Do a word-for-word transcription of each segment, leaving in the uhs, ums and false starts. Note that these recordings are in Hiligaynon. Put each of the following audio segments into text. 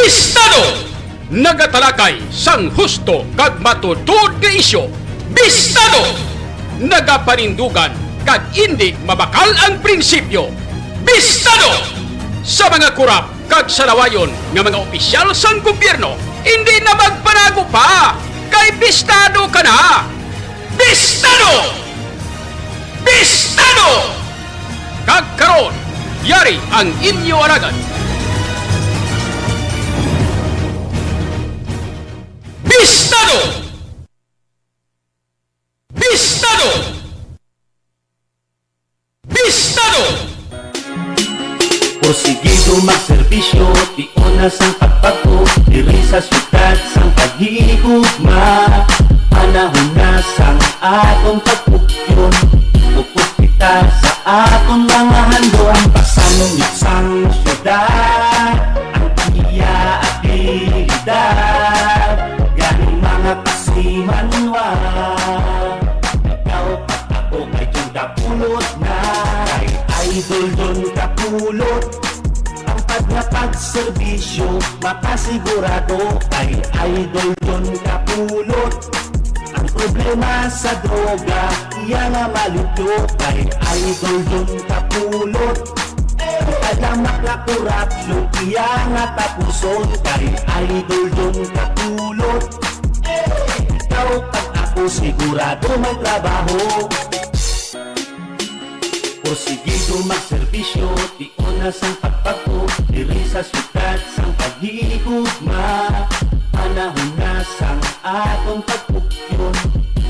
Bistado! Nagatalakay sang husto kag matuod nga isyu. Bistado! Nagapanindugan kag indi mabakal ang prinsipyo. Bistado! Sa mga kurap kag salawayon nga mga opisyal sang gobyerno, indi na magpanago pa, kay bistado ka na! Bistado! Bistado! Kag karon, yari ang inyo alagad. Bistado! Bistado! Bistado! Porsigido magserbisyo, tion na sang pagbago, diri sa siyudad sang paghigugma. Panahon na sang atong pagpugyon, focus kita sa atong mga handom. Pasangyot sang siyudad, ang iya abilidad, gani mga kasimanwa. Ikaw kag ako kay Jun Dapulot na, kay Idol Jun Dapulot. Ang pag nga pagserbisyo, makasigurado kay Idol Jun Dapulot. Ang problema sa droga, iya nga malimpyo kay Idol Jun Dapulot. Ang kalamak nga korupsyon, iya nga tapuson kay Idol Jun Dapulot. Ikaw kag ako sigurado may trabaho. Porsigido magserbisyo, tion na sang pagbago, diri sa siyudad sang paghigugma. Panahon na sang atong pagpugyon,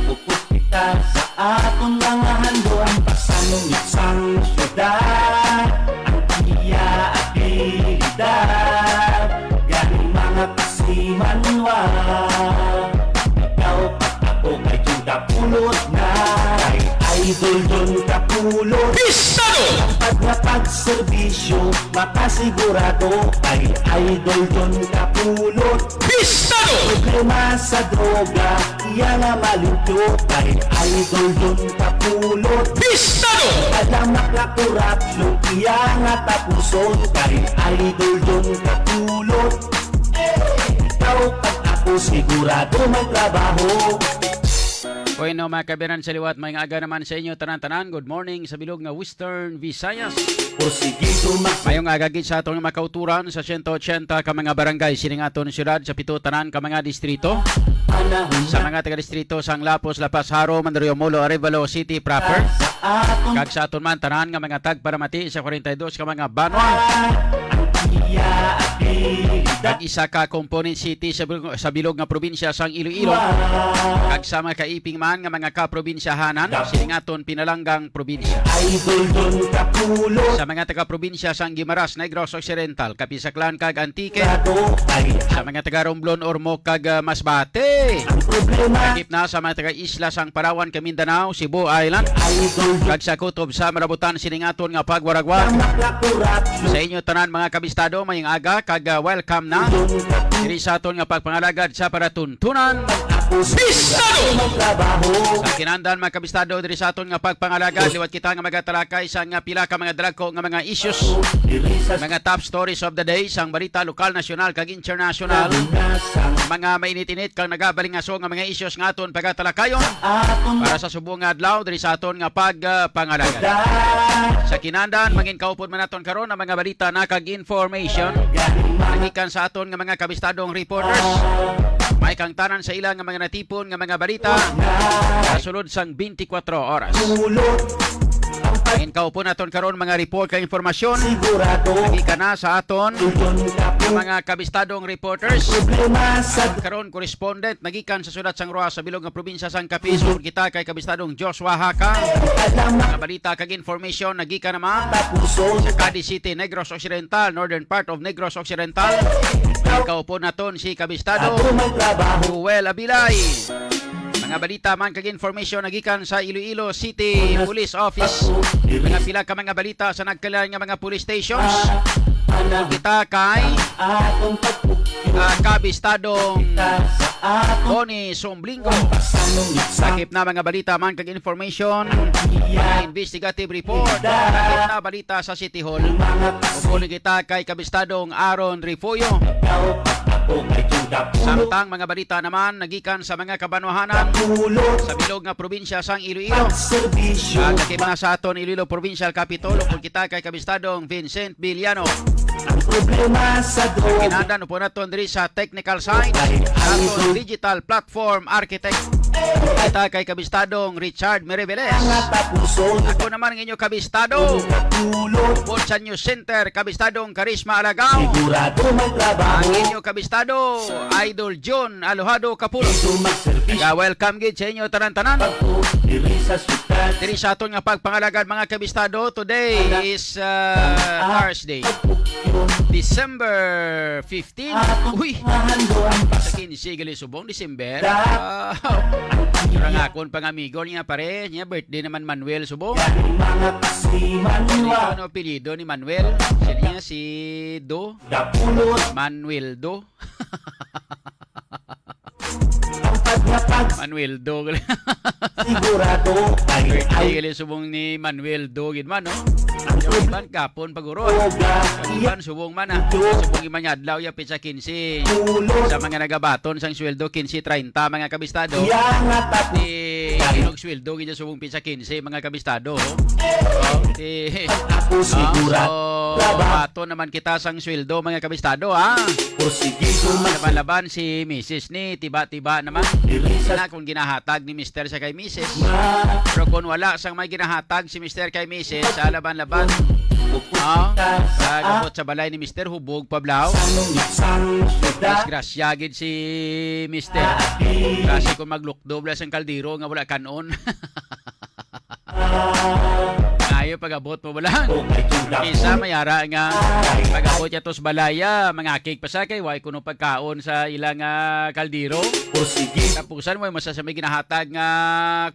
focus kita sa atong mga handom. Pasangyot sang siyudad, ang iya abilidad, gani mga kasimanwa. Ikaw kag ako kay Jun Dapulot na, kay Idol Jun Dapulot. Bistado! Ang pag nga pagserbisyo, makasigurado kay Idol Jun Dapulot. Bistado! Problema sa droga, iya nga malimpyo kay Idol Jun Dapulot. Bistado! Kalamak nga korupsyon, iya nga tapuson kay Idol Jun Dapulot. Ikaw kag ako sigurado may trabaho. Bueno, mga kabiran sa liwat, may nga aga naman sa inyo tanan-tanan. Good morning sa bilog nga Western Visayas. Porsigido mag- Mayong aga gid sa atong makauturan sa siyento ochenta ka mga barangay sining aton siyudad, sa pito tanan ka mga distrito. Panahon Sa na mga taga-distrito sang Lapuz, La Paz, Jaro, Mandaluyong, Molo, Arevalo City proper. Sa atong Kag sa aton man tanan nga mga tagparamati sa kwarenta y dos ka mga banwa. Ang iya abilidad. Kag isa ka component city sa bilog, sa bilog nga probinsya sang Iloilo. Wow. Kag sa mga kaiping man nga mga kaprobinsyahanan, Dapo. Sining aton pinalanggang probinsya. Idol Don Kapulo. Sa mga taga-probinsya sang Guimaras, Negros Occidental, Capiz, Aklan, kag Antique. Grado ay Sa mga taga-Romblon, Ormoc, kag, ah, Masbate. Ang problema. Lakip na sa mga taga-isla sang Palawan, kag Mindanao, Cebu Island. Idol Don Kag sa kutob sa malabutan sining aton nga pagwaragwag. Tama ka, kurap. Sa inyo tanan, mga kabistado, mayong aga, kag, ah, welcome na Don Kapulo. Diri sa aton nga pagpangalagad sa palatuntunan. Bistado! Sa kinandan, mga kabistado, diri sa aton nga pagpangalagad, liwat kita nga magatalakay sa nga pila ka mga dagko nga mga issues, mga top stories of the day, sang balita lokal, nasyonal, kag international, mga mainit-init kag nagabalingaso nga mga issues nga aton pagatalakayon para sa subong nga adlaw diri sa aton nga pagpangalagad. Sa kinandan, mangin kaupod man naton karon ang mga balita na kag information nagikan sa aton nga mga kabistadong reporters. May kang tanan sa ila nga mga natipon nga mga balita sa sulod sang twenty-four oras. Ang kaupod naton karon, mga report kag impormasyon, nagikan na sa aton nga mga kabistadong reporters. Ang karon, correspondent nagikan sa syudad sang Roxas, sa bilog nga probinsya sang Capiz. Upod kita kay kabistadong Joshua Haka. Mga balita kag information nagikan naman sa Cadiz City, Negros Occidental, northern part of Negros Occidental. Ang kaupod naton si kabistado Joel Abilay. Mga balita man kag information nagikan sa Iloilo City Police Office. Mga pila ka mga balita sa nagkalain nga mga police stations. Upod kita kay, ah, kabistadong Bonnie Somblingo. Lakip na mga balita man kag information, mga investigative report, lakip na balita sa City Hall. Upod kita kay kabistadong Aaron Refugio. Samtang mga balita naman nagikan sa mga kabanwahanan sa bilog nga probinsya sang Iloilo. Ag lakip na sa aton Iloilo Provincial Capitol, upod kita kay Kabistadong Vincent Villano. Ang problema sa droga. Kinandan upod naton diri sa technical side, aton digital platform architect. Kita kay Kabistadong Richard Meriveles. Ako naman ang inyo kabistado. Upod sa News Center, Kabistadong Karisma Alagao. Sigurado may trabaho. Ang inyo kabistado, Idol John Alojado Kapulo. Welcome gid sa inyo tanan-tanan. Diri sa aton nga pagpangalagad, mga kabistado, today is uh, Thursday, December fifteen. Uy! Sa quince gali subong December. Wow! Pero nga akon pang amigo niya, pare, niya birthday naman Manuel subong. Ano apelyido ni Manuel? Siya niya si Do. Manuel Do. Manuel Do. Sigurado ay Birthday gali subong ni Manuel Do gid man, no? Yung iban kapon paguro. Yung iban subong man, ah. Subong iman nga adlaw, ya, petsa quince. Sa mga nagabaton sang sweldo, quince treinta, mga kabistado. Di inog sweldo gid subong petsa quince, mga kabistado. Oh, di, ah, so, baton naman kita sang sweldo, mga kabistado, ha? Laban-laban si misis ni tiba-tiba naman. Na kung ginahatag ni mister sa kay misis. Pero kung wala sang may ginahatag si mister kay misis, sa laban-laban. Ah, sa gabot sa balay ni mister, hubog pa blaw. Disgrasya gid si mister. Kasi kung maglukdob lang sang kaldero nga wala kanon. Ngayo pag-abot mo wala. Isa may ara nga pag-abot niya tos balaya, mangakig pa sa kay way kuno pagkaon sa ilang ah, kaldero. Tapusan mo mo sa may ginahatag nga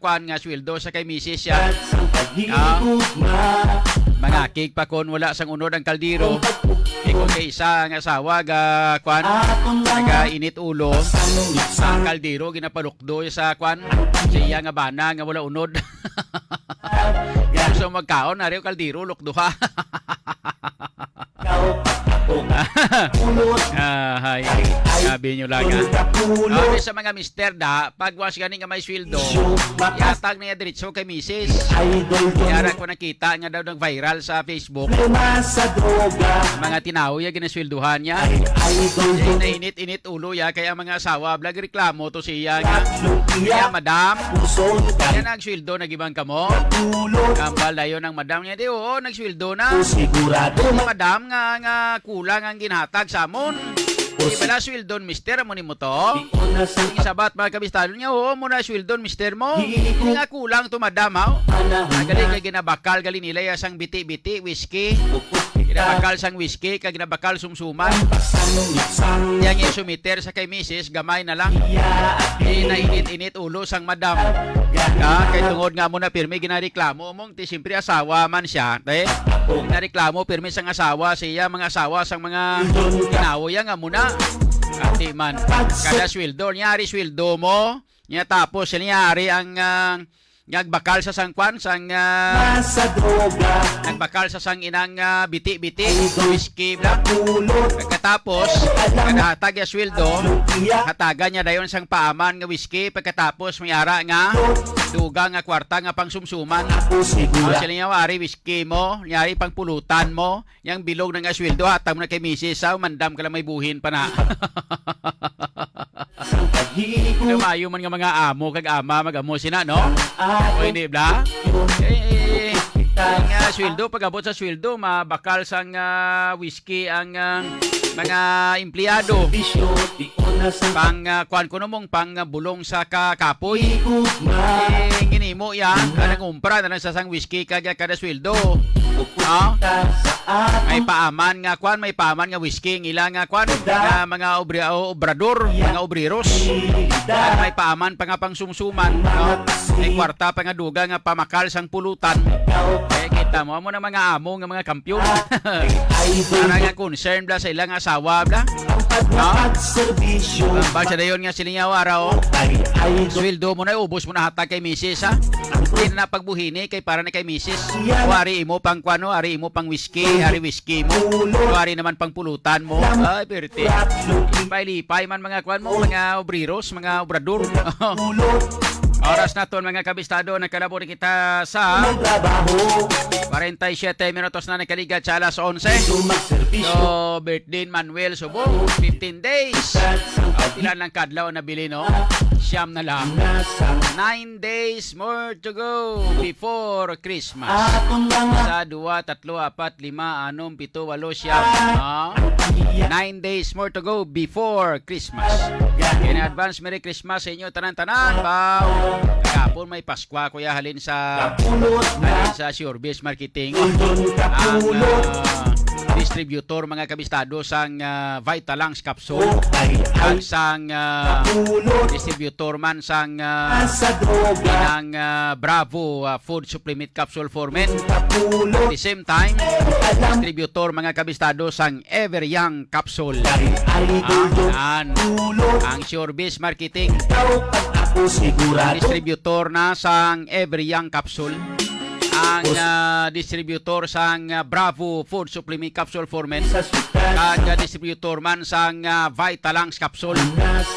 kuan nga sweldo sa kay misis siya. Ah, mangakig pa kon wala sang unod ang kaldero. Ikon kay isa nga asawa ga kuan, naga init ulo. Ang kaldero ginapalukdo sa kuan, sa iya nga bana nga wala unod. Gusto magkaon, ari o kaldero, lukduha. Ah, hay. Sabi nyo lang, ah. Sabi sa mga mister da, pag was gani nga may sweldo, yatag na iya diretso kay misis. Yara ko nakita nga daw nag-viral sa Facebook. Mga tinawo ya ginasweldohan niya. Eh, nainit-init ulo ya kay ang mga asawa blag reklamo to siya nga. Kaya madam, yan ang sweldo na gibang kamo. Kambal dayon ang madam niya, di, oo, nagsweldo na. Sigurado. Madam nga nga kulang ang ginhatag sa amon. Di bala sweldo ni mister mo ni mo to? Ang sabat mga kabistado niya, oo, mo na sweldo ni mister mo. Hindi nga kulang to, madam, ha? Ang galing kay ginabakal, galing nila ya sang biti-biti, whiskey. Ginabakal sang whiskey, kag ginabakal sumsuman. Yang yung sumiter sa kay misis, gamay na lang. Di na init-init ulo sang madam. Ah, kay tungod nga mo na pirmi ginareklamo mong ti siyempre asawa man siya, te. Ginareklamo pirmi sang asawa siya, mga asawa sang mga tinawo ya nga mo na. Ati man, kada sweldo, nyari sweldo mo, nya tapos siya nyari ang ah, nagbakal sa sang kwan, sang ah, Nasa droga. Nagbakal sa sang inang ah, biti-biti, whiskey bla. Pagkatapos, kada hatag ya sweldo, hatagan niya dayon sang paaman nga whiskey. Pagkatapos, may ara nga duga nga kwarta nga pangsumsuman. Ako sigura. Ang sila niya, wari whiskey mo, nyari pang pulutan mo, yang bilog na nga sweldo, hatag mo na kay misis, sa mandam ka lang may buhin pa na. Lumayo man nga mga amo kag ama, mag-amo sina, no? O hindi, bla? Eh, eh, eh, nga sweldo, pag-abot sa sweldo, mabakal sang ah, whiskey ang ah, mga empleyado. Pang ah, kuan ko namong pang ah, bulong sa ka-, kapoy. Eh, ginimo ya, kanang umpra na lang sa sang whiskey kag kada sweldo. Ah? May paaman nga kuan, may paaman nga whiskey ang ila nga kuan, nga mga obri-, o-, obrador, mga obreros. Kag may paaman pa nga pangsumsuman, no? May kwarta pa nga duga nga pamakal sang pulutan. Eh, kita mo, amo na mga amo nga mga kampiyon. Para nga concern bla sa ilang asawa bla. No? Ang bagsa dayon nga silingaw araw. Sweldo mo na, ubos mo na hatag kay misis, ha? Di na pagbuhini kay para na kay misis. O ari imo pang kuan, no? Ari imo pang whiskey, ari whiskey mo. O ari naman pang pulutan mo. Ay, pirti. Lipay-lipay man mga kuan mo, mga obreros, mga obrador. Oras naton, mga kabistado, nagkalabo na kita sa kwarenta y siyete minutos na nagkaligat sa alas onse. So, birthday ni Manuel Subo, fifteen days. O, pila lang kadlaw na bili, no? Siyam na lang. Nine days more to go before Christmas. Isa, dua, tatlo, apat, lima, anom, pito, walo, siyam. Ah, nine days more to go before Christmas. In advance, Merry Christmas sa inyo tanan-tanan. Ba, kagapon may Paskwa, kuya, halin sa, halin sa Surebase Marketing. Ang, ah, distributor, mga kabistado, sang, ah, Vitalux capsule. Kag sang, ah, distributor man sang, ah, inang, ah, Bravo, ah, food supplement capsule for men. At the same time, distributor, mga kabistado, sang Ever Young capsule. Ah, yan. Ang Surebase Marketing. Distributor na sang Ever Young capsule. Ang, ah, distributor sang, ah, Bravo food supplement capsule for men. Kag, ah, distributor man sang, ah, Vitalux capsule.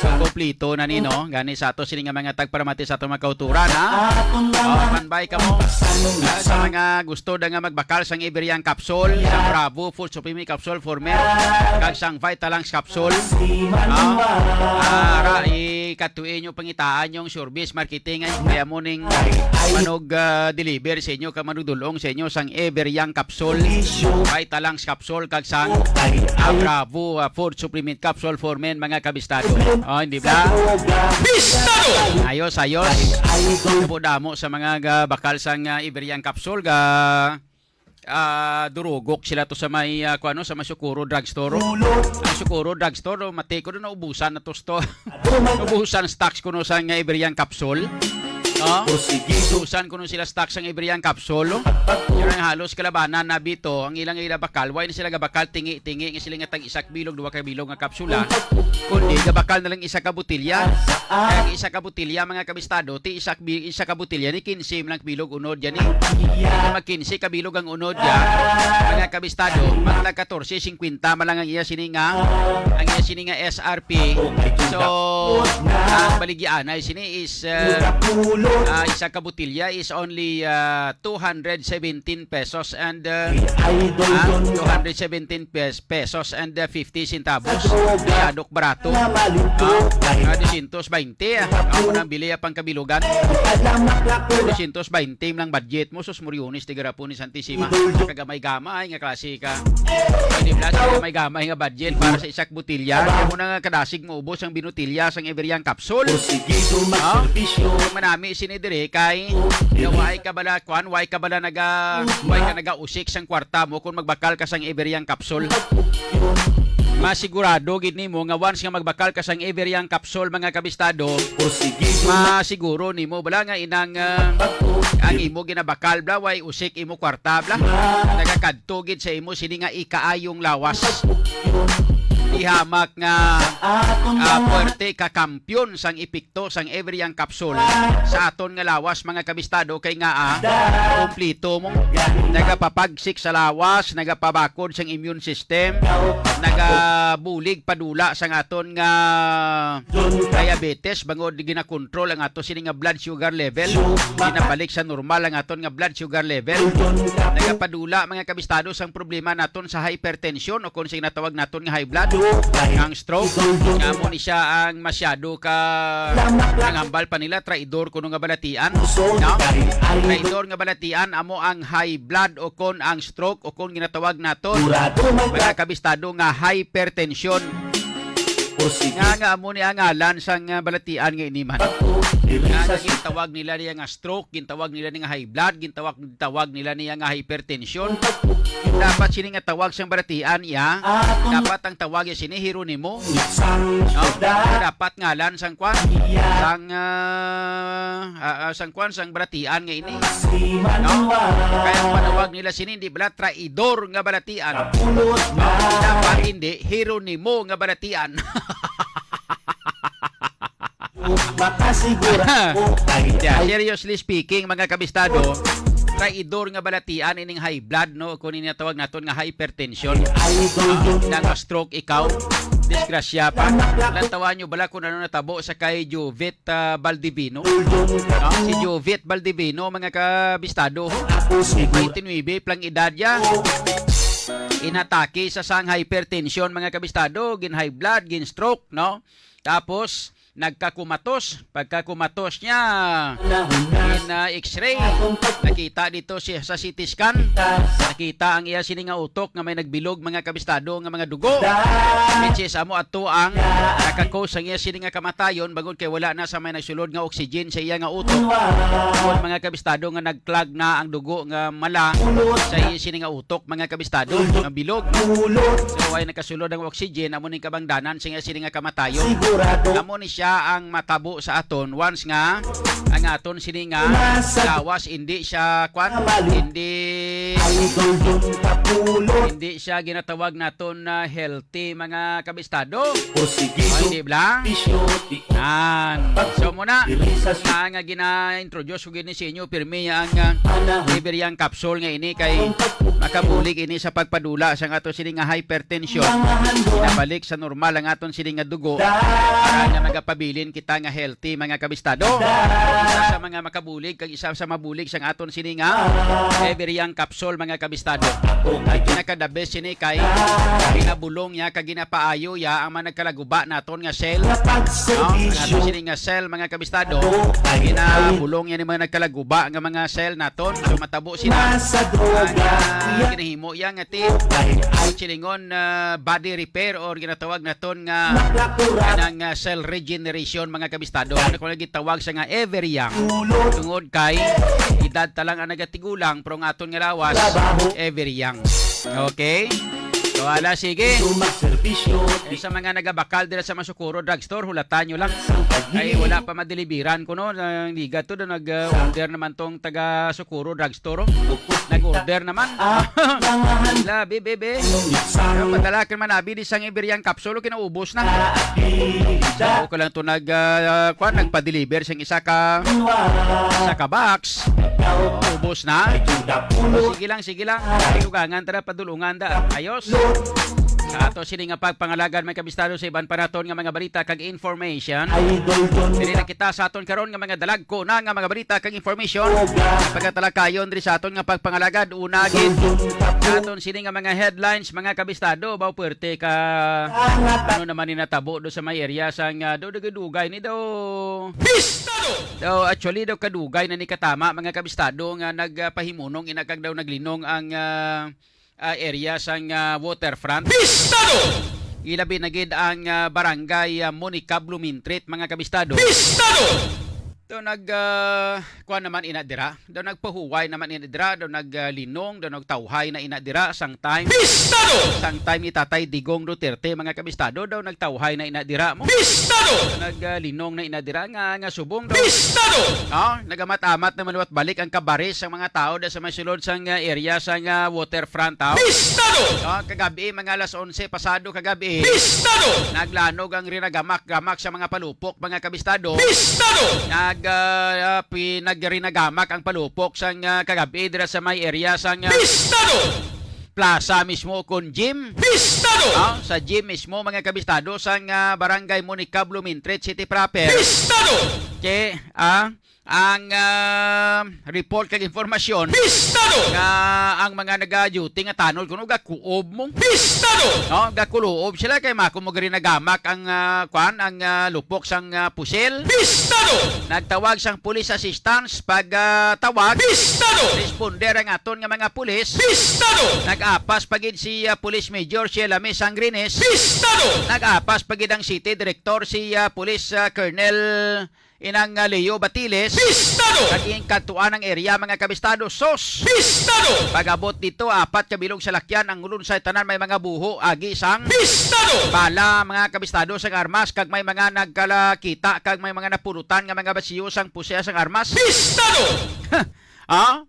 So, kompleto na ni, no? Gani sa ato sini nga mga tagparamati sa atong mga kauturan, ha? O, standby kamo. Ah, sa mga gusto na nga magbakal sang Ever Young capsule, sang Bravo food supplement capsule for men, kag sang Vitalux capsule. Ah, ara, ikatuin nyo pangitaan yung Surebase Marketing ay kaya mo ning manog, ah, deliver sa inyo, ka manugdulong sa inyo sang Ever Young capsule, Vitalux capsule, kag sang, ah, Bravo, ah, food supplement capsule for men, mga kabistado. Oh, hindi ba? Bistado! Ayos, ayos. Damo-damo sa mga ga-, bakal sang, ah, Ever Young capsule ga, ah, durugok sila to sa may, ah, kuan, no, sa may Socorro Drugstore. Ang Socorro Drugstore, no, mati ko doon, naubusan na to sto-, naubusan stocks kuno sang Ever Young capsule. No? Naubusan kuno sila stocks sang Ever Young capsule, no? Pero ang halos kalabanan na bito, ang ilang ila bakal, why na sila gabakal, tingi-tingi nga sila nga tag isa ka bilog, duha ka bilog nga kapsula, kundi gabakal na lang isa ka botilya. Kaya ang isa ka botilya, mga kabistado, ti isa, ka bi-, isa ka botilya ni kinse man lang bilog unod yan, eh. Kung mag kinse ka bilog ang unod yan, mga kabistado, magtag katorse singkwenta man lang ang iya sini nga, ang iya sini nga S R P. So, ang baligyaanay sini is, uh, uh, isa ka botilya is only, uh, two hundred seventeen pesos and, uh, ah, two hundred seventeen pes-, pesos and, uh, fifty centavos. Masyadong barato. Ah, ah, dosyentos baynte, ah. Amo nang bili, ah, pang kabilugan. Dosyentos baynte lang budget mo, sus, moryones, tigarapon ni Santisima. Kagamay-gamay nga klase ka. Hindi, Blas, kagamay-gamay nga budget para sa isa ka botilya. Kaya mo na nga kadasig mo ubos ang binotilya sang Ever Young capsule. Porsigido magserbisyo. Manami sini diri kay nga way ka bala, kwan, way ka bala naga, way ka nagausik sang kwarta mo kung magbakal ka sang Ever Young capsule. Masigurado gid nimo nga once nga magbakal ka sang Ever Young capsule, mga kabistado, porsigido, masiguro nimo bala nga inang, ah, ang imo ginabakal bala way usik imo kwarta bala. Nagakadto gid sa imo sini nga ikaayong lawas. Ihamak nga, ah, puwerte ka kampiyon sang epekto sang Ever Young capsule sa aton nga lawas, mga kabistado, kay nga, ah, kumplito mo. Nagapapagsik sa lawas, nagapabakod sang immune system, nagabulig padula sang aton nga diabetes, bangod ginakontrol ang ato sini nga blood sugar level, ginabalik sa normal ang aton nga blood sugar level. Nagapadula, mga kabistado, sang problema naton sa hypertension o kung sing natawag naton nga high blood, ang stroke, nga amo ni siya ang masyado ka nangambal pa nila, traidor kuno nga balatian, no? Traidor nga balatian amo ang high blood o kon ang stroke o kon ginatawag naton, mga kabistado, nga hypertension. Nga, nga amo ni ang ngalan sang, ah, balatian nga ini man. Nga, nga gintawag nila niya nga stroke, gintawag nila ni nga high blood, gintawag, gintawag nila niya nga hypertension. Dapat sini nga tawag sang balatian iya. Dapat ang tawag iya sini Jeronimo. No? Dapat ngalan sang kwan. Sang, ah, ah, ah, sang kwan, sang balatian nga ini. No? Kaya ang panawag nila sini, di bala, traidor nga balatian. No? Dapat hindi, Jeronimo nga balatian. Makasigurado ko kay Yeah, ay seriously speaking, mga kabistado, traidor nga balatian ining high blood, no? Kung ini tawag naton nga hypertension. Ay, idol, Ah, yun. Nang stroke ikaw, disgrasya pa. Lantawan nyo bala kung ano natabo sa kay Jovit, ah, Baldivino? Idol, yun. No? Si Jovit Baldivino, mga kabistado, Ako siguro. Twenty-nine pa lang edad niya. Inatake sa sang hypertension, mga kabistado, gin high blood, gin stroke, no? Tapos, nagkakumatos. Pagkakumatos niya, in, ah, X-ray, nakita dito siya sa C T scan. Nakita ang iya sini nga utok nga may nagbilog, mga kabistado, nga mga dugo. Which is, amo ato ang nakakos ang iya sini nga kamatayon, bangod kay wala na sa may nagsulod nga oxygen sa iya nga utok. Ang mga kabistado nga nag-clog na ang dugo nga mala sa iya sini nga utok, mga kabistado, nga bilog. So, ay nakasulod ang oxygen, amo ning kabangdanan sa iya sini nga kamatayon. Sigurado. Amo ni siya ang matabo sa aton once nga ang aton sini nga Nasa lawas, hindi siya, kwan, Mali. Hindi, Idol Jun Kapulot. Hindi siya ginatawag naton na healthy, mga kabistado. Porsigido. O, hindi ba? Bisyo, di Yan. So, muna, Diri sa si- nga, nga gina-introduce ko gini sa inyo, pirmi ang, ah, Panahon. Everyang capsule nga ini kay makabulig ini sa pagpadula sa ato sini nga hypertension. Mga handog. Nabalik sa normal ang aton sini nga dugo. Da- Para nga magapabilin kita nga healthy, mga kabistado. Da- Isa sa mga makabulig, kag isa sa mabulig sa aton sini nga Everyang capsule, mga kabistado. Ang pinaka-the best sini kay ginabulong niya, kag ginapaayo ya ang mga nagkalaguba naton nga cell. No? Ang ato sini nga cell, mga kabistado, ginabulong yan yung mga nagkalaguba nga mga cell naton. So, matabo sila. Ang, ah, ginahimo yan nga ti, silingon, ah, body repair or ginatawag naton nga kanang, ah, cell regeneration, mga kabistado. Ano ko lagi tawag sa nga Everyang? Tungod kay edad ta lang ang nagatigulang, pero ang aton nga lawas, Everyang. Okay? So, ala, sige. Gusto magserbisyo. Eh, sa mga nagabakal dira sa Masukuro Drugstore, hulatan nyo lang. Ay, wala pa madeliveran ko, no? Ang liga to, do nag-order naman tong taga Sukuro Drugstore, oh. Nag-order naman. Ah, mga han- Labi, bebe. Ano, Pero padala ka man, abi, di sang Iberiang capsule, kinaubos na. Ah, abi, da. Ako lang to nag, ah, kwan, nagpa-deliver sang isa ka, Wa. Isa ka box. Ikaw. Ubos na. Ay, juda pulo. Sige lang, sige lang. Ay. Dugangan, tara, padulungan, da. Ayos. Lo. Sa ato sini nga pagpangalagad, may kabistado sa iban pa naton nga mga balita kag information. Idol John. Diri na kita sa aton karon nga mga dalagko na nga mga balita kag information. Oga. Pagkatalakayon diri sa aton nga pagpangalagad, una gid Idol John Tapo. Sa aton sini nga mga headlines, mga kabistado, baw puwerte ka. Angat. Ano naman ni natabo do sa may area sang, ah, do dugay-dugay ni do. Bistado! Do, actually, do kadugay na ni katama, mga kabistado, nga nagpahimunong ina kag daw naglinong ang, ah, ah, area sang, ah, waterfront. Bistado! Ilabi na gid ang, ah, barangay, ah, Monica Blumentritt, mga kabistado. Bistado! Do nag, ah, kuan naman ina dira. Do nagpahuway naman ina dira. Do nag, ah, linong, do nagtawhay na ina dira. Sang time, Bistado! Sang time ni Tatay Digong Duterte, mga kabistado, do nagtawhay na ina dira mo. Bistado! Do nag, ah, linong na ina dira nga, nga subong do. Bistado! Oh, nagamat-amat naman liwat balik ang kabaris sang mga tao da sa may sulod sang, ah, area sang, ah, waterfront, oh. Bistado! Oh, kagabi, mga alas onse pasado kagabi. Bistado! Naglanog ang rinagamak-gamak sa mga palupok, mga kabistado. Bistado! Nag, ah, ah, pinagrinagamak ang palupok sang, ah, kagabi dira sa may area sang, ah, Bistado! Plaza mismo kon gym. Bistado! Ah, sa gym mismo, mga kabistado, sang, ah, Barangay Monica Blumentritt City Proper. Bistado! Ke, ah, ang, ah, report kag impormasyon Bistado! Nga ang mga naga-duty nga tanod kuno gakuob mo. Bistado! No, gakuloob sila kay mako mo gari nagamak ang, ah, kwan, ang, ah, lupok sang, ah, pusil. Bistado! Nagtawag sang police assistance pag, ah, tawag. Bistado! Responder ang aton nga mga pulis. Bistado! Nag-apas pa gid si, ah, Police Major Sheila May Sangrinis. Bistado! Nag-apas pa gid ang City Director si, ah, Police, ah, Colonel inang, ah, Leo Batiles. Bistado! Kag ing kadtuan ang area, mga kabistado, sos! Bistado! Pag-abot dito, apat ka bilog sa lakyan ang lunsay tanan may mga buho, agi sang Bistado! Bala, mga kabistado, sang armas, kag may mga nagkalakita, kag may mga napunutan nga mga basiyo sang pusya sang armas. Bistado! Ah?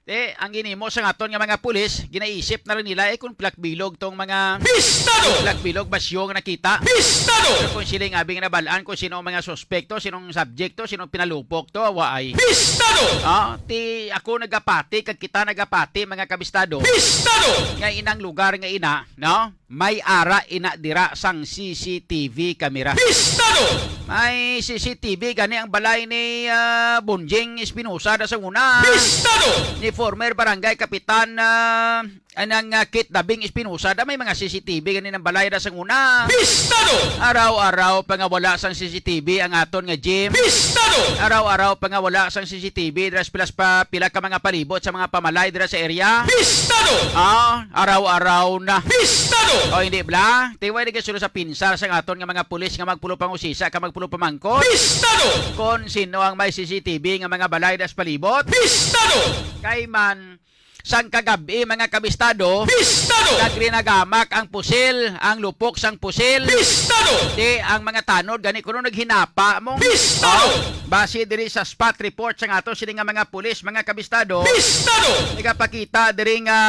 Te, ang ginimo sa aton nga mga pulis, ginaisip na lang nila, eh, kung pilak bilog tong mga Pistado! Pilak bilog basyo nga nakita. Pistado! Pero kung sila nga abi nga nabal-an kung sino ang mga suspekto, sinong subjekto, sinong pinalupok to, waay. Pistado! Ah, ti ako nagapati, kag kita nagapati, mga kabistado. Pistado! Nga inang lugar nga ina, no? May ara ina dira sang C C T V camera. Pistado! May C C T V gani ang balay ni, ah, Bonjing Espinosa da sang una. Pistado! Ni former barangay kapitan, ah, anang, ah, Kit Dabing Espinosa da may mga C C T V gani ang balay da sang una. Pistado! Araw-araw pa nga wala sang C C T V ang aton nga gym. Pistado! Araw-araw pa nga wala sang C C T V dira sa pilas pa pila ka mga palibot sa mga pamalay dira sa area. Pistado! Ah, araw-araw na. Pistado! O, hindi bala? Tiway na sulod sa pinsar sang aton nga mga pulis nga magpulo pangusisa ka magpulo pamangkot. Pistado! Kon sino ang may C C T V nga mga balay das palibot. Pistado! Kay man, sang kagab-i, mga kabistado, Pistado! Nagrinagamak ang pusil, ang lupok sang pusil. Pistado! Di ang mga tanod, gani kuno naghinapa mo. Pistado! Oh, base diri sa spot report sang ato sini nga mga pulis, mga kabistado. Pistado! Nagapakita diri nga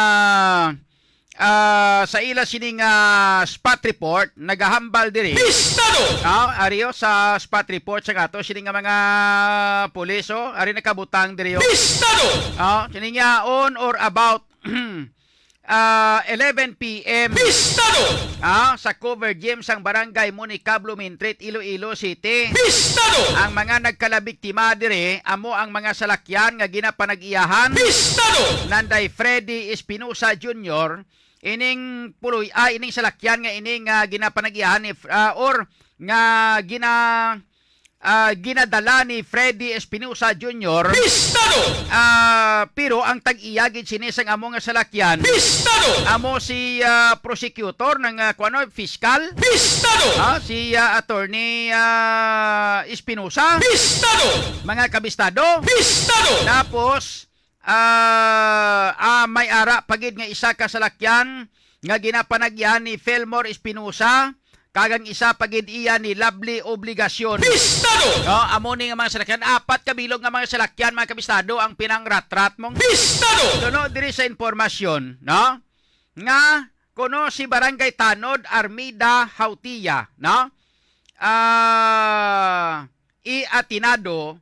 ah, sa ila sining, ah, spot report, nagahambal diri. Pistado! Ah, ari, oh, sa spot report sa ato sining nga mga pulis, oh, ari nakabutang diri, oh. Pistado! Ah, sining nga on or about, ah, eleven P M. Pistado! Ah, sa cover gym sang barangay Monica Blumentritt, Iloilo City. Pistado! Ang mga nagkalabiktima diri amo ang mga salakyan nga ginapanag-iyahan. Pistado! Nanday Freddy Espinosa Junior, ining puloy, ah, ining salakyan nga ini nga ginapanag-iyahan ni Fr-, ah, or nga gina-, ah, ginadala ni Freddy Espinosa Junior. Pistado! Ah, pero ang tag-iya gid sini sang amo nga salakyan, Pistado! Amo si, ah, prosecutor ng, ah, kuno, fiskal. Pistado! Ah, si, ah, Attorney, ah, Espinosa. Pistado! Mga kabistado. Pistado! Tapos, ah, ah, may ara pa gid nga isa ka salakyan nga ginapanagyan ni Felmor Espinosa, kag ang isa pa gid iya ni Lovely Obligacion. Pistado! No, amo ni nga mga salakyan, apat ka bilog nga mga salakyan, mga kabistado, ang pinangratrat mong Pistado! Suno diri sa impormasyon, no? Nga kuno si Barangay Tanod, Armida Hautia, no? Ah, i Atinado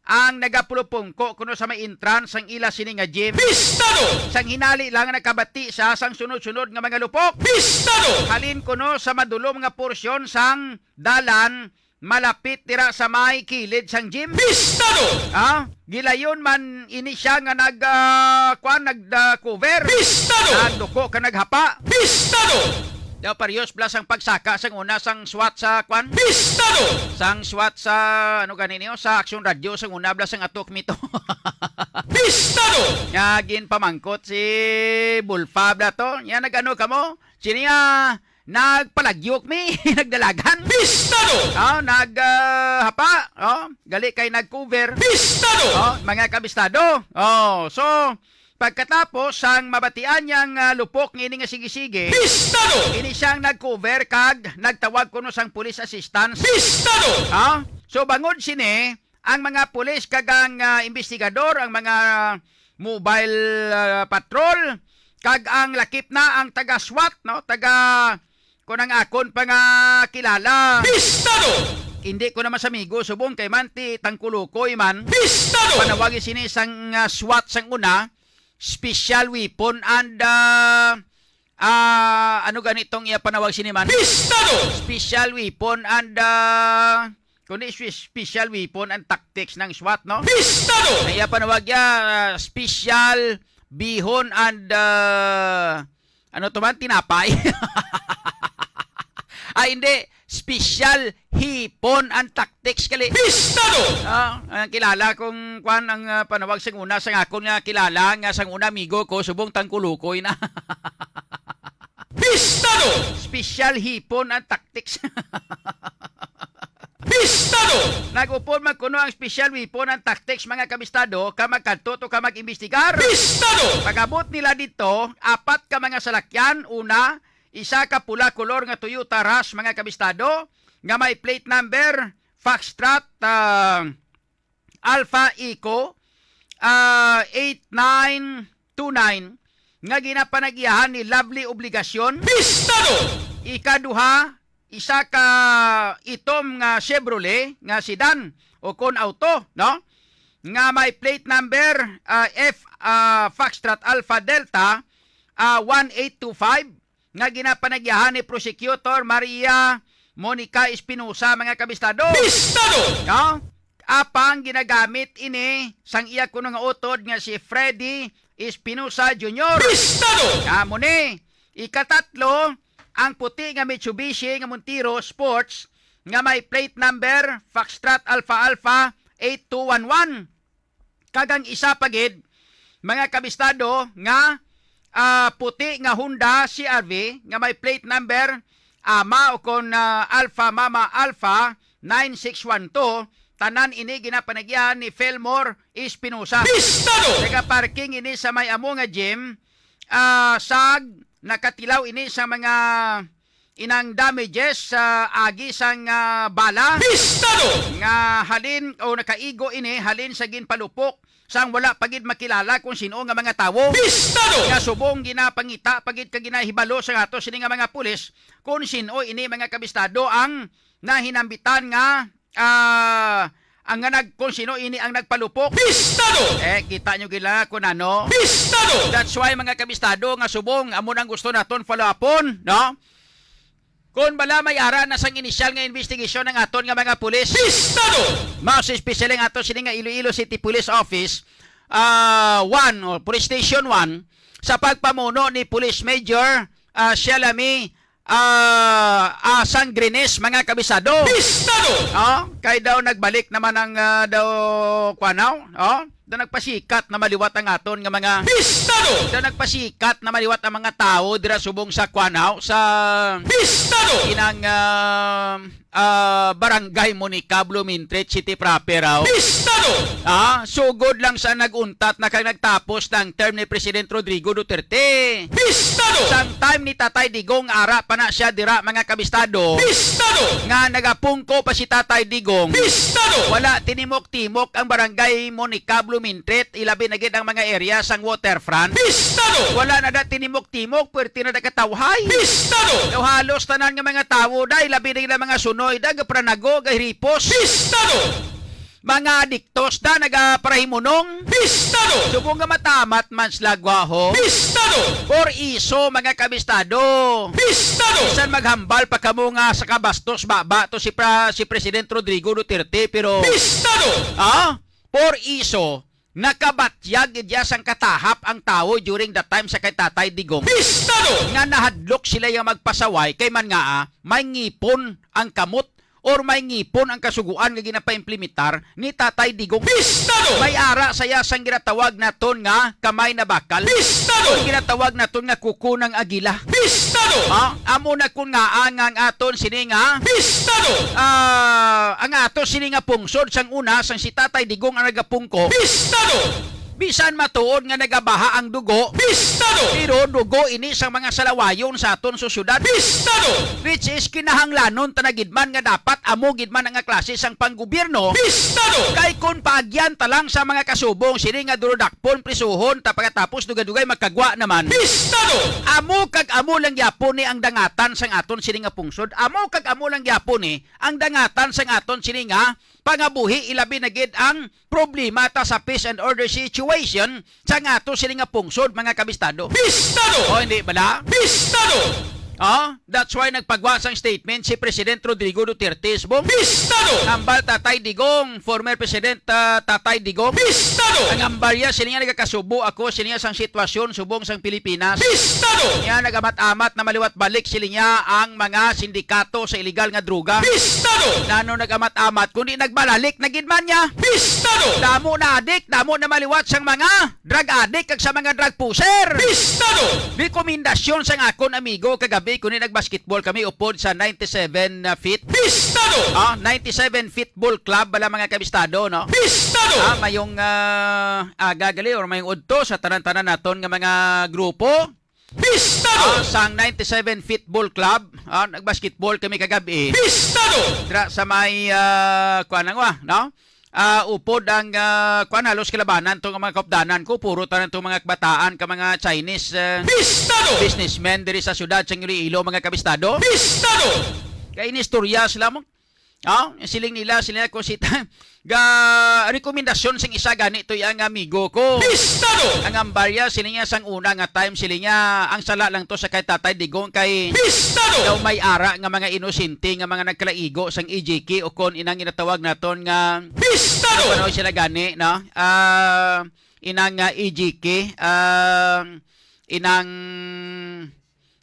ang nagapulupungko kuno sa may entrance sang ila sini nga gym. Pistado! Sang hinali lang nakabati siya sang sunod-sunod nga mga lupok. Pistado! Halin kuno sa madulom nga porsyon sang dalan malapit dira sa may kilid sang gym. Pistado! Ah, gilayon man ini siya nga nag, ah, kuan, nag, ah, cover. Pistado! Nagduko ka naghapa. Pistado! Daw pareho bala sang pagsaka sang una sang SWAT sa kuan. Pistado! Sang SWAT sa, ano gani niyo, sa Aksyon Radyo sang una bala sang atok mito. Pistado! Nga ginpamangkot si Bulfa bala to. Nga nag-ano kamo? Sini nga nagpalagyok mi, nagdalagan. Pistado! Oh, nag, ah, hapa. Oh, gali kay nag-cover. Pistado! Oh, mga kabistado. Oh, so, pagkatapos sang mabatian niyang, ah, lupok nga ini nga sige-sige, Pistado! Ini siyang nag-cover kag nagtawag kuno sang police assistance. Pistado! Ha? So, bangod sini, ang mga pulis kag ang, ah, investigador, ang mga mobile, ah, patrol, kag ang lakip na ang taga SWAT, no? Taga, kun ang akon pa nga kilala. Pistado! Hindi ko naman sa amigo, subong kay man ti tangkulukoy man. Pistado! Panawagi sini sang, ah, SWAT sang una, special weapon and, ah, ah, ano gani tong iya panawag sini man? Pistado! Special weapon and, ah, kundi spe-, special weapon and tactics ng SWAT, no? Pistado! Ang iya panawag ya, ah, special bihon and, ah, ano to man? Tinapay? Ah, hindi. Special hipon and tactics kali. Pistado! Ah, ang kilala kong kwan ang, ah, panawag sa una sa akon nga kilala nga sang una amigo ko subong tangkulukoy na. Pistado! Special hipon and tactics. Pistado! Nag-upod man kuno ang special weapon and tactics, mga kabistado, ka magkadto to ka mag-imbestigar. Pistado! Pag-abot nila dito, apat ka mga salakyan, una, isa ka pula kolor nga Toyota Rush, mga kabistado, nga may plate number Foxtrot, ah, Alpha Echo, ah, eight nine two nine nga ginapanagyahan ni Lovely Obligacion. Pistado! Ikaduha, isa ka itom nga Chevrolet nga sedan o kon auto, no? Nga may plate number, ah, F, ah, Foxtrot Alpha Delta, ah, one eight two five, nga ginapanagyahan ni Prosecutor Maria Monica Espinosa, mga kabistado. Pistado! No? Apang ginagamit ini sang iya kuno nga utod nga si Freddy Espinosa Junior. Pistado! Amo ni, ikatatlo, ang puti nga Mitsubishi nga Montero Sports nga may plate number Foxtrot Alpha Alpha eight two one one. Kag ang isa pa gid, mga kabistado, nga, ah, puti nga Honda C R V nga may plate number ama o kon, ah, Alpha Mama Alpha nine six one two, tanan ini ginapanagyahan ni Felmore Espinosa. Pistado! Nagaparking ini sa may amo nga gym, ah, sag nakatilaw ini sa mga inang damages sa agi sang, ah, bala. Pistado! Nga halin o nakaigo ini halin sa ginpalupok sang wala pa gid makilala kung sino nga mga tawo. Pistado! Nga subong ginapangita pa gid kag ginahibalo sa ato sini nga mga pulis kung sino ini, mga kabistado, ang nahinambitan nga, ah, ang nga nag-, kung sino ini ang nagpalupok. Pistado! Eh, kita nyo gila kung ano. Pistado! That's why, mga kabistado, nga subong, amo nang gusto naton follow-upon, no? Kung bala may ara na sang inisyal nga investigasyon ang aton nga mga pulis. Pistado! Mas espesyal ang ato sini nga Iloilo City Police Office, ah, one, o Police Station one, sa pagpamuno ni Police Major, ah, Shalami, ah, ah, Sangrinis, mga kabisado. Pistado! Oh, kay daw nagbalik naman ang, ah, daw, kuan, oh, daw nagpasikat na maliwat ang aton nga mga Pistado! Daw nagpasikat na maliwat ang mga tawo dira subong sa, kuan, oh, sa Pistado! Inang, ah, ah, Barangay Monica, Blumentritt City proper, oh. Pistado! Ah, sugod lang sa nag-untat na kag nagtapos na ang term ni President Rodrigo Duterte. Pistado! Sang time ni Tatay Digong, ara pa na siya dira, mga kabistado. Pistado! Nga nagapungko pa si Tatay Digong. Pistado! Wala tinimok-timok ang Barangay Monica, Blumentritt, ilabi na gid ang mga area sang waterfront. Pistado! Wala na da tinimok-timok, puwerte na da katawhay. Pistado! Daw halos tanan nga mga tawo, day, labi na gid ang mga sunoy, da, gapranago, gahiripos. Pistado! Mga adiktos da nagaparahimunong. Pistado! Subong nga matamat man sila gwaho. Pistado! Por iso, mga kabistado. Pistado! Bisan maghambal pa kamo nga sa kabastos baba to si pra-, si President Rodrigo Duterte, pero Pistado! Ah? Por iso, nakabatyag gid ya sang katahap ang tawo during the time sa kay Tatay Digong. Pistado! Nga nahadlok sila yang magpasaway kay man nga, ah, may ngipon ang kamot or may ngipon ang kasuguan nga ginapaimplementar ni Tatay Digong. Pistado! May ara saya sang ginatawag naton nga kamay na bakal. Pistado! Or ginatawag naton nga kuko ng agila. Pistado! Ah, amo na kun nga ang, ang aton sini nga Pistado! Ah, ang aton sini nga pungsod sang una sang si Tatay Digong ang nagapungko. Pistado! Bisan matuod nga nagabaha ang dugo, Pistado! Pero dugo ini sang mga salawayon sa aton sosyedad. Pistado! Which is kinahanglanon ta na gid man nga dapat amo gid man ang klase sang panggobyerno. Pistado! Kay kun paagyan ta lang sa mga kasubong sini nga durodakpon, prisuhon ta pagkatapos dugay-dugay magkagwa naman. Pistado! Amo kag amo lang gyapon ni ang dangatan sang aton sini nga pungsod. Amo kag amo lang gyapon ni ang dangatan sang aton sini nga pangabuhi, ilabi na gid ang problema ta sa peace and order situation sa nga ato sini nga pungsod, mga kabistado. Pistado! O, hindi bala? Pistado! Oh, that's why nagpagwa sang statement si President Rodrigo Duterte, subong Pistado! Hambal Tatay Digong, former President, ah, Tatay Digong. Pistado! Ang hambal niya, sini nga nagakasubo ako, sini nga sang sitwasyon subong sang Pilipinas. Pistado! Niya nagamat-amat na maliwat balik, sini niya, ang mga sindikato sa iligal nga droga. Pistado! Nano nagamat-amat, kundi nagbalalik na gid man niya. Pistado! Damo na adik, damo na maliwat sang mga drug addict kag sa mga drug pusher. Pistado! Rekomendasyon sang akon amigo kagabi, kundi nagbasketball kami upod sa ninety-seven feet. Pistado! Ah, ninety-seven feet ball club, bala, mga kabistado, no? Pistado! Ah, mayong, ah, aga gali or mayong udto sa tanan-tanan naton nga mga grupo. Pistado! Ah, sang ninety-seven feet ball club, ah, nagbasketball kami kagabi. Pistado! Dira sa may, ah, kuan nga, no? ah, upod ang, ah, kwan, halos kalabanan to nga mga kaupdanan ko, puro tanan to mga kabataan ka mga Chinese, ah, Bistado! Businessmen diri sa siyudad sang Iloilo, mga kabistado. Bistado! Kay inistorya sila mo. Ah, siling nila, sila ko si ta-, ga rekomendasyon sing isa gani to ang amigo ko. Bistado! Ang ambarya, siling niya, sang una nga time, siling niya, ang sala lang to sa kay Tatay Digong kay Bistado! Daw may ara nga mga inosente nga mga nagkalaigo sang E J K o kon inang ginatawag naton nga Bistado! Ano sila gani, no? Ah, inang, ah, E J K, ah, inang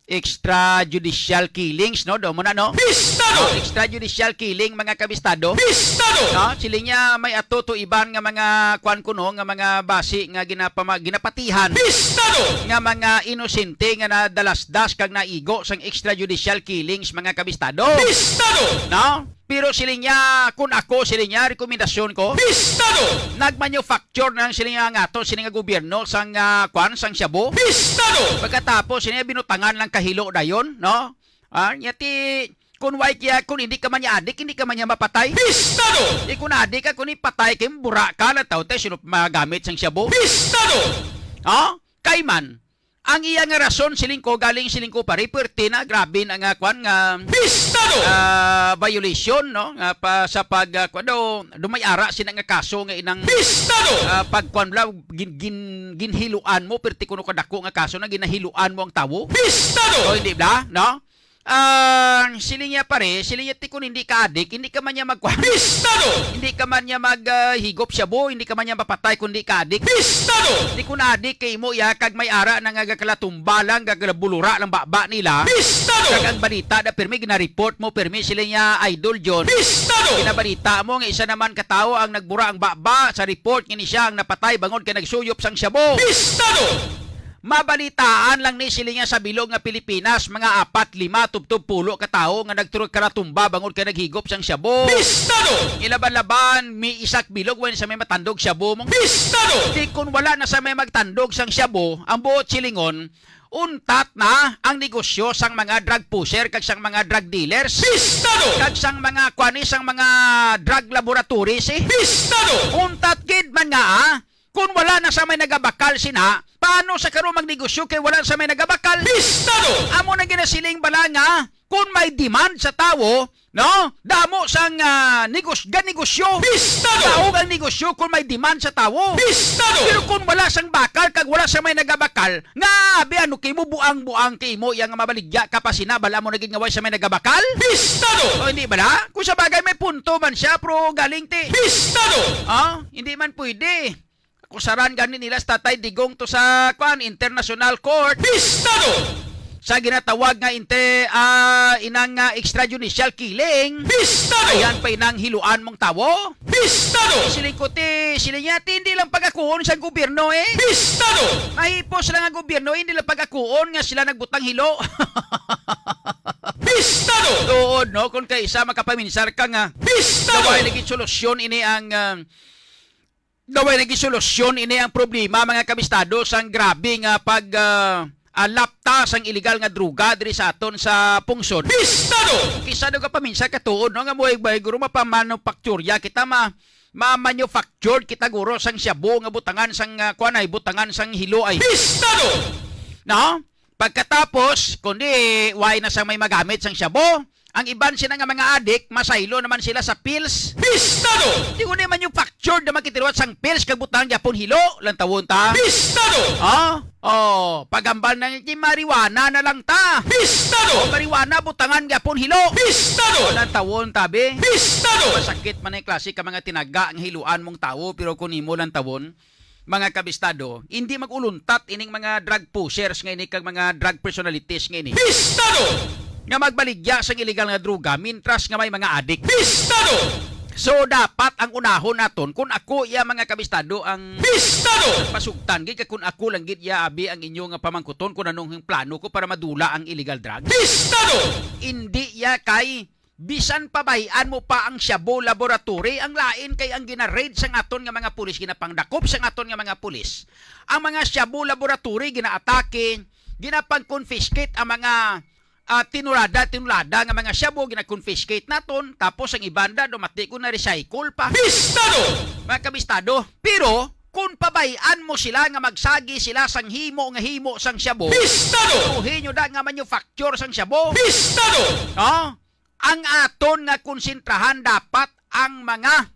extrajudicial killings, no? Do mo na, no? Bistado! Oh, extrajudicial killing, mga kabistado. Bistado! No? Sila niya may ato to iban nga mga kwan kuno, nga mga basi nga ginapama-, ginapatihan. Bistado! Nga mga inosente nga nadalasdas kag naigo sang extrajudicial killings, mga kabistado. Bistado! No? Pero siling niya, kun ako, siling niya, rekomendasyon ko, Bistado! Nagmanufacture na ang siling niya nga ato, siling nga gobyerno sang, ah, kwan, sang shabu. Bistado! Pagkatapos, siling niya, binutangan lang kahilo dayon, no? Ah, niya ti, kun way kaya, kun hindi ka man niya adik, hindi ka man niya mapatay. Bistado! Di kun adik ka, kun ipatay kay bura ka lang tao, te, sino magamit sang shabu? Bistado! Ha? Kay man, ang iya nga rason, siling ko, galing siling ko, pare, puwerte na, grabe na nga, kwan, nga, Bistado! Ah, violation, no? Nga pa, sa pag, ah, kwan daw, dumay ara sina nga kaso nga inang, Bistado! Ah, pagkwan bla, gin-, gin-, ginhiluan mo, perti kuno kadako nga kaso na ginahiluan mo ang tawo. Bistado! O, hindi bla, no? Ah, siling niya, pare, siling niya, ti kun hindi ka adik, hindi ka man niya magkuha. Bistado! Hindi ka man niya mag, ah, higop shabu, hindi ka man niya mapatay kung di ka adik. Bistado! Di kun adik kay imo ya, kag may ara na nga gakalatumba lang, gagalabulura lang baba nila. Bistado! Kag ang balita na pirmi, gina-report mo, pirmi sila niya, Idol John. Bistado! Ginabalita mo nga isa naman ka tawo ang nagbura ang baba sa report nga ni siya ang napatay bangod kay nagsuyop sang shabu. Bistado! Mabalitaan lang ni sila niya sa bilog nga Pilipinas, mga apat, lima, tubtob pulo ka tawo nga nagturog kalatumba bangod kay naghigop sang shabu. Bistado! Ilaban-laban, may isak bilog, wala sa may matandog shabu mong Bistado! Di kun wala na sa may magtandog sang shabu, ang buot silingon, untat na ang negosyo sang mga drug pusher kag sang mga drug dealers. Bistado! Kag sang mga kwani sang mga drug laboratories, eh. Bistado! Untat gid man nga, ah. Kun wala na sa may nagabakal sina, paano sa karon magnegosyo kay wala sa may nagabakal? Bistado! Amo na ginasiling bala nga, kun may demand sa tawo, no? Damo sang, ah, negos-, ganegosyo. Bistado! Daog ang negosyo kun may demand sa tawo. Bistado! Pero kun wala sang bakal kag wala sa may nagabakal, nga abi, ano kay mo buang-buang kay mo iya nga mabaligya ka pa sina, bala mo na gid nga way sa may nagabakal? Bistado! O, hindi bala? Kung sa bagay may punto man siya, pero galing ti. Bistado! Ah, hindi man pwede. Akusaran gani nila sa Tatay Digong to sa, kwan, International Court. Bistado! Sa ginatawag nga inte-, ah, inang, ah, extrajudicial killing. Bistado! Ayan pa inang hiluan mong tawo. Bistado! Siling ko ti, siling niya, ti, hindi lang pagakuon sa gobyerno, eh. Bistado! Mahipos lang ang gobyerno, hindi lang pagakuon nga sila nagbutang hilo. Bistado! Tuod, no? Kung kay isa makapaminsar ka nga, Bistado! Daw ay naging solusyon ini ang, ah, Daw ay naging solusyon ini ang problema, mga kabistado, sang grabe nga pag, ah, ah, lapta sang iligal nga droga diri sa aton sa pungsod. Bistado! Kisa daw ka paminsan katuod, no, nga mo ay guro mapamanufakturya kita, ma-, ma-manufactured kita guro sang shabu nga butangan sang, ah, kuan ay, butangan sang hilo ay. Bistado! No? Pagkatapos, kundi way na sang may magamit sang shabu, ang iban sila nga mga adik, masaylo naman sila sa pills. Bistado! Di ko na manufactured na makitiruat sang pills kag butangan gyapon hilo, lantawon ta. Bistado! Oh, oh, pagambal na ni marijuana na lang ta. Bistado! O marijuana butangan gyapon hilo. Bistado! O, lantawon ta, be. Bistado! Masakit man ang klase ka mga tinaga ang hiluan mong tawo, pero kung imo lantawon, mga kabistado, hindi mag-uluntat ining mga drug pushers nga ini kag mga drug personalities nga ini. Bistado! Nga magbaligya sang iligal nga droga mintras nga may mga adik. Bistado! So, dapat ang unahon naton, kung ako iya, mga kabistado, ang Bistado! Pasugtan gid, kay kung ako lang gid iya, abi, ang inyo nga pamangkuton kung anong plano ko para madula ang illegal drugs. Bistado! Hindi iya kay Bisan pa bay-an mo pa ang shabu laboratory, ang lain kay ang gina-raid sang aton nga mga pulis, ginapangdakop sang aton nga mga pulis. Ang mga shabu laboratory ginaatake, ginapang-confiscate ang mga, ah, tinulada, tinulada nga mga shabu gina-confiscate naton, tapos ang iban da dumati ko na recycle pa. Bistado! Mga kabistado, pero kung pabayan mo sila nga magsagi sila sang himo nga himo sang shabu, Bistado! Tuhin nyo da nga manufacture sang shabu. Bistado! Oh, ang aton nga konsentrahan dapat ang mga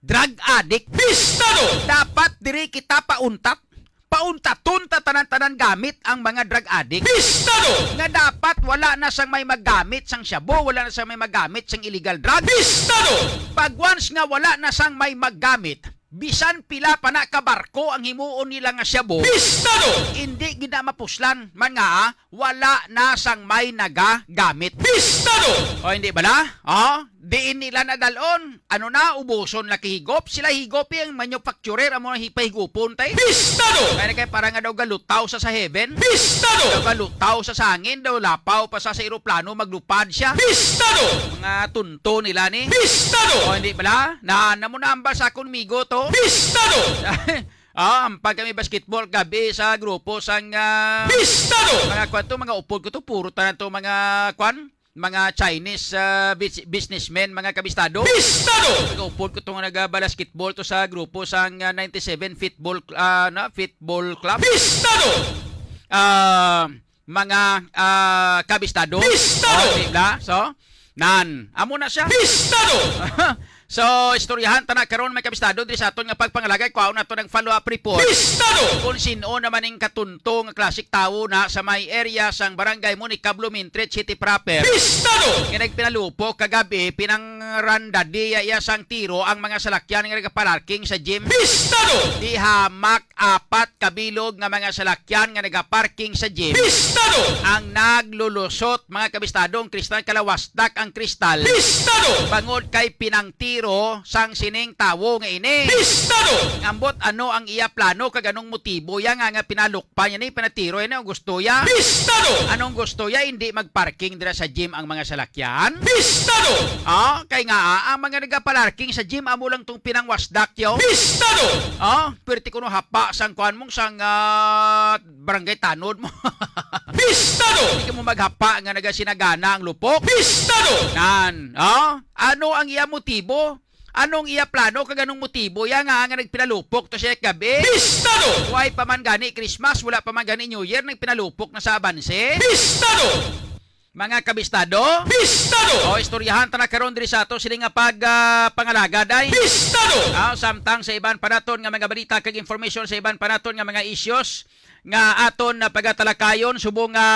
drug addict. Bistado! Dapat diri kita pauntat. Pauntaton ta tanan-tanan gamit ang mga drug addict. Bistado! Nga dapat wala na sang may maggamit sang shabu, wala na sang may maggamit sang illegal drug. Bistado! Pag once nga wala na sang may maggamit, bisan pila pa na ka barko ang himuon nila nga shabu, Bistado! Hindi gid na mapuslan man nga, ah, wala na sang may nagagamit. Bistado! O, hindi bala? O, diin nila nadalon? Ano na, ubuson na kihigop? Sila higop ang manufacturer, amo na hipahigupon tay. Bistado! Kaya na kay para nga daw galutaw sa, sa heaven. Bistado! Daw galutaw sa sangin, daw lapaw pa sa, sa eroplano, maglupad siya. Bistado! Mga tunto nila ni. Bistado! O, hindi bala? Na, namo na ang basa kong migo to. Bistado! Ah, ang pagkami basketball gabi sa grupo sang, ah, Bistado! Mga kwan to, mga upod ko to, puro tanan to mga kwan, mga Chinese, ah, bis-, businessmen, mga kabistado. Bistado! Mga upod ko to nga nagabasketball to sa grupo sang, ah, ninety-seven Fitball, ah, na, Fitball Club. Bistado! Ah, mga, ah, kabistado. Bistado! O, di ba? So, nan, amo na siya. Bistado! So, istoryahan ta na karon, mga kabistado, diri sa aton nga pagpangalagad, kuhaon nato ng follow-up report. Bistado! Kung sino naman ning katunto nga klasik tawo na sa may area sang barangay Monica Blumentritt City proper. Bistado! Nga nagpinalupok kagabi, pinangrandadi iya sang tiro ang mga salakyan nga nagaparking sa gym. Bistado! Di hamak apat ka bilog nga mga salakyan nga nagaparking sa gym Bistado! Ang naglulusot, mga kabistado, ang kristal, kalawasdak ang kristal. Bistado! Bangod kay pinangtiro sang sining tawo nga ini. Bistado! Ambot ano ang iya plano kag anong motibo ya nga, nga pinalukpa niya ni, pinatiro niya, ang gusto ya? Bistado! Anong gusto ya? Hindi magparking dira sa gym ang mga salakyan? Bistado! Ah, kay nga, ah, ang mga nagaparking sa gym, amo lang tong pinangwasdak yo. Bistado! Ah, pwerte kuno hapa sang kuan mong sang, ah, barangay tanod mo. Bistado! Hindi ka mo maghapa nga nagasinagana ang lupok. Bistado! Nan, ah? Ano ang iya motibo? Anong iya plano kag anong motibo ya nga, nga nagpinalupok to siya gabi? Bistado! Way pa man gani Christmas, wala pa man gani New Year, nagpinalupok na sa abanse? Bistado! Mga kabistado? Bistado! O, istoryahan ta na karon diri sa ato sini nga pag, ah, pangalagad ay. Bistado! Ah, samtang sa iban pa naton nga mga balita kag information sa iban pa naton nga mga issues nga aton na pagatalakayon subong nga,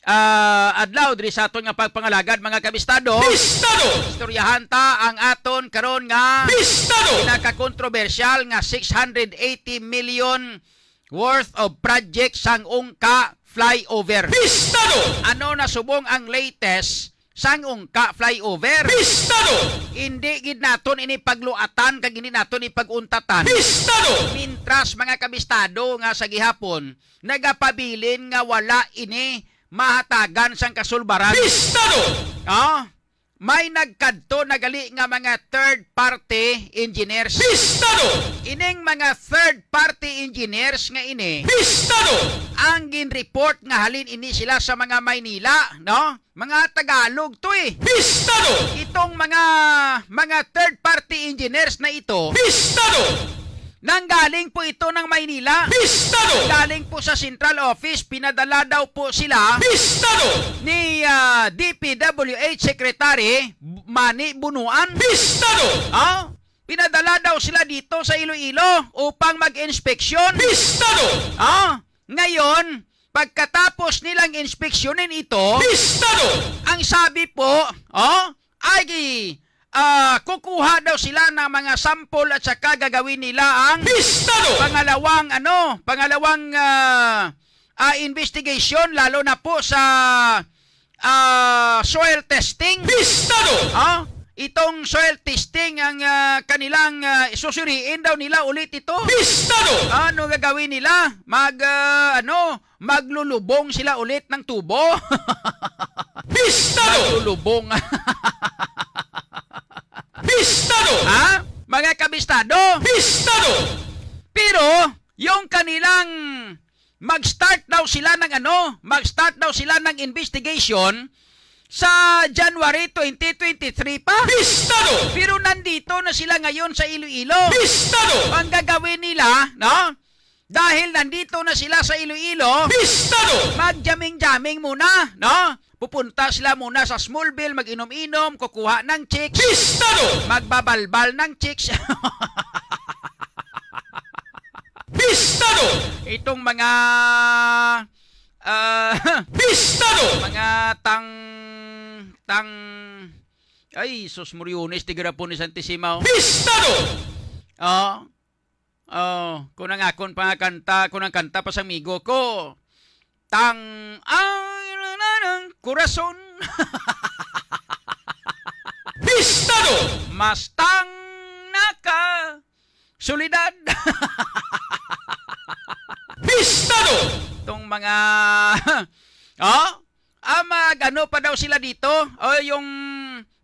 ah, adlaw diri sa aton nga pagpangalagad, mga kabistado. Bistado! Istoryahan ta ang aton karon nga Bistado! Pinakakontrobersyal nga six hundred eighty million worth of project sang Ungka flyover. Bistado! Ano na subong ang latest sang Ungka flyover? Bistado! Hindi gid naton ini pagluatan kag hindi naton ipag-untatan. Bistado! Mintras, mga kabistado, nga sa gihapon nagapabilin nga wala ini mahatagan sang kasulbaran. Bistado! Ah, may nagkadto na gali nga mga third party engineers. Bistado! Ining mga third party engineers nga ini, Bistado! Ang gin-report nga halin ini sila sa mga Maynila, no? Mga Tagalog to eh. Bistado! Itong mga, mga third party engineers na ito, Bistado! Nanggaling po ito ng Maynila. Bistado! Galing po sa central office, pinadala daw po sila Bistado! Ni, ah, D P W H Secretary Manny Bonoan. Bistado! Ah, pinadala daw sila dito sa Iloilo upang mag-inspeksyon. Bistado! Ah, ngayon, pagkatapos nilang inspeksyonin ito, Bistado! Ang sabi po, oh, ay, ah, kukuha daw sila ng mga sample at saka gagawin nila ang Bistado! Pangalawang, ano, pangalawang, ah, ah, investigation, lalo na po sa, ah, soil testing. Bistado! Ah, itong soil testing ang, ah, kanilang, ah, susuriin daw nila ulit ito. Bistado! Ano gagawin nila? Mag, ah, ano, maglulubong sila ulit ng tubo. Bistado! Maglulubong. Bistado! Ha? Mga kabistado? Bistado! Pero, yung kanilang mag-start daw sila ng ano, mag-start daw sila ng investigation sa January twenty twenty-three pa. Pistado! Pero nandito na sila ngayon sa Iloilo. Pistado! Ang gagawin nila, no? Dahil nandito na sila sa Iloilo, Pistado! Mag-jamming-jamming muna, no? Pupunta sila muna sa Smallville, mag-inom-inom, kukuha ng chicks, Pistado! Magbabalbal ng chicks. Pistado! Itong mga, ah, Pistado! Mga tang, tang, ay, sus, Moriones, tigarapon ni Santisimaw. Pistado! Oh, oh, kung ang akon pa nga kanta, kung ang kanta pa sa amigo ko, tang, ay, nananang, kurason. Pistado! Mas tang naka, solidad. Pistado! Itong mga, oh, ah, mag-ano pa daw sila dito? O yung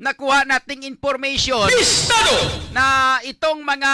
nakuha nating information Pistado! Na itong mga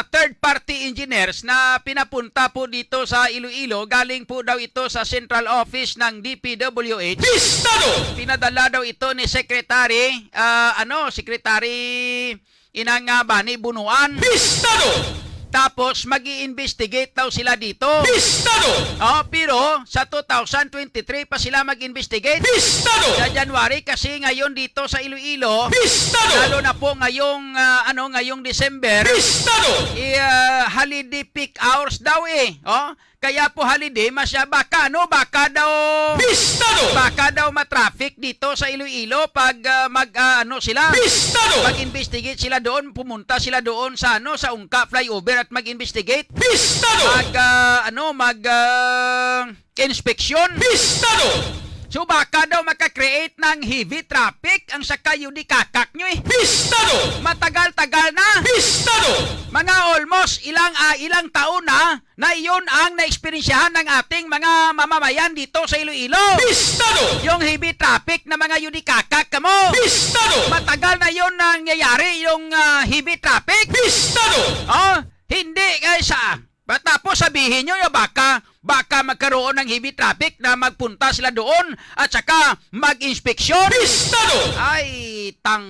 third-party engineers na pinapunta po dito sa Iloilo, galing po daw ito sa central office ng D P W H. Pistado! Pinadala daw ito ni Secretary, ah, ano, Secretary Inang, ah, Bani Bunuan. Pistado! Tapos mag-i-investigate daw sila dito. Pistado! Oh, pero sa two thousand twenty-three pa sila mag-investigate. Pistado! Sa January kasi ngayon dito sa Iloilo. Pistado! Lalo na po ngayong, ah, ano, ngayong December. Pistado! I, ah, holiday peak hours daw eh. Oh, kaya po holiday masya baka, no? Baka daw Pistado! Baka daw ma-traffic dito sa Iloilo pag, ah, mag, ah, ano sila? Pistado! Mag-investigate sila doon, pumunta sila doon sa, ano, sa Ungka flyover at mag-investigate. Pistado! Mag, ah, ano, mag, ah, inspeksyon. Pistado! So baka daw maka-create ng heavy traffic ang sakay di kakak nyo eh. Pistado! Matagal-tagal na. Pistado! Mga almost ilang, ah, ilang taon na na iyon ang naeksperyensyahan ng ating mga mamamayan dito sa Iloilo. Pistado! Yung heavy traffic na mga yudikakak kamo. Pistado! Matagal na yon nangyayari, yung, ah, heavy traffic. Pistado! Oh, hindi kay sa, tapos sabihin nyo yung baka, baka magkaroon ng heavy traffic na magpunta sila doon at saka mag-inspeksyon. Pistado! Ay, tang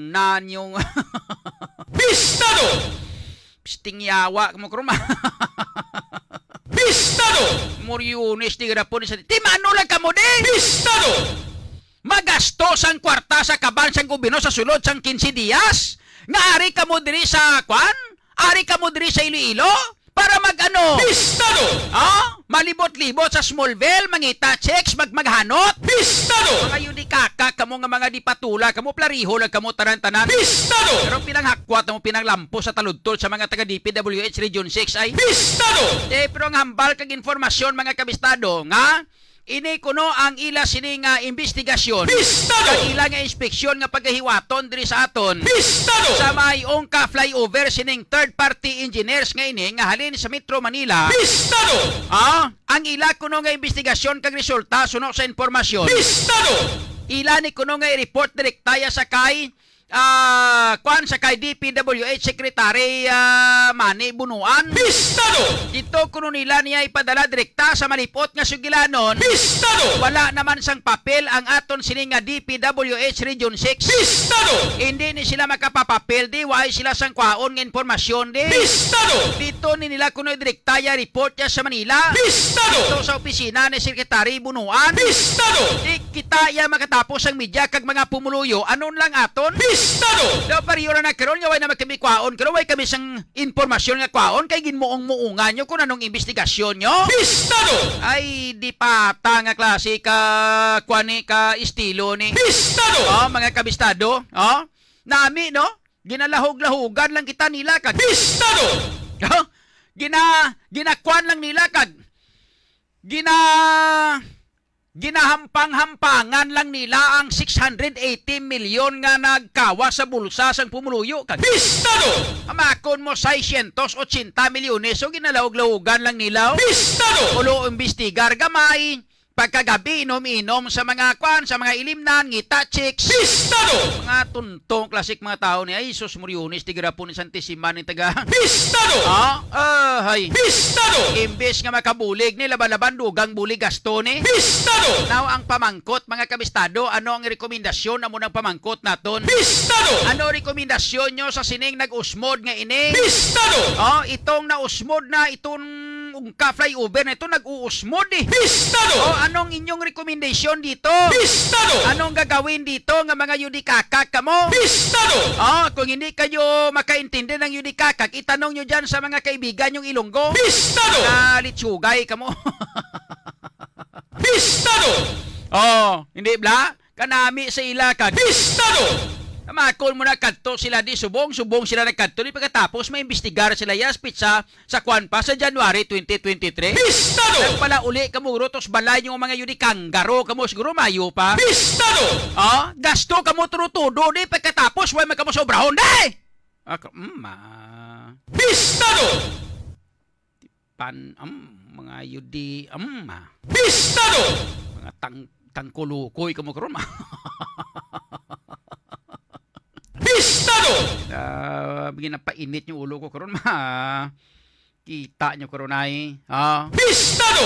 na yung Pistado! Pisting yawa kamo, Kruma. Pistado! Moriones, di ra po ni sa, timano lang kamo, di? Pistado! Magastos ang kwarta sa kaban sang gobyerno sa sulod sang quince dias. Nga ari kamo diri sa, kwan? Ari kamo diri sa Iloilo? Para mag-ano? Pistado! Ha? Malibot-libot sa Smallville, mangita chicks, mag-, maghanot? Pistado! Mga yudikaka kamo nga mga di patula, kamo plariho lang kamo tanan-tanan. Pistado! Pero pinanghakwat mo, pinanglampo sa taludtod sa mga taga D P W H Region six ay Pistado! Eh, pero ang hambal kag informasyon, mga kabistado, nga ini kuno ang ila sini nga investigasyon. Pistado! Kag ila nga inspeksyon nga pagahiwaton diri sa aton. Pistado! Sa may Ungka flyover sining third party engineers nga ini nga halin sa Metro Manila. Pistado! Ah, ang ila kuno nga investigasyon kag resulta suno sa impormasyon. Pistado! Ila ni kuno nga i-report direkta ya sa kay, ah, kwan, sa kay D P W H Secretary, ah, Manny Bunuan. Pistado! Dito kuno nila niya ipadala direkta sa malipot nga sugilanon. Pistado! Wala naman sang papel ang aton sini nga D P W H Region six. Pistado! Hindi ni sila makapapapel di, wala sila sang kwaon nga impormasyon di. Pistado! Dito ni nila kuno direkta ya report ya sa Manila. Pistado! Dito sa opisina ni Secretary Bunuan. Pistado! Di kita ya makatapos ang media kag mga pumuluyo. Anon lang aton? Pistado! Daw pariyo na karon nga way na magkamikwaon, karon way kami sang impormasyon nga kwaon kay ginmuong-muungan nyo kung anong investigasyon nyo. Pistado! Ay, di pata nga klase ka, kwan ni, ka estilo ni. Pistado! Oh, mga kabistado, oh, nami, no? Ginalahog-lahogan lang kita nila kag Pistado! Oh, gina-, ginakuan lang nila kag gina-, ginahampang-hampangan lang nila ang six hundred eighty milyon nga nagkawa sa bulsa sang pumuluyo kag Pistado! Amakon mo, seiscientos ochenta milyones, so ginalahog-lahogan lang nila, oh. Pistado! Ulo imbestigar gamay, pagkagabi, inom-inom sa mga kwan, sa mga ilimnan, ngita chicks. Pistado! Mga tuntong klasik mga tao ni, ay, sus, Muriones, di garapon ni Santisiman ni taga. Pistado! Ah, ah, hay. Pistado! Imbes nga makabulig ni, laban-laban, dugang bulig gasto ni. Pistado! Now, ang pamangkot, mga kabistado, ano ang rekomendasyon amo ng pamangkot naton? Pistado! Ano rekomendasyon nyo sa sining nag-usmod nga ini? Pistado! Oh, itong nausmod na, itong ungka flyover na ito, nag-uusmod eh. Pistado! Oh, anong inyong rekomendasyon dito? Pistado! Anong gagawin dito nga mga yudikakak kamo? Pistado! Oh, kung hindi kayo makaintindi ng yudikakak, itanong nyo dyan sa mga kaibigan yung Ilonggo. Pistado! Na litsugay kamo. Pistado! Oh, hindi bla? Kanami sa ila ka. Pistado! Namakon mo na kadto sila di subong, subong sila nagkadto. Di pagkatapos, maimbestigar sila, yes, pitsa sa kwan pa, sa January twenty twenty-three. Pistado! Nagpalauli ka mo, Rutos Balay, yung mga yun, di kanggaro ka mo, siguro mayo pa. Pistado! Oh, gasto ka mo, tudo-tudo, di pagkatapos, way man ka mo sobrahon, di! Ako, mm, ah. Pistado! Pan, um, mga yudi, um, ah. Pistado! Mga tang-, tangkulukoy ka mo karon, ma. Pistado! Ah, ginapainit yung ulo ko karon, ma. Kita nyo karon ay, ha? Pistado!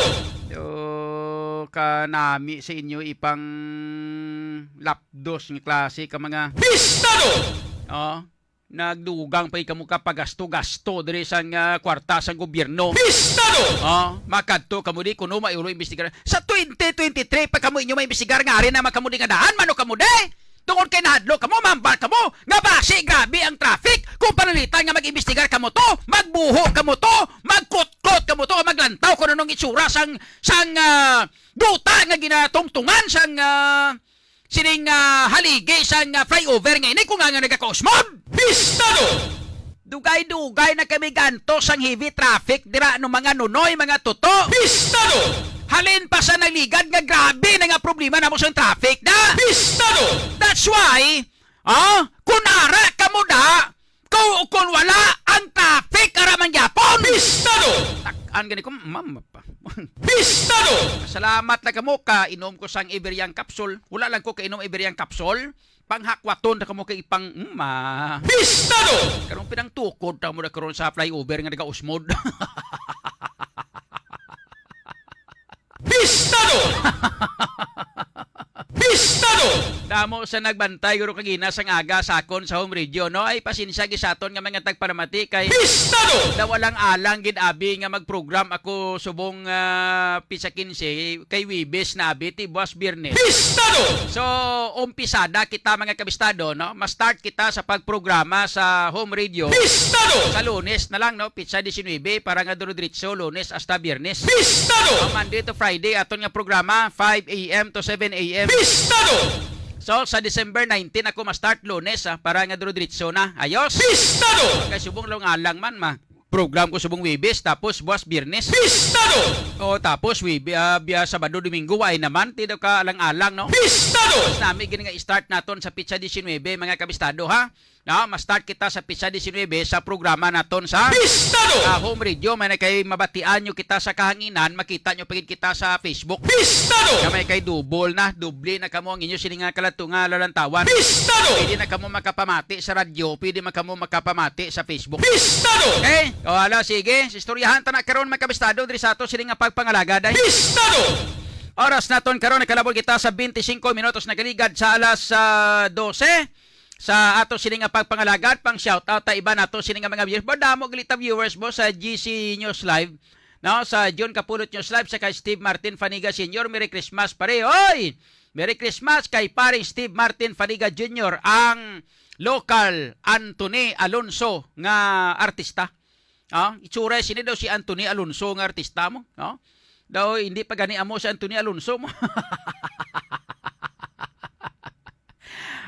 So, kanami sa inyo ipang lapdos nga klase ka mga Pistado! Oh, nagdugang pa kamo ka pagasto-gasto diri sang, ah, kwarta sang gobyerno. Pistado! Oh, makadto kamo di kuno maiulo imbestigar. Sa twenty twenty-three pa kamo inyo maimbestigar nga ari na man kamo di nga daan, mano kamo di? Tungod kay nahadlo kamo, mahambal kamo, nga basi grabe ang traffic. Kung panalitan nga mag-imbestigar kamo to, magbuho kamo to, magkutkot kamo to, maglantaw kung anong itsura sang, sang, ah, duta nga ginatungtungan sang, ah, sining, ah, haligi sang, ah, flyover nga ini kung nga, nga nagakausmod. Pistado! Dugay-dugay na kami gantos ang heavy traffic dira, no, mga nunoy, mga tuto. Pistado! Halin pa sa naligad nga grabe na nga problema namo sa traffic, da. Pistado! That's why, ah, kung ara kamo da, kung, kung wala ang traffic, ara man gyapon. Pistado! Tak-an gani ko, ma'am, pa. Pistado! Salamat na kamo ka inom ko sang Iberiang capsule. Wala lang ko kainom Iberiang capsule. Panghakwaton na kamo kay ipang, mm, ah. Pistado! Karong pinangtukod na mo na karon sa flyover nga nagausmod. Pistado! Pistado! Damo sa nagbantay, guro, kagina sang aga sa akon sa home radio, no? Ay, pasensya gid sa aton nga mga tagpalamati kay Pistado! Daw alang-alang gid abi nga mag-program ako subong, ah, pisa quince kay Webes na abi ti buwas Biyernes. Pistado! So, umpisada kita, mga kabistado, no? Ma-start kita sa pagprograma sa home radio. Pistado! Sa Lunes na lang, no? Pitsa diecinuebe para nga duro-diretso, Lunes hasta Biyernes. Pistado! Ah, Monday to Friday, aton nga programa, five a m to seven a m. Pistado! So, sa December nineteen ako ma-start, Lunes, ah, para nga duro-diretso na. Ayos? Pistado! Kay subong lang alang man, ma-program ko subong Webes, tapos buwas Biyernes. Pistado! O, tapos Webe-, ah, biya Sabado, Domingo, waay naman, ti daw ka alang-alang, no? Pistado! Mas nami gini nga i-start naton sa pitsa diecinuebe, mga kabistado, ha? Na, ma-start kita sa pitsa diecinuebe sa programa naton sa Pistado! Sa home radio, may na kay mabatian nyo kita sa kahanginan, makita nyo pa gid kita sa Facebook. Pistado! Nga may kay double na, doble na kamo ang inyo sini nga kalato nga lalantawan. Pistado! Pwede na kamo makapamati sa radyo, pwede man kamo makapamati sa Facebook. Pistado! Okay? O, hala, sige. Istoryahan ta na karon, mga kabistado, diri sa ato sini nga pagpangalagad, ay. Pistado! Oras naton karon, nakalabot kita sa twenty-five minutos nagaligad sa alas, ah, dose. Sa ato sini nga pagpangalagad, pang shout out ta iba nato sini nga mga viewers. Bo, damo gali ta viewers, bo, sa G C News Live. No, sa John Kapulot News Live, sa kay Steve Martin Faniga Senior, Merry Christmas, pare. Oy! Merry Christmas kay paring Steve Martin Faniga Junior, ang local Anthony Alonso nga artista. Ah, itsura sini daw si Anthony Alonso nga artista mo, no? Daw hindi pa gani amo si Anthony Alonso mo.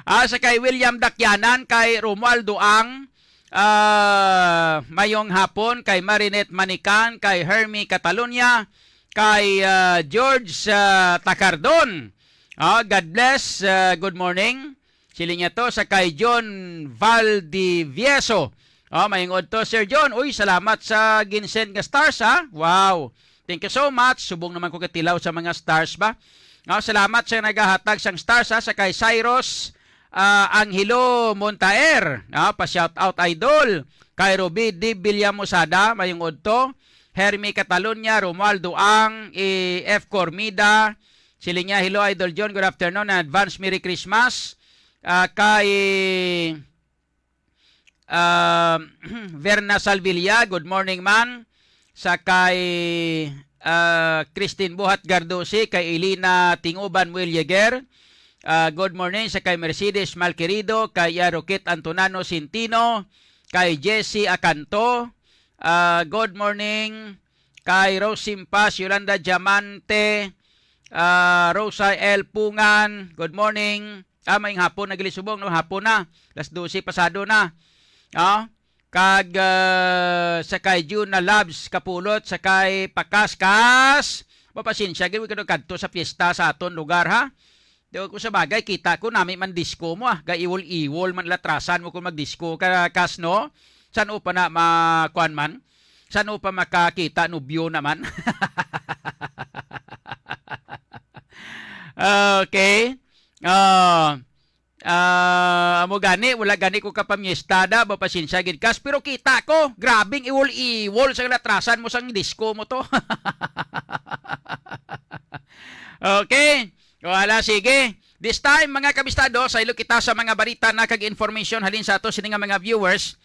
Ah, sa kay William Dakyanan, kay Romualdo Ang, ah, mayong hapon, kay Marinette Manican, kay Hermie Catalonia, kay, ah, George, ah, Tacardon. Ah, God bless, ah, good morning. Siling niya to sa kay John Valdivieso. Ah, maingod to, Sir John. Uy, salamat sa ginsend nga stars, ha? Wow. Thank you so much. Subong naman ko katilaw sa mga stars ba. No, salamat sa nagahatag sang stars, ha, sa kay Cyrus, ah, Angelo Montaer. No, pa shout out, idol. Kay Ruby D. Villamosada, mayong udto. Hermie Catalonia, Romualdo Ang, eh, F. Cormida. Siling niya, "Hello, Idol John. Good afternoon and advance Merry Christmas." Ah, kay, ah, Verna Salvilla, "Good morning, man." Sa kay, ah, Christine Buhat Gardosi, kay Elena Tinguban Muelleger. Ah, good morning sa kay Mercedes Malquerido, kay, ah, Roquette Antonano Centino, kay Jessie Acanto. Ah, good morning kay Rose Simpas, Yolanda Diamante, ah, Rosa L. Pungan. Good morning. Ah, maayong hapon na gali subong, no? Hapon na. Alas dose pasado na. Ah, kag, ah, sa kay June na Labs Kapulot, sa kay Pakaskas. Mapasensya gid, kadto sa piyesta sa aton lugar, ha? Di ko sa bagay, kita ko nami man disco mo, ah. Gaiwol-iwol man latrasan mo kung magdisco ka, Kas, no? San-o pa na ma-, kuan man? San-o pa makakita, nobyo naman? Okay. Ah, ah, amo gani, wala gani ko kapamyestada, mapasensya gid kas, pero kita ko, grabing iwol-iwol sa latrasan mo sang disco mo to. Okay. Wala, sige. This time, mga kabistado, saylo kita sa mga balita na kag information halin sa ato sini nga mga viewers,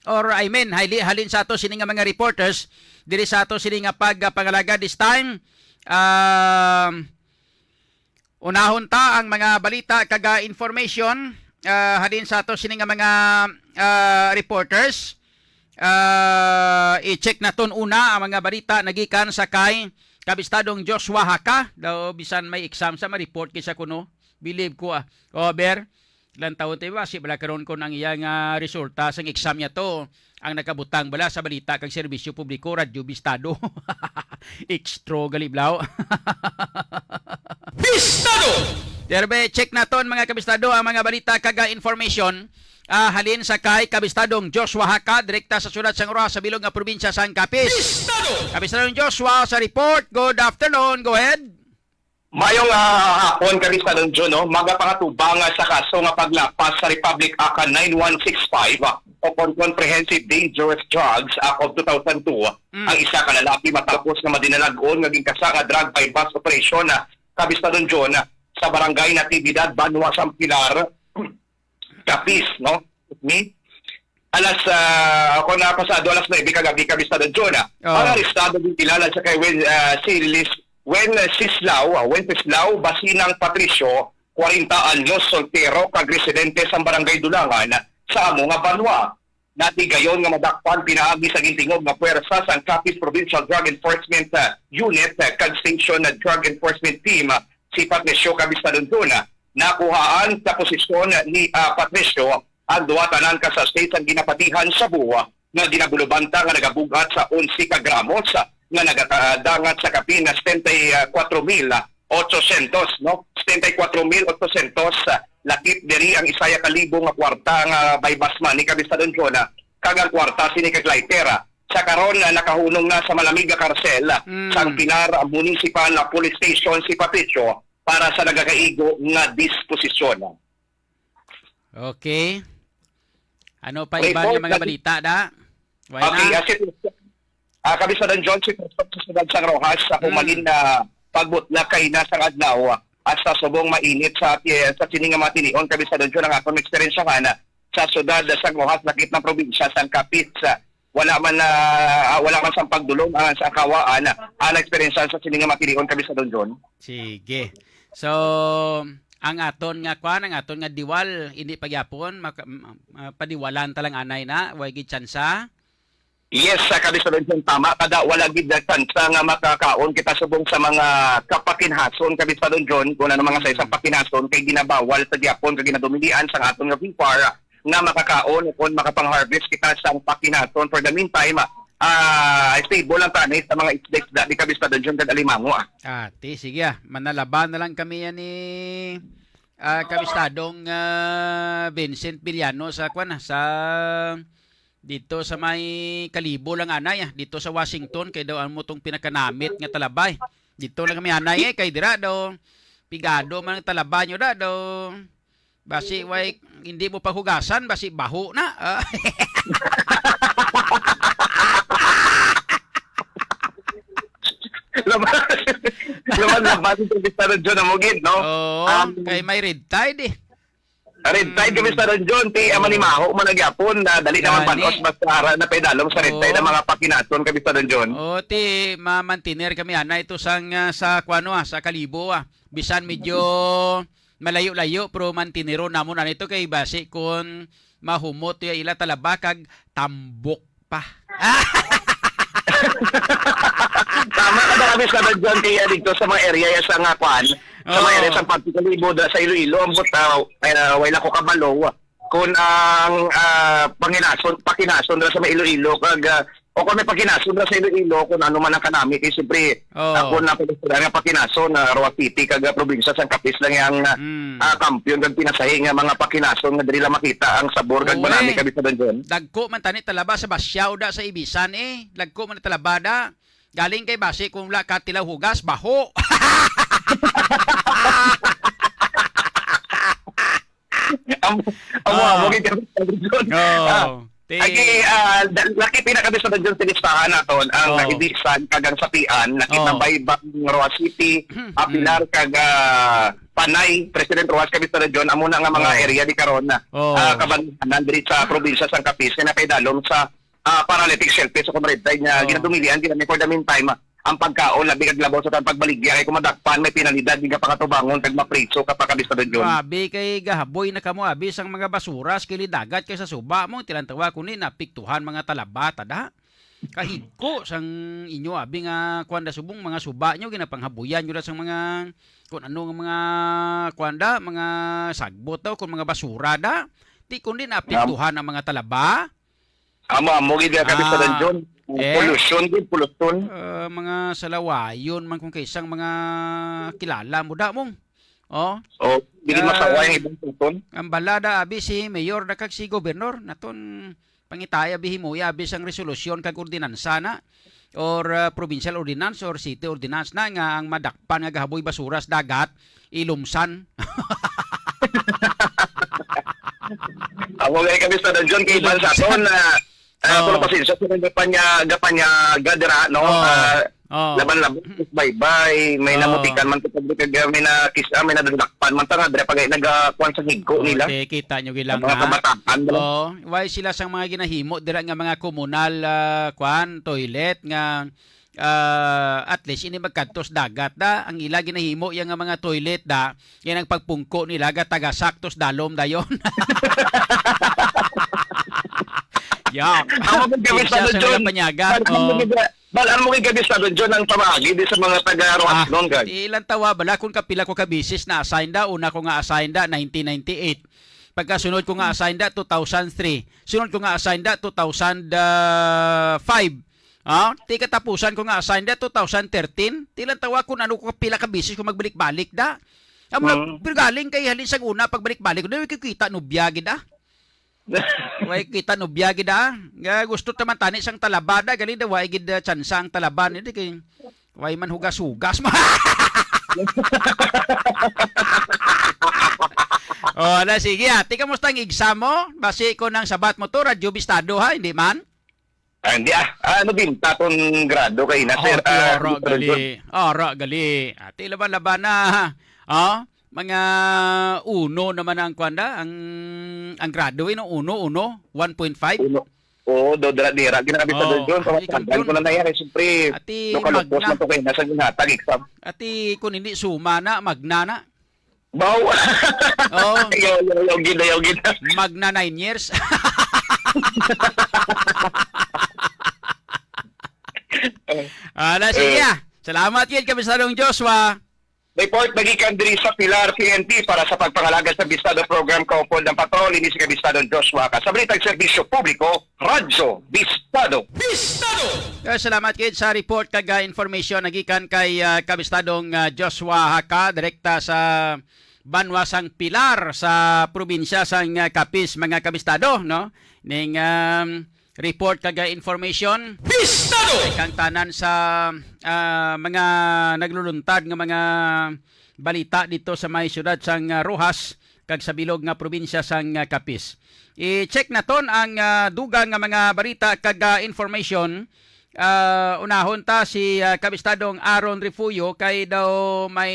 or I mean, hali-, halin sa ato sini nga mga reporters diri sa ato sini nga pagpangalaga. This time, um, unahon ta ang mga balita kag, ah, information, ah, halin sa ato sini nga mga, ah, reporters. Ah, i-check naton una ang mga balita nagikan sa kay Kabistadong Joshua Haka. Daw bisan may exam sa ma-report kisa kuno. Believe ko, ah. O, ber, ilang taon tayo ba? Si bala karon ko nang iya nga resulta sang exam niya to. Ang nakabutang bala sa balita kag serbisyo publiko, Radyo Bistado. Extro gali blaw. Bistado! Derbe, check naton, mga kabistado, ang mga balita kag, ah, information, ah, halin sa kay Kabistadong Joshua Haka, direkta sa siyudad sang Roxas, sa bilog nga probinsya sang Capiz. Bistado! Kabistadong Joshua sa report. Good afternoon. Go ahead. Mayong, ah, hapon, Kabistadong Jun, no? Magapangatubang, ah, sa kaso nga paglapas sa Republic Act nine one six five, ah, o kon Comprehensive Dangerous Drugs Act of two thousand two, Mm. ang isa ka lalaki matapos nga madinalag-on nga ginkasa nga drug buy-bust operation, ah, Kabistadong Jun, ah, sa barangay Natividad, Banwa, San Pilar, Capiz, no? Ni alas, ah, ako na pasado alas nuebe kagabi, Kabistadong Jun, ah. Oh. Ang arestado ginkilala sa kay Wen-, ah, si Lis-, Wenceslao, ah, Wenceslao Basinang Patricio, kwarenta anyos, soltero, kag residente sa barangay Dulangan, sa amo nga banwa. Natigayon nga madakpan pinaagi sa gintingog nga puwersa sang Capiz Provincial Drug Enforcement, ah, Unit, ah, kag Station, ah, Drug Enforcement Team, ah, si Patricio Cabistadon Jun. Nakuhaan sa posisyon ni, ah, Patricio ang duha tanan ka sachet sang ginapatihan shabu nga ginabulubanta nga nagabug-at sa onse ka gramos nga nagadangat sa kapin nga setenta y kuatro mil ochocientos, no? Setenta y kuatro mil ochocientos, ah, lakip diri ang isaya ka libo nga kwarta nga buy-bust money, Kabistadon Jun, ah, kag ang kwarta sini ka glider, ah. Sa karon, ah, nakahunong na sa malamig nga karsel, ah, Mm. sang Pilar Municipal Police Station si Patricio para sa nagakaigo nga disposisyon. Okay. Ano pa iban nga mga balita, da? Wala na? Okay, ah, si, ah, Kabistadon Jun, si Pastor sa siyudad sang Roxas, sa Mm. humalin na pagbutlak kay na sang adlaw, at sa subong mainit sa, sa sini nga mga tinion, Kabistadon Jun, ang akong eksperyensyahan sa siyudad sang Roxas, lakip ng probinsya sang Capiz. Wala man na, ah, wala man sang pagdulom ang sa kawaan ang eksperyensyahan sa sini nga mga tinion, Kabistadon Jun. Sige. So, ang aton nga kwan, ang aton nga diwal, hindi pagyapon, maka-, ma-, ma-, padiwalan talang anay na, way gid tsansa. Yes, sa Kabistadon Jun, tama. Kada wala gid na tsansa nga makakaon kita subong sa mga kapakinhason, Kabistadon Jun, kung ano mga sa isang Mm. pakinhason, kay ginabawal sa gyapon, kay ginadumilian sa aton nga V P A R nga makakaon o kung makapang-harvest kita sa pakinhason. For the meantime, ah, stable lang tani sa mga isda-isda di, Kabistadon Jun, kag alimango, ah. Ah, ti, sige, ah. Manalaba na lang kami yan ni, ah, Kabistadong, ah, Vincent Villano sa, kwan, ah, sa, Dito sa may Kalibo lang, anay, ah. Dito sa Washington, kay daw amo tong pinakanamit nga talaba, eh. Dito lang kami, anay, eh, kay dira daw, pigado man ang talaba nyo, da, daw. Basi, way, hindi mo paghugasan, basi baho na. Ah. Laban, laban, laban sa Mister John Amugid, no? Oo, Um, kay may red tide, eh. Red tide kami sa Ranjon, ti ang manimaho man nagyapon, na dali naman Gani. Banos, basta ara na pedalom sa red tide Oo. Ang mga pakinason kami sa Ranjon. O, ti, mamantiner kami, ana, ito sang, ah, sa, kuano, ah, sa Kalibo, ah. Bisan medyo malayo-layo, pero mantinero namon, ano, ito kay basi kung mahumot ya ila talaba kag tambok pa. Tama ka, dami sa Ranjon, kaya dito sa mga area ya sa nga kwan, sa mga Oo. Area sa Pagkikalibo, da sa Iloilo, ang buta, uh, wala ko kabalo, kung ang, ah, panginason, pakinason ra sa may Iloilo, kag, ah, o kung may pakinason ra sa Iloilo, kung ano man ang kanami, kay siyempre, Oo. Ako na pagkasira nga pakinason, na Roa City, kag, ah, probinsya sang Capiz lang yang, ah, Mm. Ah, kampiyon kag pinasahi nga mga pakinason nga diri lang makita ang sabor kag Uy. Manami kami sa dungeon. Dagko man tani talaba sa Basyaw da sa Ibisan, eh. Dagko man talaba da. Galing kay basi kung wala ka tilaw hugas, baho. Amo, amo, Ah. Amo gid kami sa dungeon. Oh. Ah, Ti- Agi, ah, da- laki pinakabisado dyan sa listahan naton ang Oh. Ibisan kag ang Sapian, nakita Oh. Baybang, Roa City, Mm. Apilar kag, ah, Panay, President Roas kag Mister John, amo na nga mga Oh. Area di karon na Oh. Ah, kabanhanan diri sa probinsya sang Capiz nga nakaidalom sa, ah, paralytic shellfish o kung red tide nga Oh. Ginadumilian gid namin for the meantime, ah, ang pagkaon, labi kag labaw sa tan pagbaligya, kay kung madakpan, may penalidad nga pangatubangon kag mapriso ka pa, Kabisado John. Grabe, kay gahaboy na kamo abi sang mga basura sa kilid dagat kay sa suba mo, tilantawa kundi naapektuhan mga talaba ta da. Kahigko sang inyo abi nga kuan da subong mga suba nyo, ginapanghabuyan nyo da sang mga kun ano nga mga kuan da, mga sagbot daw, kun mga basura da. Di kundi naapektuhan ang mga talaba. Amo, amo gid ang kapistalan, ah, John. Eh? Pollution gid, pollution. Ah, mga salawayon man kung kaisang mga kilala mo da mong. Oh. Oh, dili ah, masaway ang ibang tuton. Ang balada abi si mayor na kag si gobernador naton pangitaya abi himuya abi sang resolusyon kag ordinansa na or ah, provincial ordinance or city ordinance na nga ang madakpan nga gahaboy basura sa dagat ilumsan. Amo gani kami sa John kay iban sa aton na ah, Oh. Pero pasensya sa mga gapanya, gapanya gadra, no? Oh. Ah, Oh. Laban-laban, bye-bye. May Oh. Namutikan man kita, kag may nakis-, ah, may nadadakpan man ta nga, dira pa gay nagakuan sa higko Oh, nila. Te, kita nyo gilang Ang mga ha. Kabataan, no? Oh, why sila sang mga ginahimo dira nga mga komunal ah, kuan, toilet nga ah, at least ini magkadto sa dagat da. Ang ila ginahimo iya nga mga toilet da, yan ang pagpungko nila gatagasak tos dalom dayon. Ya. Amo gid kami sa John. Panyaga. Bal-an mo gid, bal-an mo gid kami sa John ang pamagi di sa mga taga Roatnon, ah, kag. Ilang tawa bala kung kapila ko ka bisis na assign da, una ko nga assign da nineteen ninety-eight. Pagkasunod ko nga assign da two thousand three. Sunod ko nga assign da two thousand five. Ah, ti katapusan ko nga assign da two thousand thirteen. Ti lang tawa kung ano ko pila ka bisis ko magbalik-balik da. Amo na, mm, pero galing kay halin sa una pagbalik-balik, di ko kita nubya gid ah. Way kita nubya gid ah. Nga gusto ta man tani sang talaba da, galing da way gid ah, tsansa ang talaba ni di kay way man hugas-hugas mo. Oh, na sige ah. Ti kamusta ang exam mo? Basi ko nang sabat mo to, Radyo Bistado ha, hindi man? Ah, hindi ah. Ah, ano din, tatong grado kay na, sir? Oh, ah, ara gali. Ara gali. Ati laban-laban na. Oh, mga uno naman ang kwanda, ang ang grado ino uno, uno, one point five. Uno. Oo, do dira dira gina kami sa doon. Sa tagal ko na nangyari, siyempre. Ati lokalukos magna. Man to kay nasa ginhatag exam. Ati kung hindi suma na, magna na. Baw. Oh. Yo, yo, yo, gid, yo, gid. Magna nine years. Ala, sige ah. Salamat gid, Kapisadong Joshua. Report nagikan diri sa Pilar, P N P, para sa pagpangalaga sa Bistado Program, kaupod ng patrol, ini si Kabistadong Joshua Casabritag, Serbisyo Publiko, Radyo Bistado. Bistado! Eh, salamat gid sa report kag ah, information nagikan kay ah, Kabistadong ah, Joshua Haka, direkta sa banwa sang Pilar sa probinsya sang ah, Capiz, mga kabistado, no? Ning um, report kag, ah, information. Bistado! Kay kang tanan sa, ah, mga nagluluntad nga mga balita dito sa may siyudad sang, ah, Roxas kag sa bilog nga probinsya sang, ah, Capiz. I-check naton ang, ah, dugang nga mga balita kag, ah, information. Ah, unahon ta si, ah, Kabistadong Aaron Refugio kay daw may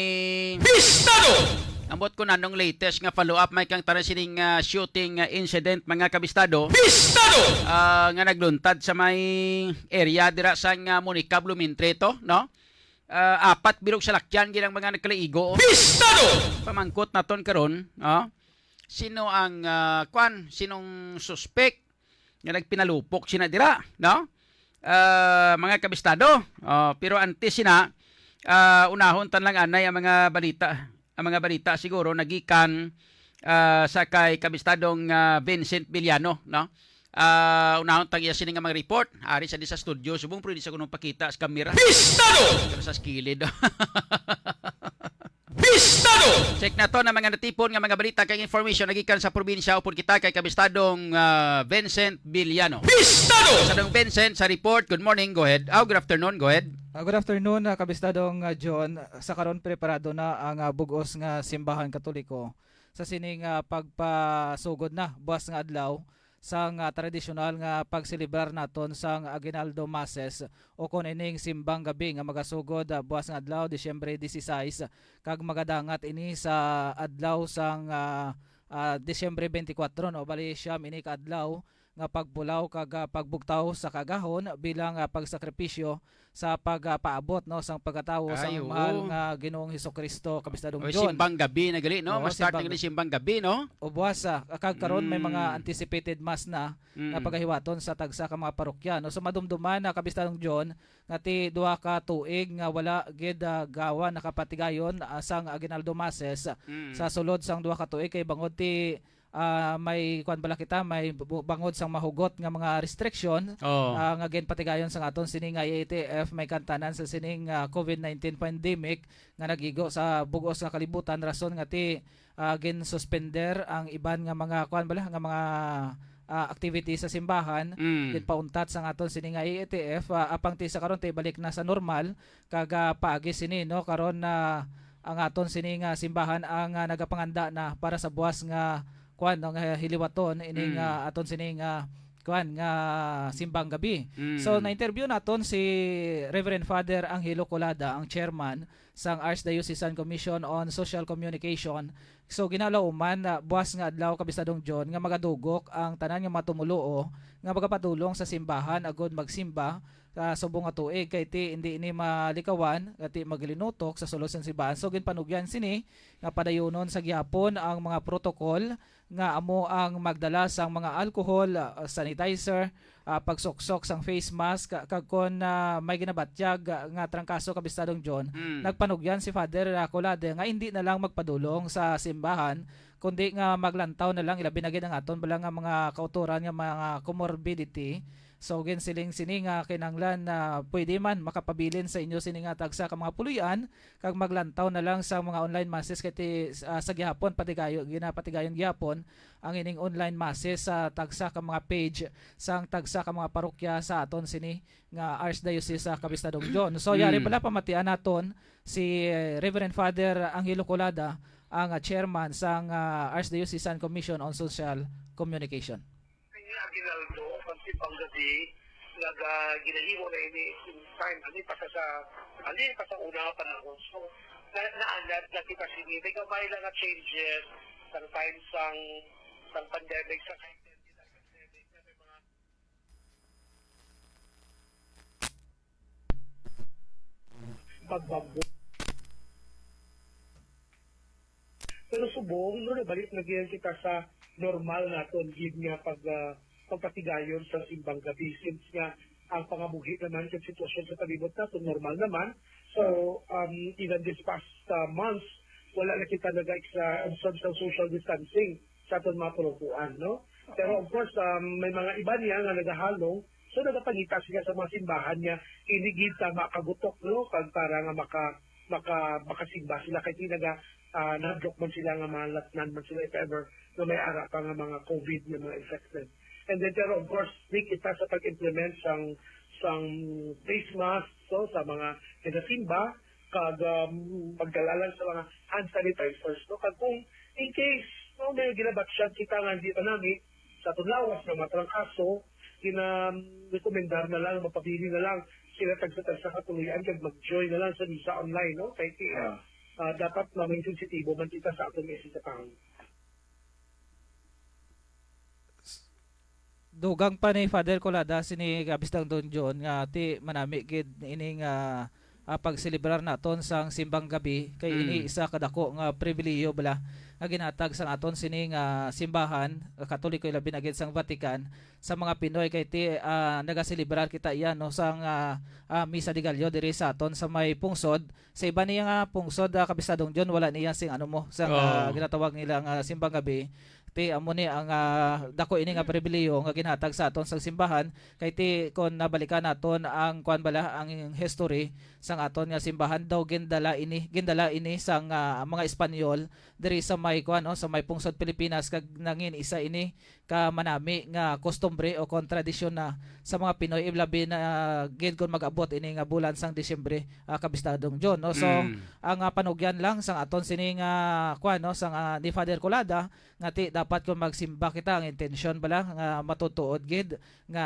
Bistado! Ambot ko na nung latest nga follow-up may kang tanan sining, ah, shooting, ah, incident, mga kabistado. Bistado! Ah, nga nagluntad sa may area dira sa nga Monica Blumentritt to, no? Ah, apat bilog salakyan ginang mga nagkalaigo. Bistado! Pamangkot naton karon, no? Sino ang, ah, kwan? Sinong suspect nga nagpinalupok sina dira, no? Ah, mga kabistado. Oh, pero antes sina, ah, unahon tan lang anay ang mga balita, ang mga balita siguro nagikan, ah, sa kay Kabistadong, ah, Vincent Villano, no? Ah, unahon tang iya sini nga mga report. Ari sa di sa studio, subong pero di sa kuno pakita sa kamera. Bistado! Pero sa kilid. Bistado! Check naton ang mga natipon nga mga balita kag information nagikan sa probinsya upod kita kay Kabistadong, ah, Vincent Villano. Bistado! Kabistadong Vincent sa report. Good morning, go ahead. Oh, good afternoon, go ahead. Ah, good afternoon, ah, Kabistadong, ah, John. Sa karon, preparado na ang, ah, bug-os nga simbahan Katoliko sa sining, ah, pagpasugod na buwas nga adlaw sang, ah, tradisyonal nga pagselebrar naton sang Aguinaldo Masses o kon ining Simbang Gabi nga magasugod, ah, buwas nga adlaw, Disyembre dieciséis, kag magadangat ini sa adlaw sang, ah, ah, Disyembre twenty-four, no? Bali, siyam ini ka adlaw nga pagpulaw kag, ah, pagbugtaw sa kaagahon bilang, ah, pagsakripisyo sa pagpaabot, no, sang pagkatawo sang Ay, oo. mahal nga Ginoong Jesucristo, Kabistadong Oy, John. Simbang gabi na gali, no? Oo, Mas start na simbang gali simbang gabi, no? O buwas, ah, kag karon may mga Mm. anticipated mass na Mm. nga pagahiwaton sa tagsa ka mga parokya, no? So, madumduman na, Kabistadong John, nga ti duha ka tuig nga wala gid, ah, gawa nakapatigayon, ah, sang Aguinaldo Masses. Mm. Sa sulod sang duha ka tuig kay bangod ti ah, may kuwan bala kita, may bu-, bangod sang mahugot nga mga restriction, Oh. ah, nga ginpatigayon sang aton sini nga A A T F, may kantanan sa sining, ah, COVID nineteen pandemic nga nagigo sa bug-os nga kalibutan, rason nga ti, ah, ginsuspender ang iban nga mga kuwan bala, nga mga, ah, activity sa simbahan, Mm. ginpauntat sang aton sini nga A A T F, ah, apang ti sa karon ti balik na sa normal, kag, ah, paagi sini, no, karon na ang aton sini nga simbahan ang, ah, nagapanganda na para sa buwas nga kuan, no, nga hiliwaton ining, Mm. ah, aton sini nga kuan nga simbang gabi. Mm. So, na-interview naton si Reverend Father Angelo Colada, ang chairman sang Archdiocesan Commission on Social Communication. So, ginalauman na buwas nga adlaw, Kabistadong John, nga magadugok ang tanan nga mga tumuluo nga magapadulong sa simbahan agud magsimba sa subong nga tuig, kay ti indi ini malikawan nga ti maglinutok sa sulod sang simbahan. So, ginpanugyan sini nga padayunon sa gihapon ang mga protocol nga amo ang magdala sang mga alcohol, ah, sanitizer, ah, pagsuksok sang face mask, ka-, kag kon, ah, may ginabatyag, ah, nga trangkaso, Kabistadong John, Mm. nagpanugyan si Father, ah, Colade nga indi na lang magpadulong sa simbahan, kundi nga maglantaw na lang, ilabi na gid ang aton bala nga mga kautoran nga mga comorbidity. So, ginsiling sini nga kinahanglan na pwede man makapabilin sa inyo sini nga tagsa ka mga puloy-an, kag maglantaw na lang sa mga online masses kay ti, ah, sa gihapon patigayo, ginapatigayon gihapon ang ining online masses sa tagsa ka mga page sang tagsa ka mga parokya sa aton sini nga Archdiocese sa Cabestadong John. So, yari Mm. pala pamatian naton si, eh, Reverend Father Angelo Colada, ang, ah, chairman sang, ah, Archdiocesan Commission on Social Communication. Ni Aguinaldo, ang simbang gabi, nag, ah, ginahimo na ini in time, ani pa sa, sa, ani pa sa una nga panahon. So, na, naanad na kita sini, may gamay lang nga changes, sang time sang, sang pandemic, sa pagbag-o. Pero subong, no, nabalik na gyud kita sa normal naton gid nga pag, ah, pagpatigayon sa simbang gabi, since nga ang pangabuhi naman sa sitwasyon sa palibot naton normal naman. So, um, even this past, ah, months, wala na kita nag-observe sa social distancing sa aton mga parokyahan, no? Pero of course, um, may mga iba niya nga nagahalong, so nagapangita sila sa mga simbahan niya, ini gid tama ka gutok, no? Kag para nga maka-, maka-, makasimba sila kay di naga-, ah, nahadlok man sila nga malatnan man sila if ever nga may ara pa nga mga COVID nga mga infected. And then, pero of course, strict kita sa pag-implement sang, sang face mask, so, sa mga nagasimba, kag, um, pagdala lang sa mga hand sanitizers, no? Kag kung in case, no, may ginabatyag kita nga hindi pa nami, sa aton lawas nga mga trangkaso, gina-, rekomendar na lang, mapabilin na lang sila tagsa-tagsa ka tuloyan kag mag-join na lang sa misa online, no? Kay ti, ah, ah, dapat maging sensitibo man kita sa aton mga isigkatawo. Dugang pa ni Father Colada sini, Kabistang Don John, nga ti manami gid ining, ah, ah, pagselebrar naton sang simbang gabi, kay ini Mm. isa ka dako nga pribilehiyo bala nga ginhatag sang aton sini nga simbahan, ah, Katoliko, ilabi na gid sang Vatican, sa mga Pinoy, kay ti, ah, nagaselebrar kita iya, no, sang, ah, ah, Misa de Gallo diri sa aton sa may pungsod. Sa iba niya nga pungsod, ah, Kabistadong John, wala niya sing ano mo, sang, ah, Oh. ginatawag nila nga simbang gabi. Ti amo ni ang, ah, dako ini nga Mm. pribilehiyo nga ginhatag sa aton sang simbahan, kay ti kon nabalikan naton ang kuan bala, ang history sang aton nga simbahan, daw gindala ini, gindala ini sang, ah, mga Espanyol diri sa may kuan, no, sa may pungsod Pilipinas, kag nangin isa ini ka manami nga kostumbre o kon tradisyon na sa mga Pinoy, ilabi na gid kon mag-abot ini nga bulan sang Disyembre, ah, Kabistadong John, no? So, Mm. ang, ah, panugyan lang sang aton sini nga kuan, no, sang, ah, ni Father Colada, nga ti dapat kon magsimba kita, ang intensyon bala nga matutuod gid nga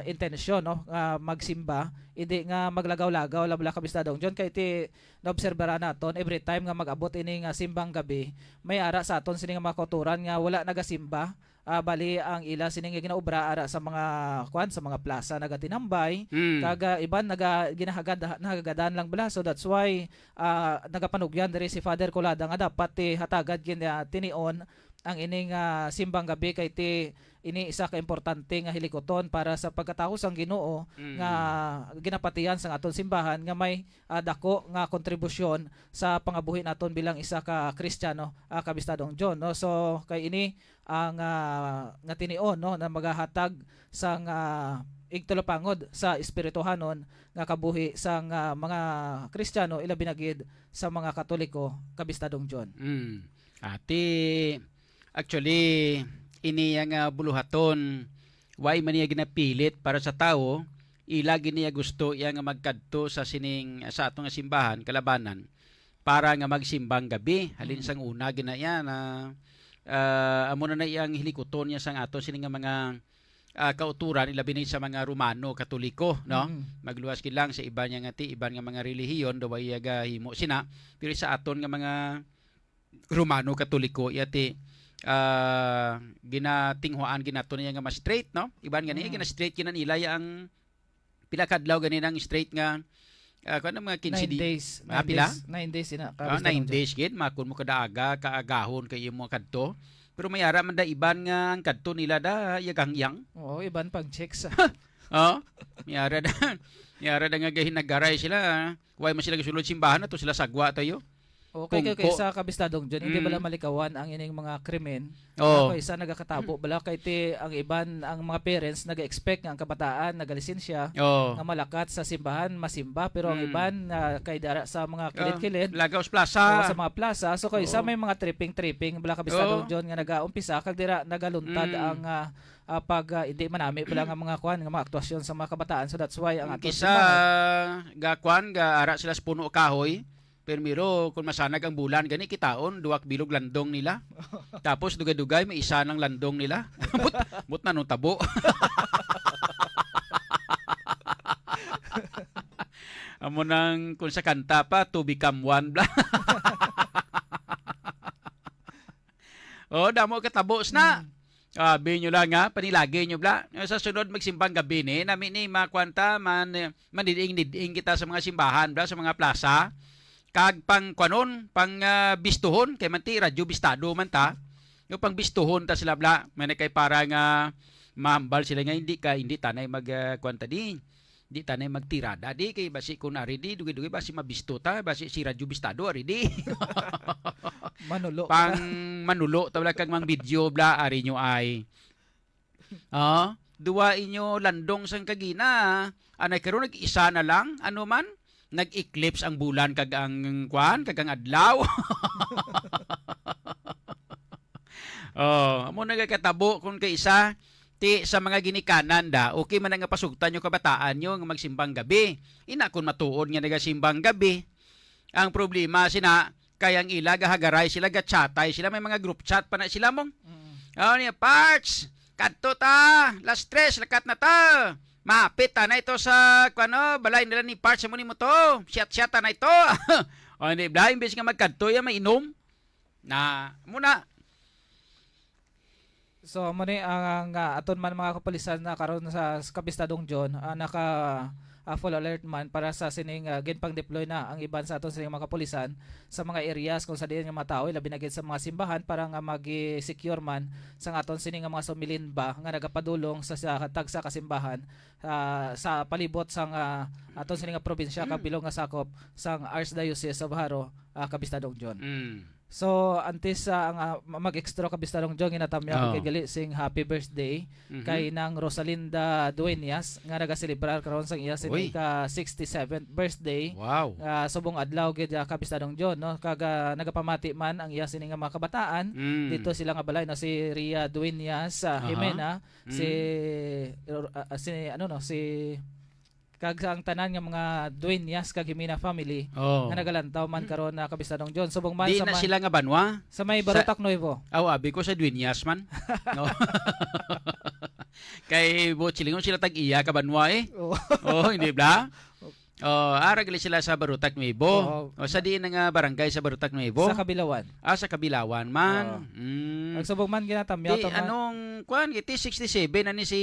intensyon, no, nga magsimba, hindi nga maglagaw-lagaw lang bala, Kabistadong John, kay ti naobserbaran naton, every time nga mag-abot ini nga simbang gabi, may ara sa aton sini nga mga kauturan nga wala nagasimba. Ah, bali ang ila sini nga ginaobra ara sa mga kuan, sa mga plaza nagatinambay, Mm. kag, ah, iban naga ginahagad nagagadan lang bala. So that's why, ah, nagapanugyan diri si Father Colada nga dapat ti hatagan gid, ah, tinion ang ining, ah, simbang gabi, kay ti ini isa ka importante nga hilikuton para sa pagkatawo sang Ginoo Mm. nga ginapatihan sang aton simbahan, nga may, ah, dako nga kontribusyon sa pangabuhi naton bilang isa ka Kristiyano, ah, Kabistadong John, no? So kay ini ang, ah, nga tinion, no, na magahatag sang, ah, igtulapangod sa espirituhanon nga kabuhi sang, ah, mga Kristiyano, ilabi na gid sa mga Katoliko, Kabistadong John. Mm. Ati, actually, ini nga buluhaton, why man niya ginapilit para sa tawo, ila gid niya gusto iya nga magkadto sa sining, sa ato nga simbahan, kalabanan, para nga magsimbang gabi. Halin Mm. sang una gid na iya na, ah, amo na na iyang hilikuton niya sang ato sini nga mga, ah, kauturan, ilabi na sa mga Romano, Katoliko, no? Mm. Magluwas gid lang sa iban niya nga ti, iban nga mga relihiyon, daw iya gahimo sina, pero sa aton nga mga Romano, Katoliko, iya ti, ah, ginatinghuan gid nato niya nga mas straight, no? Iban gani, Mm. gina-straight gid na nila ya ang pila ka adlaw gani nang straight nga, ah, kuwan ang mga quince Nine di-, days. Ah, Nine pila? days. Nine days ina, Ah, Kabistadong nine John. days gid, makon mo kada aga, kaagahon kay imo kadto. Pero may ara man da iban nga ang kadto nila da, yagangyang. Oo, iban pang chicks. Oh, may ara da, may ara da nga gahinagaray sila. Why man sila gasulod simbahan, ato sila sagwa tayo. Okay, kay, kay Kungko. Sa Kabistadong John, hindi Mm. bala malikawan ang ining mga krimen. Oh. Ako isa nagakatabo bala kay ti ang iban, ang mga parents nag-expect nga ang kabataan nagalisensya Oh. nga malakat sa simbahan, masimba, pero ang Mm. iban, ah, kay dara sa mga Ah, kilid-kilid Lagaw sa plaza. o sa mga plaza. So kay isa Oo. may mga tripping-tripping bala, Kabistadong Oo. John, nga nagaumpisa kag dira nagaluntad Mm. ang, ah, ah, pag, ah, hindi manami bala nga mga kuan, nga mga aktuasyon sa mga kabataan. So that's why ang aton Kisa simbahan, ga kuan, ga ara sila sa puno kahoy. Primero, kung masanag ang bulan gani, kitaon duwa ka bilog landong nila. Tapos dugay-dugay may isa nang landong nila. Mut, mut na nung tabo. Amo nang kung sa kanta pa, to become one bla. Oh, damo ka tabos na. Mm. Abi nyo lang, ha, panilagi nyo bla. Sa sunod magsimbang gabi ni, nami ni makwanta man, eh, maniding-niding kita sa mga simbahan bla, sa mga plaza. Kag pang kwanon, pang, ah, bistuhon, kay man ti radyo bistado man ta. Yung pang bistuhon ta sila bla, may na kay para nga mahambal sila nga hindi ka, hindi tanay mag, ah, kwanta di. Di tanay magtirada di, kay basi kun ari di, dugay-dugay basi mabisto ta, basi si radyo bistado ari di. Manulo. Pang manulo ta wala kag mang video bla, ari nyo ay. Oh, duwa inyo landong sang kagina. Anay karon nag-isa na lang, ano man, nag-eclipse ang bulan kag ang kwan, kag ang adlaw. Oh, amo nagakatabo kung kay isa, Ti sa mga ginikanan da, okay man na nga pasugtan nyo kabataan nyo nga magsimbang gabi. Ina, kung matuod nga nagasimbang gabi, ang problema sina, kay ang ila gahagaray sila, gachatay sila, may mga group chat pa na sila mong. Mm. Oh, niya, Parts, kadto ta, las tres, lakat na ta. Mapit ta na ito sa, kuano, balay nila ni Parts, mo ni mo to. Siyat-siyat ta na ito. O, hindi, bla, imbis nga magkadto, yan, mainom. Na, muna. So, amo ni ang, ah, aton man mga kapulisan na karon sa, sa Kabistadong John, ah, naka, ah, full alert man para sa sining, ah, ginpang-deploy na ang iban sa aton sining mga kapulisan sa mga areas kung sa diin nga mga tawo, labi na gid sa mga simbahan para nga magi-secure man sa aton sining nga mga sumilinba nga nagapadulong sa, sa tagsa ka simbahan, ah, sa palibot sang, ah, aton sining nga probinsya, Mm. kabilog nga sakop sang Archdiocese of Jaro, ah, Kabistadong John. Mm. So, antes sa ang, ah, ma-, mag-extra Kabistadong John, ginatamya ko Oh. kay gali sing happy birthday Mhm. kay Nang Rosalinda Dueñas nga nagaselebrar karon sang iya sini Uy. ka sixty-seventh birthday. Wow. Ah, subong adlaw gid, ah, Kabistadong John, no? Kag, ah, nagapamati man ang iya sini nga mga kabataan. Mm. Dito sila nga balay, no? Si Ria Dueñas, ah, Aha. Jimena, Mm. si, ah, si, ano, no? Si kag sa ang tanan nga mga Dueñas kag Jimena family Oh. nga nagalantaw man karon na Kabistadong John. Subong man Di sa na ma-, sila nga banwa? sa may Sa Barotac Nuevo. Aw, abi ko sa Dueñas man. No? Kay buot silingon sila tag-iya ka banwa eh. Oo. Oh, hindi bla? Oh, ara gali sila sa Barotac Nuevo. Oo. O, sa diin na nga barangay sa Barotac Nuevo? Sa Kabilawan. Ah, sa Kabilawan man. Oo. Mm. Ang subong man ginatamyaw Di, to man. Anong, kuan, iti sixty-seven, ani si,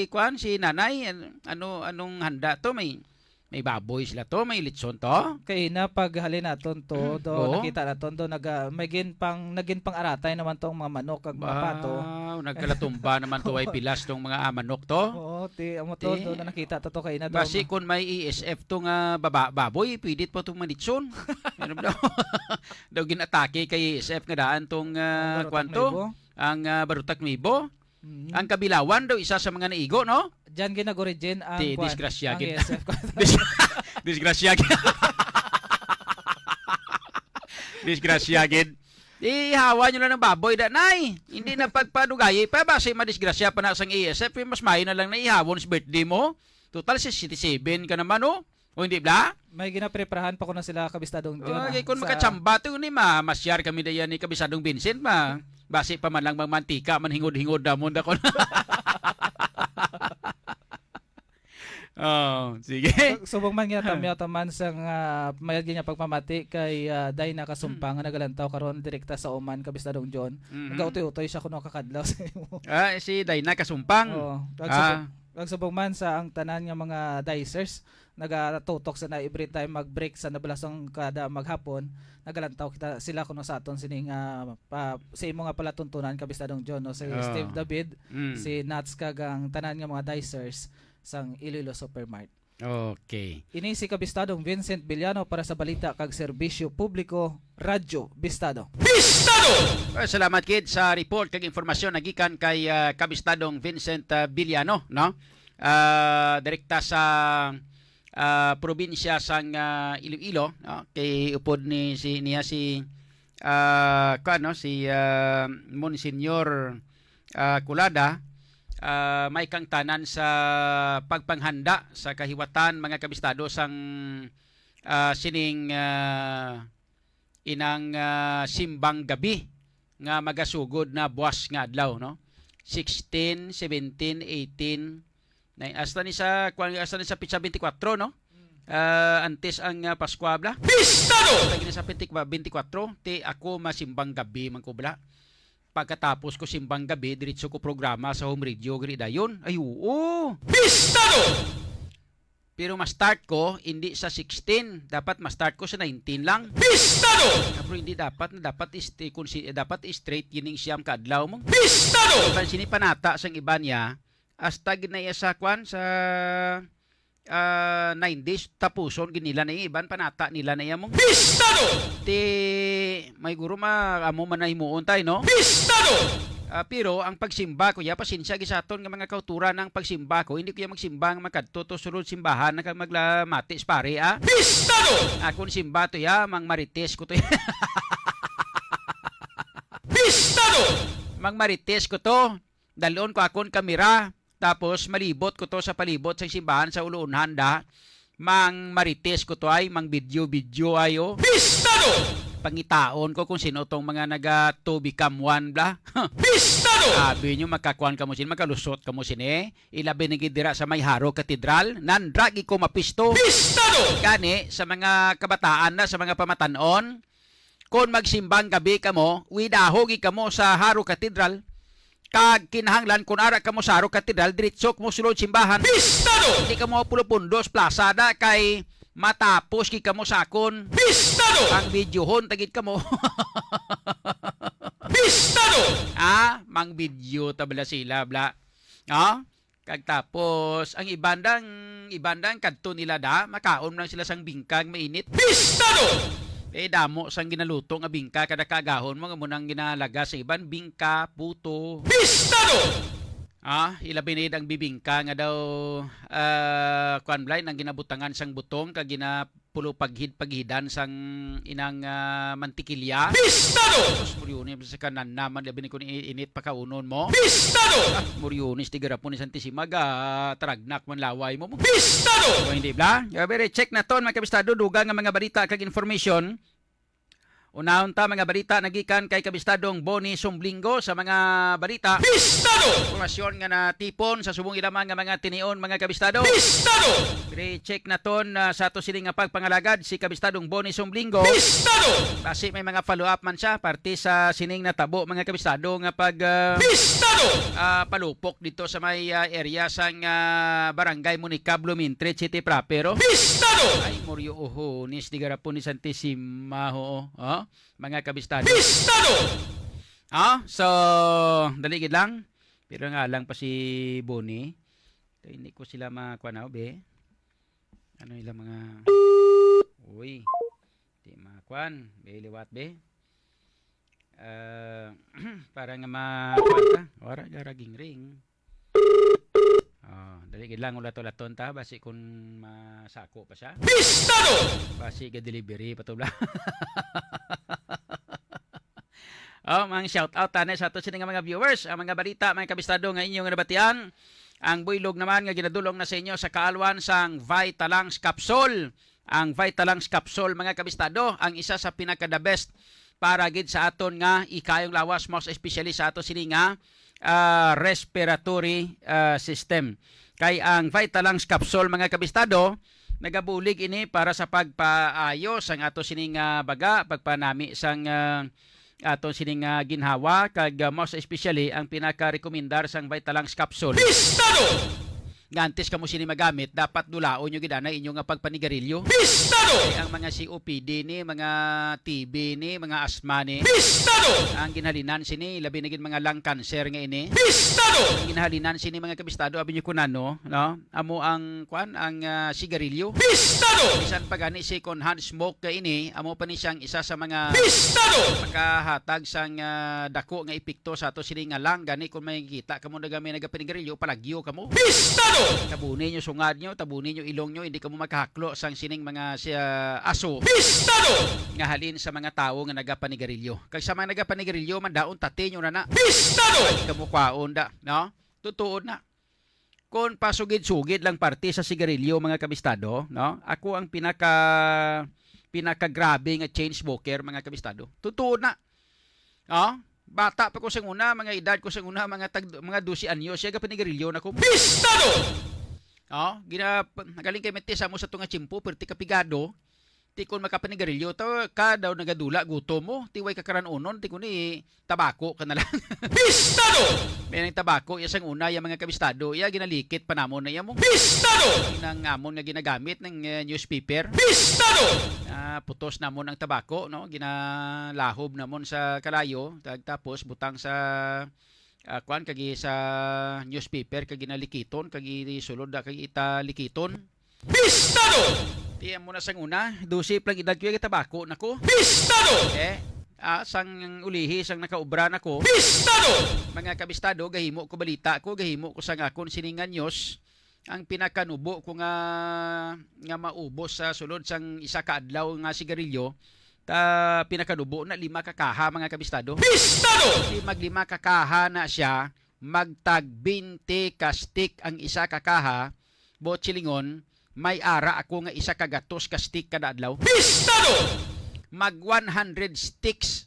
kuan, si nanay, an-, ano, anong handa to? May, may baboy sila to? May litson to? Kay na pag halin naton to, Mm, do, oo. nakita naton do, naga-, may gin pang, nagin pang aratay naman tong mga manok kag mga pato. Wow, nagkalatumba naman to, ay pilas tong mga, ah, manok to. Oo, ti, amo to, Ti, do, na nakita to, to kay na do. Basi kung may E S F to nga baba-, baboy, pwede pa tong manitson. Ano daw? Daw ginatake kay E S F nga daan tong, ah, Ang Barotac kwan to? Nuevo? Ang, ah, Barotac Nuevo? Mm. Ang Kabilawan daw isa sa mga naigo, no? Diyan ginag-origin ang Ti, kwan, disgrasya ang gid. E S F. Dis-, disgrasya gid. Disgrasya gid. Ihawa nyo lang ng baboy, da, nay. Hindi na pagpadugayi pa, basi madisgrasya pa na sang E S F, mas mayo na lang na ihawon sa birthday mo. Total, sixty-seven ka naman, oh. O, hindi bla? May ginapreparahan pa ko na sila, Kabistadong John, ah, Okay, kung sa makachamba to, ni ma-, masyar kami na yan ni Kabistadong Vincent, ma-, basi pa man lang magmantika, man hingod-hingod damon da ko na. Oh, sige. Su-, subong man nga, Ha. tamyaw ta man sa nga mayad nga pagpamati kay, ah, Dayna Kasumpang nga nagalantaw karon direkta sa Oman, Kabistadong John. Mhm. Nagautoy-utoy siya kuno kakadlaw sa imo. Ah, si Dayna Kasumpang? Oo. Kag Ah. subong, kag subong man sa ang tanan nga mga dicers, nagatutok sa na every time mag-break sa nabalasong kada maghapon, nagalantaw kita, sila kuno sa aton sining, ah, pa, sa imo nga palatuntunan, Kabistadong John, no? Si Oo. Steve David, Mm. si Nats, kag ang tanan nga mga dicers sang Iloilo Supermart. Okay. Ini si Kabistadong Vincent Villano para sa balita kag serbisyo publiko, Radyo Bistado. Bistado! Ah, salamat, kid, sa report kag informasyon nagikan kay, ah, Kabistadong Vincent, ah, Villano, no? Ah, direkta sa, ah, probinsya sang, ah, Iloilo, no? Kay upod ni si, niya si, ah, kuwan, no? Si, ah, Monsignor ah, Culada, ah, may kangtanan sa pagpanghanda sa kahiwatan, mga kabistado, sang, ah, sining, ah, inang, ah, simbang gabi nga magasugod na buwas nga adlaw, no? Sixteen, seventeen, eighteen, na, hasta ni sa, kuwan, hasta ni sa pitsa twenty-four, no? Ah, antes ang, ah, Paskwa, bla? Bistado! Lagi na sa twenty-four, twenty-four, ti ako masimbang gabi man ko, bla. Pagkatapos ko simbang gabi, diretso ko programa sa home radio, gani dayon. Ay, oo. Bistado! Pero ma-start ko, hindi sa sixteen. Dapat ma-start ko sa nineteen lang. Bistado! Ah, pero hindi dapat, dapat is-, eh, kung si, eh, dapat straight gining siyam ka adlaw mo. Bistado! Iban sini panata sang iba niya, hasta gid na iya sa kwan, sa ah, nine days, tapuson gid nila na iya, iban panata nila na iya mo. Bistado! Ti, may guro ma-, amo man na himuon tay, no? Bistado! Ah, pero ang pagsimba ko, ya, pasensya gid sa aton nga mga kauturan ang pagsimba ko, hindi ko ya magsimba nga magkadto to sulod simbahan na kag maglamati sa pare, ah. Bistado! Akon simba to ya, mang marites ko to ya. Bistado! Mang marites ko to. Dalon ko akon kamera, tapos malibot ko to sa palibot sang simbahan sa uluunhan da. Mang marites ko to ay, mang video-video ay, oh. Pistado! Pangitaon ko kung sino tong mga naga two become one bla. Pistado! Sabi nyo, makakuan kamo sini, makalusot kamo sini. Ilabi na gid dira sa may Haro Katedral, nandra gid ko mapisto. Pistado! Gani, sa mga kabataan na, sa mga pamatanon, kung magsimbang gabi kamo, widaho gid kamo sa Haro Katedral, kag kinahanglan kung ara kamo sa Haro Katedral, diretso kamo sulod simbahan. Pistado! Hindi kamo pulo pundos plaza da kay matapos gid kamo sa akon. Pistado! Ang videohon ta gid kamo. Pistado! Ah, mang video ta bala sila, bla. Ah? Kag tapos, ang ibandang, ibandang kadto nila da, makaon lang sila sang bingka nga mainit. Pistado! Eh, damo sang ginaluto nga bingka kada kaagahon mo, nga mo nang ginalaga sa iban, bingka, puto. Pistado! Ah, ilabi na ang bibingka nga daw, ah, kuan, Blay, nang ginabutangan sang butong, kag gina-, pulo paghid-paghidan sang inang, ah, mantikilya. Pistado! Tapos, Muriones, sa kanan naman, labi ni kun i-, init pakaunon mo. Pistado! Ah, Muriones, di garapon ni Santisimaga, taragnak man laway mo. Pistado! O, hindi bla? Gabi, check naton, mga kabistado, dugang nga mga balita kag information. Unahon ta, mga balita nagikan kay Kabistadong Boni Sumblingo sa mga balita. Pistado! Impormasyon nga natipon sa subong ilaman nga mga tinion, mga kabistado. Pistado! Pre-check naton, ah, sa ato sini nga pagpangalagad si Kabistadong Boni Sumblingo. Pistado! Basi may mga follow-up man siya parte sa sining natabo, mga kabistado, nga pag, ah, Pistado! ah, palupok dito sa may, ah, area sang, ah, Barangay Monica, Blumentritt City proper, oh. Pistado! Ay, Muriones, di garapon ni Santisimago, oh. Oh, mga kabistado. Pistado! Ah, so, dali gid lang. Pero nga lang pa si Boni. Kay hindi ko sila makuha na, be. Ano ilang mga, uy, di makuan, be, liwat, be. Ah, para nga makuan ka, wala ka raging ring. Oh, dali gid lang, ulat-ulaton ta, basi kung masako pa siya. Pistado! Basi ga-delivery pa to, bla. Oh, mga shout out tani sa ato sini nga mga viewers, ang mga balita, mga kabistado nga inyo nga nabatian. Ang buylog naman nga ginadulong na sa inyo sa kaalwan sang Vitalangs Capsule. Ang Vitalangs Capsule, mga kabistado, ang isa sa pinaka the best para gid sa aton nga ikayong lawas, most especially sa ato sini nga, ah, respiratory, ah, system. Kay ang Vitalangs Capsule, mga kabistado, nagabulig ini para sa pagpaayo sang ato sini nga baga, pagpanami sang, ah, aton sini nga ginhawa, kag, ah, most especially ang pinaka-rekomendar sang Vitalangs Capsule. Pistado! Nga antes kamo sini magamit, dapat dulaon nyo gid ana inyo nga pagpanigarilyo. Pistado! Kay ang mga C O P D ni, mga T B ni, mga asma ni. Pistado! Ang ginhalinan sini, labi na gid mga lung cancer nga ini. Pistado! Ang ginhalinan sini, mga kabistado, abi nyo kun ano, no? Amo ang, kuan, ang, ah, sigarilyo. Pistado! Bisan pa gani second hand smoke ka ini, amo pa ni siyang isa sa mga Pistado! makahatag sang, ah, dako nga epekto sa ato sini nga lung. Gani kung makikita kamo na may nagapanigarilyo, palagyo kamo. Pistado! Tabuni nyo sungad nyo, tabuni nyo ilong nyo, hindi kamo makahaklo sang sining mga siya aso. Pistado! Nga halin sa mga tawo nga nagapanigarilyo. Kag sa mga nagapanigarilyo, mandaon tati nyo na na. Pistado! Hindi kamo kwaon da, no? Tutuod na. Kon pasugid-sugid lang parte sa sigarilyo, mga kabistado, no? Ako ang pinaka, pinakagrabe nga chain smoker, mga kabistado. Tutuod na. Oh, bata pa ko sang una, mga edad ko sang una, mga tag-, mga dose anyos, siya gapanigarilyo na ko. Pistado! Oh, gina-, nagaling kay mete sa mo sa tunga tiyempo, perti kapigado. Ti kon makapanigarilyo, ta ka daw nagadula gutom mo, ti way ka karanunon, ti kon ni tabako ka na lang. Pistado! May nang tabako, iya sang una, iya mga kabistado, iya ginalikit pa namon na iya mo. Pistado! Nang amon nga ginagamit ng, eh, newspaper. Pistado! Ah, putos namon ang tabako, no? Ginalahob namon sa kalayo, tag-, tapos butang sa, ah, kuan, kagi sa newspaper, kag ginalikiton, kag isulod da, kag italikiton. Pistado! Ti amo na sang una, dose pa lang edad ko, tabako na ko. Pistado! Eh, ah, sang ulihi, sang nakaubra na ko. Pistado! Mga kabistado, gahimo ko balita ko, gahimo ko sang akon sining nga news. Ang pinakanubo ko nga, nga maubos sa sulod sang isa ka adlaw nga sigarilyo, ta pinakanubo na lima ka kaha, mga kabistado. Pistado! Di maglima ka kaha na siya, Magtag twenty ka stick ang isa ka kaha, buot silingon, may ara ako nga isa ka gatos ka stick kada adlaw. Pistado! Mag one hundred sticks,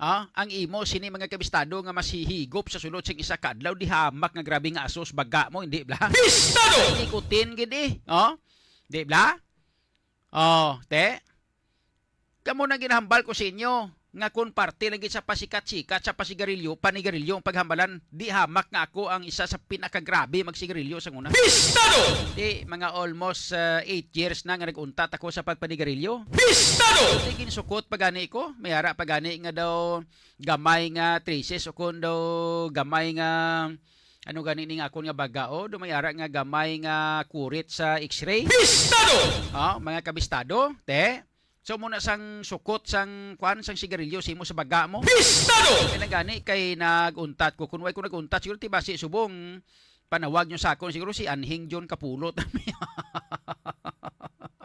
ah, ang imo sini, mga kabistado, nga masihigop sa sulod sing isa ka adlaw, di hamak nga grabe nga asos baga mo, hindi bala? Pistado! Nikotin gid eh, oh? Di bala? Oh, te. Kamo na ginahambal ko sa inyo nga kung parte lang gid sa pasikat-sikat sa pasigarilyo, panigarilyo ang paghambalan, di hamak nga ako ang isa sa pinakagrabe magsigarilyo sa una. Pistado! Di, mga almost, uh, eight years na nga nag-untat ako sa pagpanigarilyo. Pistado! Di ginsukot pa gani ko, may ara pa gani nga daw gamay nga traces o kun daw gamay nga ano gani ning akon nga baga, oh, daw may ara nga gamay nga kurit sa X-ray. Pistado! Oh, mga kabistado, te. So, muna sang sukot sang, kuan, sang sigarilyo sa imo sa baga mo. Pistado! Kaya lang gani kay nag-untat ko. Kung way ko nag-untat, siguro ti basi subong panawag nyo sa akon, siguro si Anhing John Kapulot.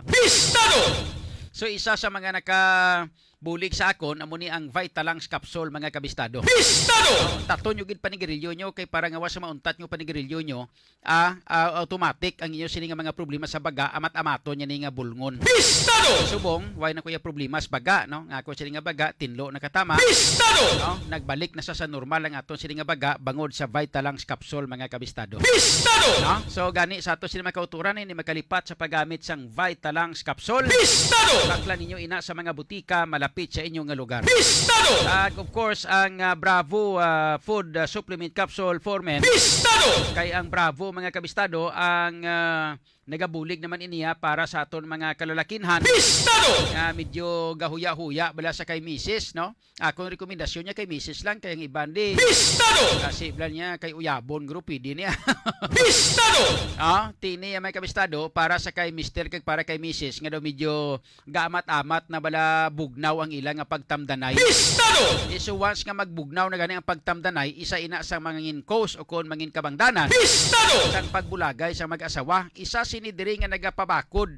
Pistado! So, isa sa mga nakabulig sa akon, amo ni ang Vitalux capsule, mga kabistado. Pistado! Tato nyo gid panigarilyo nyo, kay para nga wa sa mauntat nyo panigarilyo nyo, ah, ah, automatic ang inyo sini nga mga problema sa baga, amat-amaton niya ni nga bulngon. Pistado! Subong, way na kuya problema sa baga, no? Nga ako sini nga baga, tinlo na katama. Pistado! No? Nagbalik na sa, sa normal ang aton sini nga baga, bangod sa Vitalux capsule, mga kabistado. Pistado! No? So, gani sa ato sini mga kauturan, hindi makalipat sa paggamit sang Vitalux capsule. Pistado! Bakla ninyo ina sa mga butika, malapit sa inyo nga lugar. Pistado! Ag, of course, ang, ah, Bravo, ah, food, ah, supplement capsule for men. Pistado! Kay ang Bravo, mga kabistado, ang, ah, nagabulig naman iniya para sa aton mga kalalakinhan. Pistado! Nga medyo gahuya-huya bala sa kay misis, no? Akong rekomendasyon niya kay misis lang, kay ang iban di Pistado! Kasi bala niya kay uyabon, guro, pwede niya. Pistado! Ah, tini ang may kabistado para sa kay mister kag para kay misis nga daw medyo gaamat-amat na bala bugnaw ang ila nga pagtamdanay. Pistado! Eh, so once nga magbugnaw na gani ang pagtamdanay, isa ina sa mangin cause o kon mangin kabangdanan Pistado! Sang pagbulagay sa mag-asawa. Isa sini diri nga nagapabakod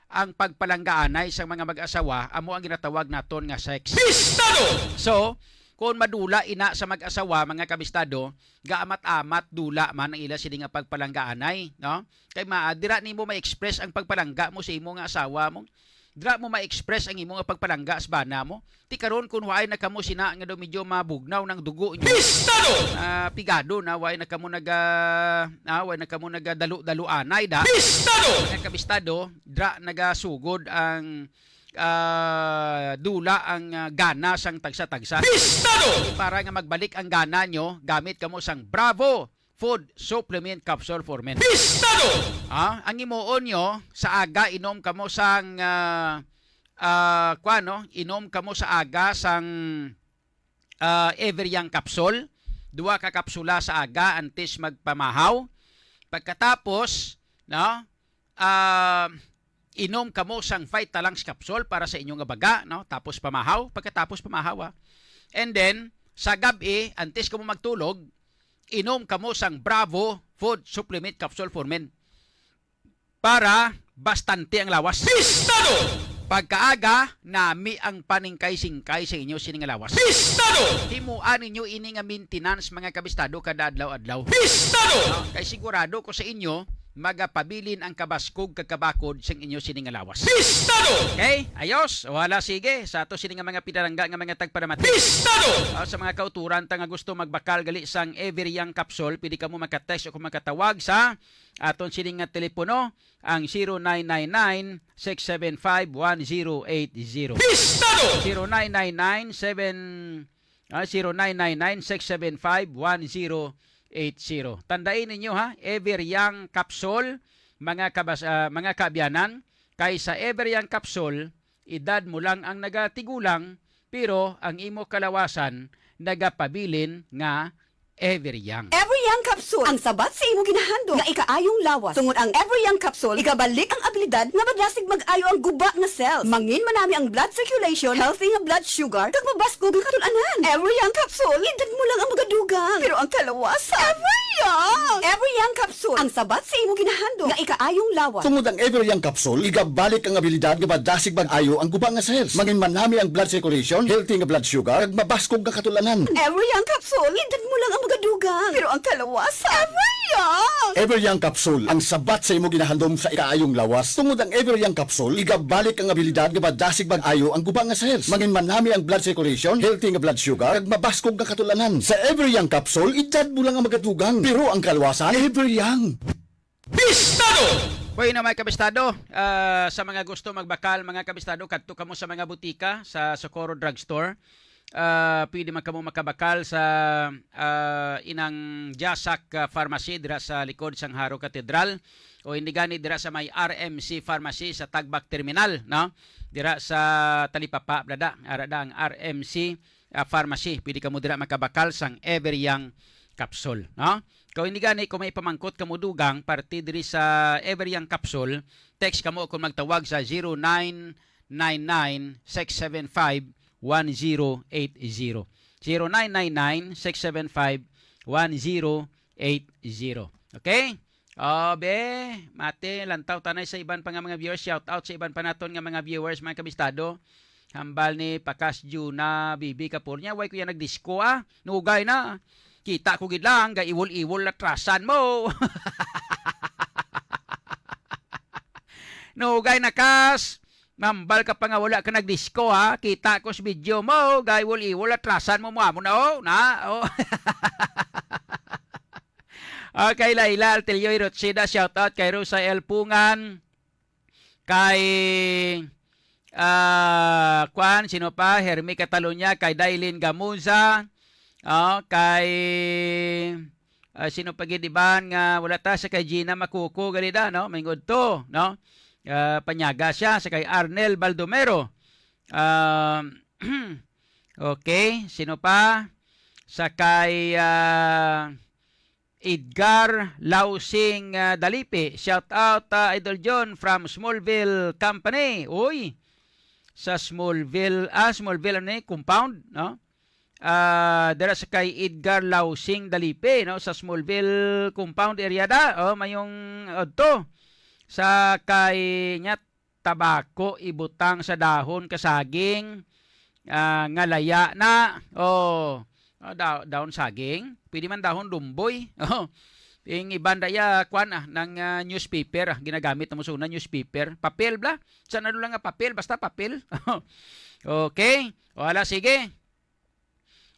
ang pagpalanggaanay sang mga mag-asawa, amo ang ginatawag naton nga sex. Pistado! So, kung madula ina sa mag-asawa, mga kabistado, gaamat-amat dula man ang ila sini nga pagpalanggaanay, no? Kay ma-, dira nimo ma-express ang pagpalangga mo sa imo nga asawa mo. Dira mo ma-express ang imo nga pagpalangga sa bana mo. Ti karon, kun waay na kamo sina nga daw medyo mabugnaw ng dugo nyo, Pistado! Ah, pigado na, waay na kamo naga-, ah, waay na kamo nagadalo-daloanay da. Pistado! Mga kabistado, dira nagasugod ang, ah, dula ang, ah, gana sang tagsa-tagsa. Pistado! Para nga magbalik ang gana nyo, gamit kamo sang Bravo Food Supplement Capsule for Men. Pistado! Ah, ang himuon nyo, sa aga inom kamo sang, ah, ah, kuwan, no? Inom kamo sa aga sang, ah, Everyang capsule. Duha ka kapsula sa aga antes magpamahaw. Pagkatapos, no? Ah, inom kamo sang Vitalux capsule para sa inyo nga baga, no? Tapos pamahaw, pagkatapos pamahaw, ah. And then, sa gab-i, antes kamo magtulog, inom kamo sang Bravo Food Supplement Capsule for Men para bastante ang lawas. Pistado! Pagkaaga, nami ang paningkay-singkay sa inyo sini nga lawas. Pistado! Himuan ninyo ini nga maintenance, mga kabistado, kada adlaw-adlaw. Pistado! Ah, kay sigurado ko sa inyo, magapabilin ang kabaskog kag kabakod sang inyo sini nga lawas. Pistado! Okay? Ayos? Wala, sige. Sa ato sini nga mga pinalangga nga mga tagpanamati. Pistado! Ah, sa mga kauturan ta nga gusto magbakal gali sang Everyang capsule, pwede kamo makatext o kung makatawag sa aton sini nga telepono, ang zero nine nine nine, six seven five, one zero eight zero. Pistado! Zero nine nine nine, seven, ah, zero nine nine nine, six seven five, one zero eight zero. Tandai ninyo, ha, Everyang capsule, mga kabas-, ah, mga kaabyanan, kay sa Everyang capsule, edad mo lang ang nagatigulang, pero ang imo kalawasan nagapabilin nga Everyang. Everyang capsule, ang sabat sa imo ginahandom nga ikaayong lawas. Tungod ang Everyang capsule, igabalik ang abilidad nga madasig mag-ayo ang guba nga cells. Mangin manami ang blood circulation, healthy nga blood sugar, kag mabaskog nga katul-anan. Everyang capsule, edad mo lang ang magadugang, pero ang kalawasan, Everyang! Every Young Capsule, ang sabat sa imo ginahandom nga ikaayong lawas. Tungod ang Ever Young Capsule, igabalik ang abilidad nga madasig mag-ayo ang guba nga cells. Mangin manami ang blood circulation, healthy nga blood sugar, kag mabaskog nga katul-anan. Every Young Capsule, edad mo lang ang magadugang, pero ang kalawasan, Ever Young! Ever Young Capsule, ang sabat sa imo ginahandom sa ikaayong lawas. Tungod ang Ever Young Capsule, igabalik ang abilidad nga madasig mag-ayo ang guba nga cells. Mangin manami ang blood circulation, healthy nga blood sugar, kag mabaskog nga katul-anan. Sa Ever Young Capsule, edad mo lang ang magadugang, pero ang kalwasan, Ever Young. Bistado! Bueno, mga kabistado, ah, sa mga gusto magbakal, mga kabistado, kadto kamo sa mga butika, sa Socorro Drugstore. Ah, pwede man kamo makabakal sa, ah, inang Jasak, ah, Pharmacy dira sa likod sang Jaro Cathedral, o hindi gani dira sa may R M C Pharmacy sa Tagbak Terminal, no? Dira sa Talipapa, brada. Ara da ang R M C, ah, Pharmacy. Pwede kamo dira makabakal sang Ever Young Capsule, no? Kung hindi gani, kung may pamangkot kamo dugang, parte diri sa Ever Young Capsule, text kamo kung magtawag sa zero nine nine nine six seven five one zero eight zero. Zero nine nine nine six seven five one zero eight zero. Okay? O, be, mati, lantaw tanay sa iban pa nga mga viewers. Shout out sa iban pa naton nga mga viewers, mga kabistado. Hambal ni Pakas Juna, Bibi Kapurnya, way ko yan nagdisko, ah. Nugay na. Kita ko gid lang, gaiwol-iwol latrasan mo. Nugay na, Kas. Mambal ka pa nga wala ka nagdisko, ha? Kita ko sa video mo, gaiwol-iwol, atrasan mo mo amo na, oh, na, oh. Okay, Laila Altelio Hirochida, shout out kay Rosa L Pungan, kay, ah, kwan, sino pa? Hermie Catalunya, kay Dailin Gamuza, oh, kay, ah, sino pa gid iban nga wala ta, sa kay Gina Macuco, gali da, no? May ngudto, no? Ah, panyaga siya, sa kay Arnel Baldomero. Um, okay, sino pa? Sa kay, ah, Edgar Lausing, ah, Dalipi. Shout out, ah, Idol John from Smallville Company. Uy, sa Smallville, ah, Smallville, ano ni? Compound, no? Ah, dira sa kay Edgar Lausing Dalipi, no? Sa Smallville Compound area da. Oh, mayong adto. Sa kay niya, tabako ibutang sa dahon ka saging, ah, nga laya na. Oh, ah, da-, dahon saging, pwede man dahon lumboy. Oh. Ing iban da iya, kwan, ah, ng, ah, newspaper, ah, ginagamit na mo sa una, newspaper. Papel bla? Sa ano lang nga papel, basta papel. Okay. Wala, sige.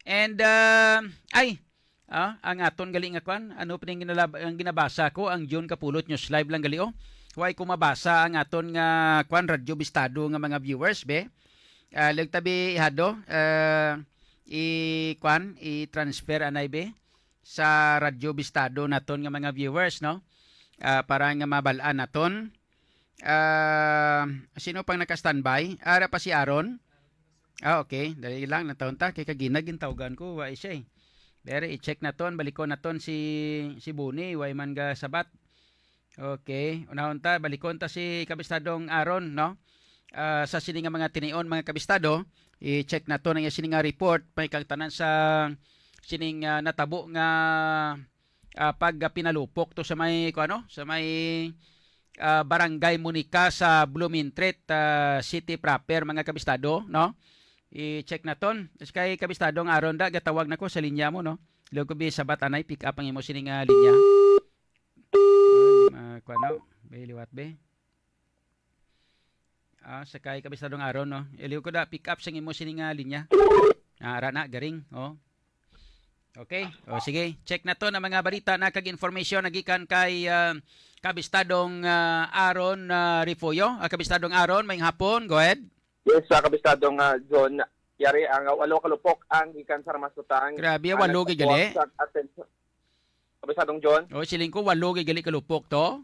And, ah, ay, ah, ang aton gali nga kwan, ano pa ning ginalab-, ang ginabasa ko, ang June Kapulot News Live lang gali, oh. Way ko mabasa ang aton nga kwan, Radyo Bistado nga mga viewers, be. Ah, lagtabi ihado, ah, i-, kwan, i-transfer anay, be, sa Radyo Bistado naton nga mga viewers, no? Ah, para nga mabal-an naton. Ah, sino pang naka-standby? Ara pa si Aaron? Ah, okay. Dali lang, natahon ta. Kay kagina, gintawgan ko, wa siya eh. Pero i-check naton, balikon naton si, si Buni, way man ga sabat. Okay. Unahon ta, balikon ta si Kabistadong Aaron, no? Ah, sa sini nga mga tinion, mga kabistado, i-check naton ang sini nga report, may kang tanan sa sining, ah, natabo nga, ah, pagpinalupok to sa may, kung ano, sa may, ah, Barangay Monica sa Blumentritt, ah, City proper, mga kabistado, no? I-check naton. Kay kabistado nga aron da, gatawag na ko sa linya mo, no? Lugo bi sabat anay, pick up ang imo sini nga linya. Ay, ma-, kuha na. Be, liwat, be. Ah, sa kay kabistadong aron, no? Iliw ko da, pick up sa imo sini nga linya. Ah, ara na, garing, oh. Okay. O, sige. Check naton ang mga balita na kag information nagikan kay, ah, kabistadong, ah, Aaron, ah, Refugio. Ah, kabistadong Aaron, maayong hapon. Go ahead. Yes, sa kabistadong, ah, John, yari ang walo ka lupok ang gikan sa Ramastutang. Grabe, ang walo gid gali. Nagpapuwag sa atensyon. Kabistadong John? O, siling ko, walo gid gali ka lupok to?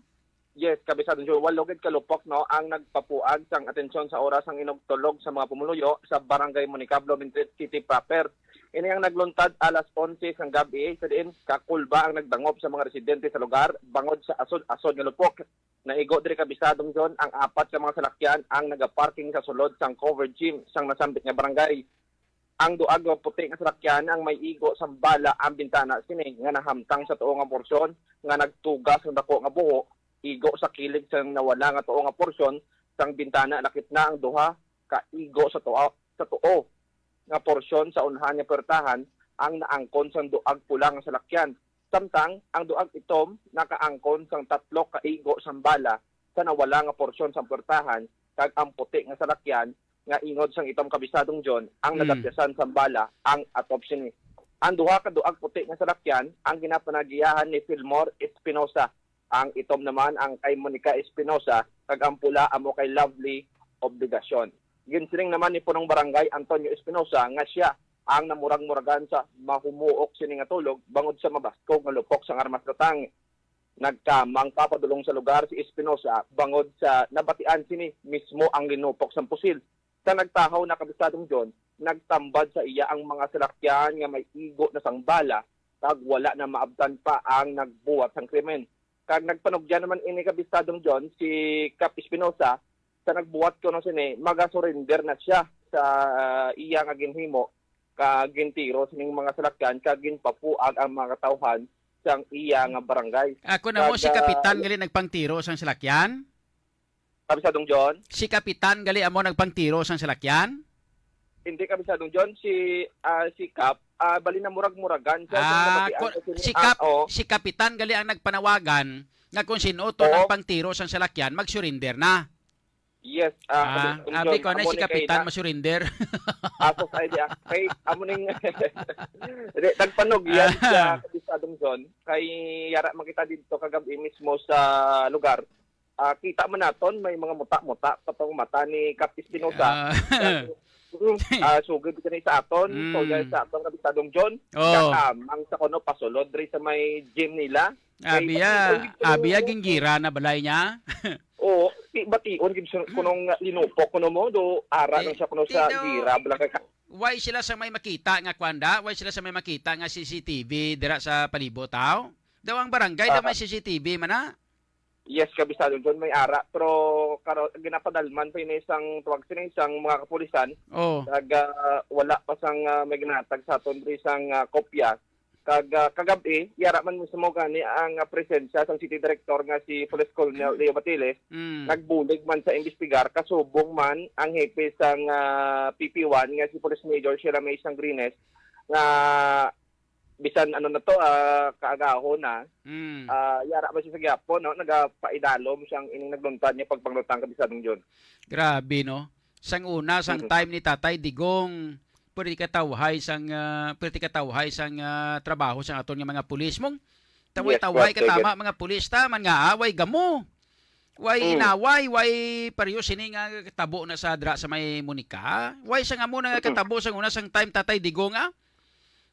Yes, kabisado, Joel, walo gid ka lupok, no, ang nagpapuag sang atensyon sa oras sang inugtulog sa mga pumuluyo sa Barangay Monica, Blumentritt City proper. Ini ang nagluntad alas onse sang gab-i, sa diin ka kulba ang nagdangop sa mga residente sa lugar bangod sa asod-asod nga lupok. Naigo diri, kabisadong John, ang apat ka mga salakyan ang nagaparking sa sulod sang covered gym sang nasambit nga barangay. Ang duag nga puti nga salakyan ang may igo sang bala ang bintana sini nga nahamtang sa tuo nga porsyon nga nagtuga sang dako nga buho, igo sa kilig sang nawala nga tuo nga porsyon sang bintana, lakip na ang duha ka igo sa tuo, sa tuo nga porsyon sa unhan nga puwertahan ang naangkon sang duag pula nga salakyan. Samtang ang duag itom nakaangkon sang tatlo ka igo sang bala sa nawala nga porsyon sang puwertahan, kag ang puti nga salakyan nga ingon sang itom, Kabisadong John, ang Mm. nadapyasan sang bala ang atop sini. Ang duha ka duag puti nga salakyan ang ginapanagiyahan ni Filmor Espinosa. Ang itom naman ang kay Monica Espinosa, kag ang pula amo kay Lovely Obligacion. Ginsiling naman ni Punong Barangay Antonio Espinosa nga sia ang namurag-muragan sa mahumuok sini nga tulog bangod sa mabaskog nga lupok sang armas gatang. Nagkamang papadulong sa lugar si Espinosa bangod sa nabatian sini mismo ang linupok sang pusil. Sa nagtahaw na, Kabisadong John, nagtambad sa iya ang mga salakyan nga may igo na sang bala, kag wala na maabtan pa ang nagbuhat sang krimen. Kag nagpanugyan naman ini, Kabisadong John, si Kap Espinosa, sa nagbuhat kuno sini, magasurinder na siya sa iya nga ginhimo, kag gintiro sining mga salakyan kag ginpapuag ang mga katawhan sang iya nga barangay. Ako na mo, Kag, si ah, Kapitan gali nagpangtiro sang salakyan? Kabisadong John? Si Kapitan gali amo nagpangtiro sang salakyan? Hindi, Kabisadong John, si, ah, si Kap, ah, bali na murag-muragan siya. Kung Ah, nabatian ko, ko sini, si ah, Kap, oo. si Kapitan gali ang nagpanawagan nga kung sino to Oo. nagpangtiro sang salakyan, mag-surrender na. Yes, ah, Ah, Kabisadong abi John, ko na amo si ni Kapitan kay na- ma-surrender. Asos ay di, ah, kay amo ning Hindi, nagpanugyan Ah. siya, Kabisadong John, kay yara makita dito kagabi mismo sa lugar. Ah, kita man naton may mga muta-muta pa tong mata ni Kap Espinosa. Ah. Kag, mm, ah, sugod kani sa aton, Mm. so yan sa aton, Kabisadong John, Oh. kakamang sa kuno pasulod diri sa may gym nila. Kay Abiya, bati-, abiya, gingira na balay niya. Oo, ti-, bation, gid sa kunong linupok kuno mo, do ara Ti-, lang siya kuno sa tido. gira, bala kay ka- Why sila sa may makita nga kwanda? Why sila sa may makita nga C C T V dira sa palibot, aw? Daw ang barangay, daw Ah. may C C T V man na? Yes, Kabisadong John, may ara, pero karo-, ginapadalman pa ini sang tuwag sini sang mga kapulisan. Oh. Kag, ah, wala pa sang, ah, may ginatag sa aton diri sang, ah, kopya. Kag, ah, kagab-i, yara man mismo gani ang, ah, presensya sang City Director nga si Police Colonel Leo Batiles. Mm. Nagbulig man sa imbestigar, kasubong man ang hepe sang, ah, P P one nga si Police Major Sheila May Sangrines, nga bisan ano na to, ah, kaagahon na, Mm. ah, yara man siya sa gyapon, no? Nagapaidalom siyang ining nagluntad niya pagpanglutang, Kabisadong John. Grabe, no? Sang una, sang Mm. time ni Tatay Digong, pwede ka tawhay sang, ah, pwede ka tawhay sang, ah, trabaho sang aton nga mga pulis mong. Tawhay, Yes, tawhay ka correct. tama, mga pulis ta, man nga, ah, way gamo. Way Mm. inaway, way pareho sini nga katabo na sa dra sa may Monica. Way sa nga mo na nga Mm. katabo sang una sang time Tatay Digong, ah?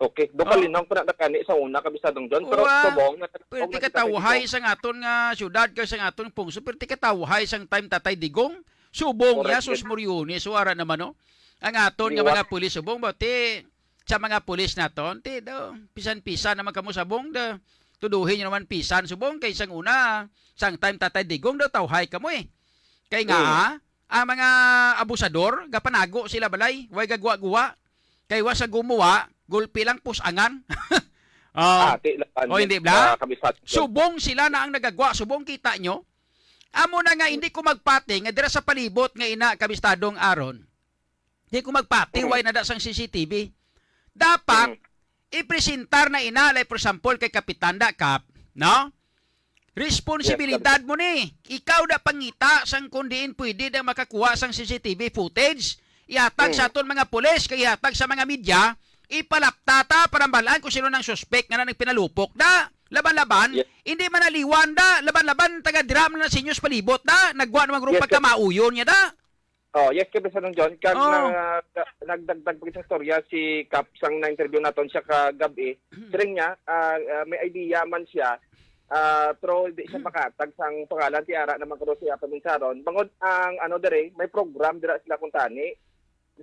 Okay. Do Oh. kalinaw ko na nakani sa una, Kabisadong John, pero Wa, subong na pwede ka tawhay sa aton nga syudad, kay sa aton pungso, pwede ka tawhay sang time Tatay Digong. Subong Correct, ya, sus yes. Moriones, wara naman, no? Ang aton nga Liwat. mga pulis, subong ba, ti, sa mga pulis naton, ti, do, pisan-pisan naman kamo, subong, do, tuduhin nyo naman pisan, subong, kay sang una, sang time Tatay Digong, do, tawhay kamo, eh. Kay nga, Mm. ang mga abusador, gapanago sila balay, way gagwa-guwa. Kay wa sa gumuwa, gulpi lang pusangan. Oh. Ah, ti, laban Oh, ni, hindi bla? ah, kabisat. Subong sila na ang nagagwa, subong kita nyo. Amo na nga, hindi ko magpati nga dira sa palibot nga ina, kabistadong Aaron. Di ko magpati, Mm. way nada sang C C T V. Dapat, Mm. ipresentar na ina, like, for example, kay Kapitan da, Kap, no? Responsibilidad Yes, sir. mo ni. Ikaw da pangita sang kung diin pwede da makakuha sang C C T V footage. Ihatag sa Mm. aton mga pulis, kay ihatag sa mga media, ipalapta ta para mabalaan kung sino nang suspek nga na nagpinalupok da. Laban-laban, Yes. hindi man naliwan da. Laban-laban, taga dira man na sa inyo sa palibot da. Nagwa naman grupo Yes, sir. pagkamauyon niya da. Oh, yes, Kapitan John. Kag Oh. na, ka-, nagdagdag pa sa istorya si Kap sang na-interview naton siya kagab-i. Siring niya, ah, ah, may idea man siya, ah, pero di siya makatag sang pangalan, ti ara naman kuno siya paminsaron. Bangod ang, ano, dire, may program dira sila kuntani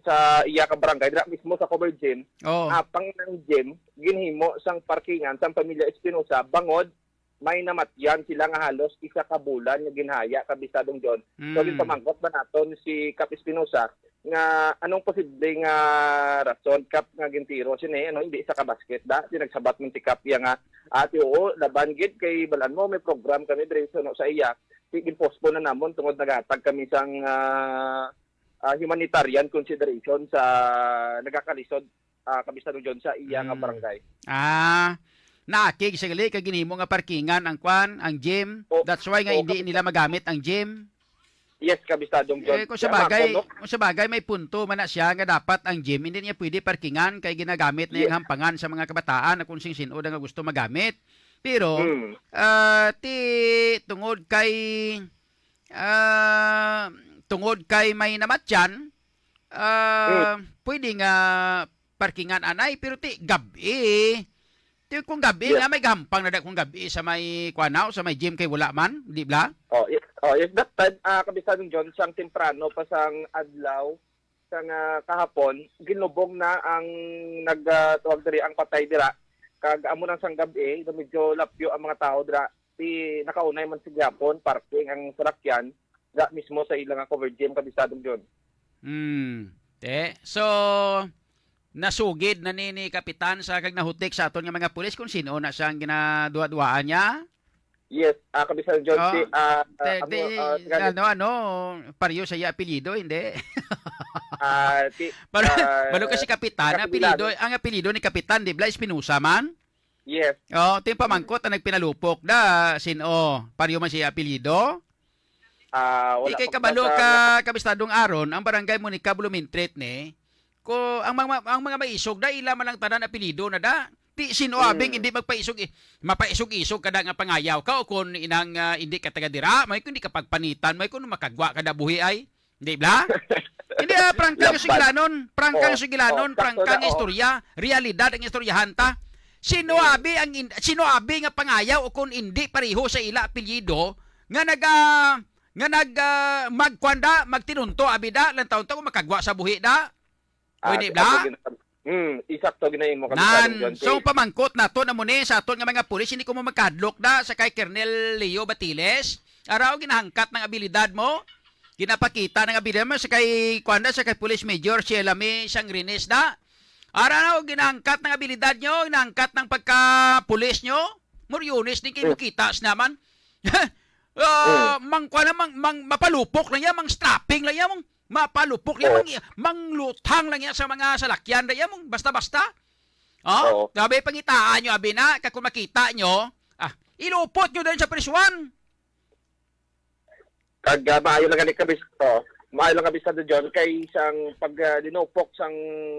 sa iya ka barangay, dira mismo sa covered gym. Oh. Apang nang gym, ginhimo sang parkingan sang pamilya Espinosa, bangod may namatyan sila nga halos isa ka bulan nga ginhaya, Kabistadong John. So, Mm. ginpamangkot ba naton si Kap Espinosa nga anong posible nga rason, Kap, nga gintiro sini, ano, hindi isa ka basket da? Di nagsabat man si Kap iya nga, "Ati, oo, laban gid kay balaan mo, may program kami diri sa, ano, sa iya. Di, gin-postpone na namon tungod naghatag kami sang, ah, ah, humanitarian consideration sa nagakalisod, ah, Kabistadong John, sa iya nga Mm. barangay." Ah, naakig sa gali kay ginhimo nga parkingan ang kwan, ang gym. Oh, That's why nga oh, hindi nila magamit ang gym. Yes, Kabistadong John. Eh, kung sa Kaya bagay, mako, no? kung sa bagay may punto man na siya nga dapat ang gym hindi niya pwede parkingan kay ginagamit na Yes. yung hampangan sa mga kabataan na kung sing-sino nga gusto magamit. Pero Mm. ah, ti tungod kay ah, tungod kay may namatyan, ah, Mm. pwede nga parkingan anay, pero ti gab-i. Ti kung gab-i Yeah. nga may gahampang na da kung gab-i sa may kuanaw, sa may gym kay wala man, di bla? Oh, yes. Oh, yes, that time, ah, Kabistadong John, sang temprano pa sang adlaw, sang, ah, kahapon, ginlubong na ang nag, ah, tawag diri, ang patay dira. Kag amo nang sang gab-i, nga medyo lapyo ang mga tao dira. Ti nakaunay man sa gihapon, parking ang salakyan, ga mismo sa ila nga covered gym, Kabistadong John. Hmm. Te, so, nasugid na ni, ni Kapitan sa kag nahutik sa aton nga mga pulis kung sino na siyang ginaduwa-duwaan niya? Yes, ah, Kabistadong John, Oh, ti, ah, te, ah, amo, ti, ah, si Kagit ano, ano, Pareho sa iya apelyido, hindi? Ah, ti, Balo, ah, balo kasi Kapitan, ang Kapitan. apelyido, ang apelyido ni Kapitan, di ba, Espinosa man? Yes. Oh, ti pamangkot ang nagpinalupok da, sin-o, pareho man siya apelyido? Ah, wala Ikay pa kabalo sa ka, Kabistadong Aaron, ang barangay mo ni Kabulumintrit ni, ko, ang mga, ang mga maisog da, ila man lang tanan apelyido na da. Ti, sin-o abing Mm. hindi magpaisog, eh, mapaisog-isog kada nga pangayaw ka o kung inang, ah, hindi ka taga dira, may kung hindi ka pagpanitan, may kung makagwa ka da buhi ay. Di ba? Hindi, ah, prangka nga Laban. sugilanon, prangka Oh, nga sugilanon, oh, sakto prangka na, nga oh. istorya, realidad ang istoryahan ta. Sino Mm. abi ang in-, sino abi nga pangayaw o kung hindi pareho sa ila apelyido nga naga, nga nag, ah, magkuan da, magtinunto abi da, lang taon ta kung makagwa sa buhi da? O At hindi bla? ako gina-, hmm, isakto ginayon mo, Kabisado Nan, John so P. pamangkot nato na mo ni sa aton nga mga pulis, hindi ko mo magkadlok da sa kay Colonel Leo Batiles. Araw, ginahangkat ng abilidad mo. Ginapakita ng abilidad mo sa kay, kuwan da, sa kay Police Major Sheila May Sangrines da. Araw, ginahangkat ng abilidad nyo, ginahangkat ng pagka-pulis nyo. Muryones din kayo Hmm. makita sa naman. Ah, Hmm. mang, kuwan na, mang, mang, mapalupok lang yan, mang strapping lang yan, mang Mapalupok niya, Oo. mang, mangluthang lang niya sa mga salakyan da iya, mong basta-basta. Oh, Oo. Sabi, pangitaan nyo, abi na, kag kung makita nyo, ah, ilupot nyo din sa prisuan. Kag, ah, maayo lang gani kabis-, oh, maayo lang kabisado, John, kay sang pag, ah, dinupok sang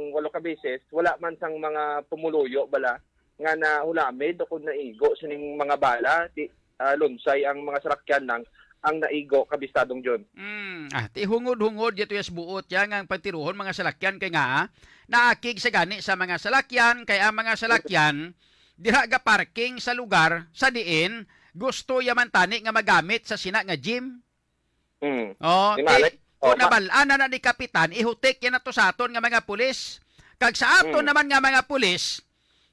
walo ka beses, wala man sang mga pumuluyo bala nga nahulamid o kung naigo sining mga bala, ti-, ah, lunsay ang mga sarakyan lang ang naigo, kabistadong John. Mm, ah, ti hungod-hungod yato yas buot ya nga ang pagtiruhon mga salakyan kay nga, ah, naakig sa gani sa mga salakyan kay ang mga salakyan dira ga parking sa lugar sa diin gusto ya man tani nga magamit sa sina nga gym. Mm. Oh, Di ti, mali. Oh, kung ma- nabal-an na, na ni Kapitan, ihutik yan nato sa aton nga mga pulis. Kag sa aton Mm. naman nga mga pulis,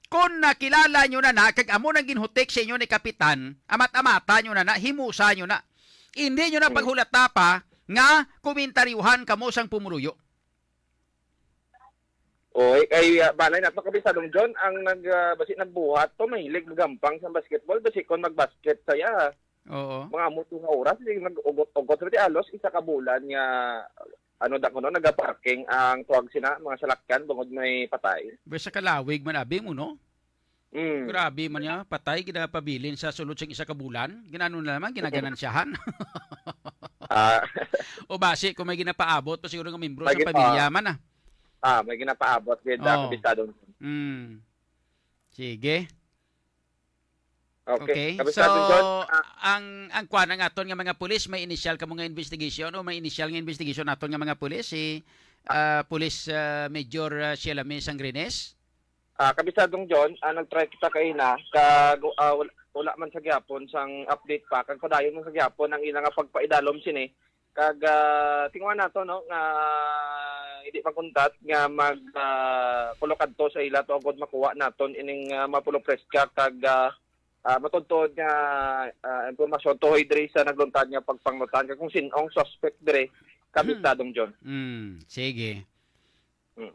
kung nakilala nyo na na, kag amo nang ginhutik sa inyo ni Kapitan, amat-amata nyo na na, himusa nyo na. Hindi nyo na Mm. paghulata pa nga komentaryuhan kamo sang pumuluyo. Oy, kay, ah, balay nato, Kapisadong John, ang nag, ah, basi nagbuhat to, mahilig magampang sa basketball, basi kon magbasket saya, Oo. mga amo to nga oras, di nag-ugot-ugot. Sabi ti alos, isa ka bulan nga, ano, da kuno, nagaparking ang tuwag sina, mga salakyan, bangod may patay. Basta kalawig man, abi mo, no? Mm. Grabe man niya, patay, ginapabilin sa sulod sing isa ka bulan. Ginano na naman, ginaganansyahan. Ah. O basi, kung may ginapaabot pa siguro nga membro May sa gin-, pamilya ah. man, ah. Ah, may ginapaabot, gid, ah, Oo. kabisado. Mm. Sige. Okay. Okay. Kabisado, So, John, ah. ang, ang kwan ang aton nga mga pulis, may initial kamo nga investigation o may initial nga investigation aton nga mga pulis, si, ah, Police, ah, Major, ah, Sheila May Sangrines? Ah, Kabisadong John, ah, nag-try kita kaina, kag, ah, wal-, wala man sa gihapon sang update pa, kag padayon man sa gihapon ang ila nga pagpaidalom sini, kag, ah, tinguha nato, no, nga hindi magkuntat nga mag, ah, kulokadto sa ila to agod makuha naton ining, ah, mapulo preska kag, ah, ah, matuod-tuod nga, ah, impormasyon tuhoy diri sa nagluntad nga pagpanglutan ka kung sin-ong suspect diri, Kabistadong John. Mm, sige. Mm.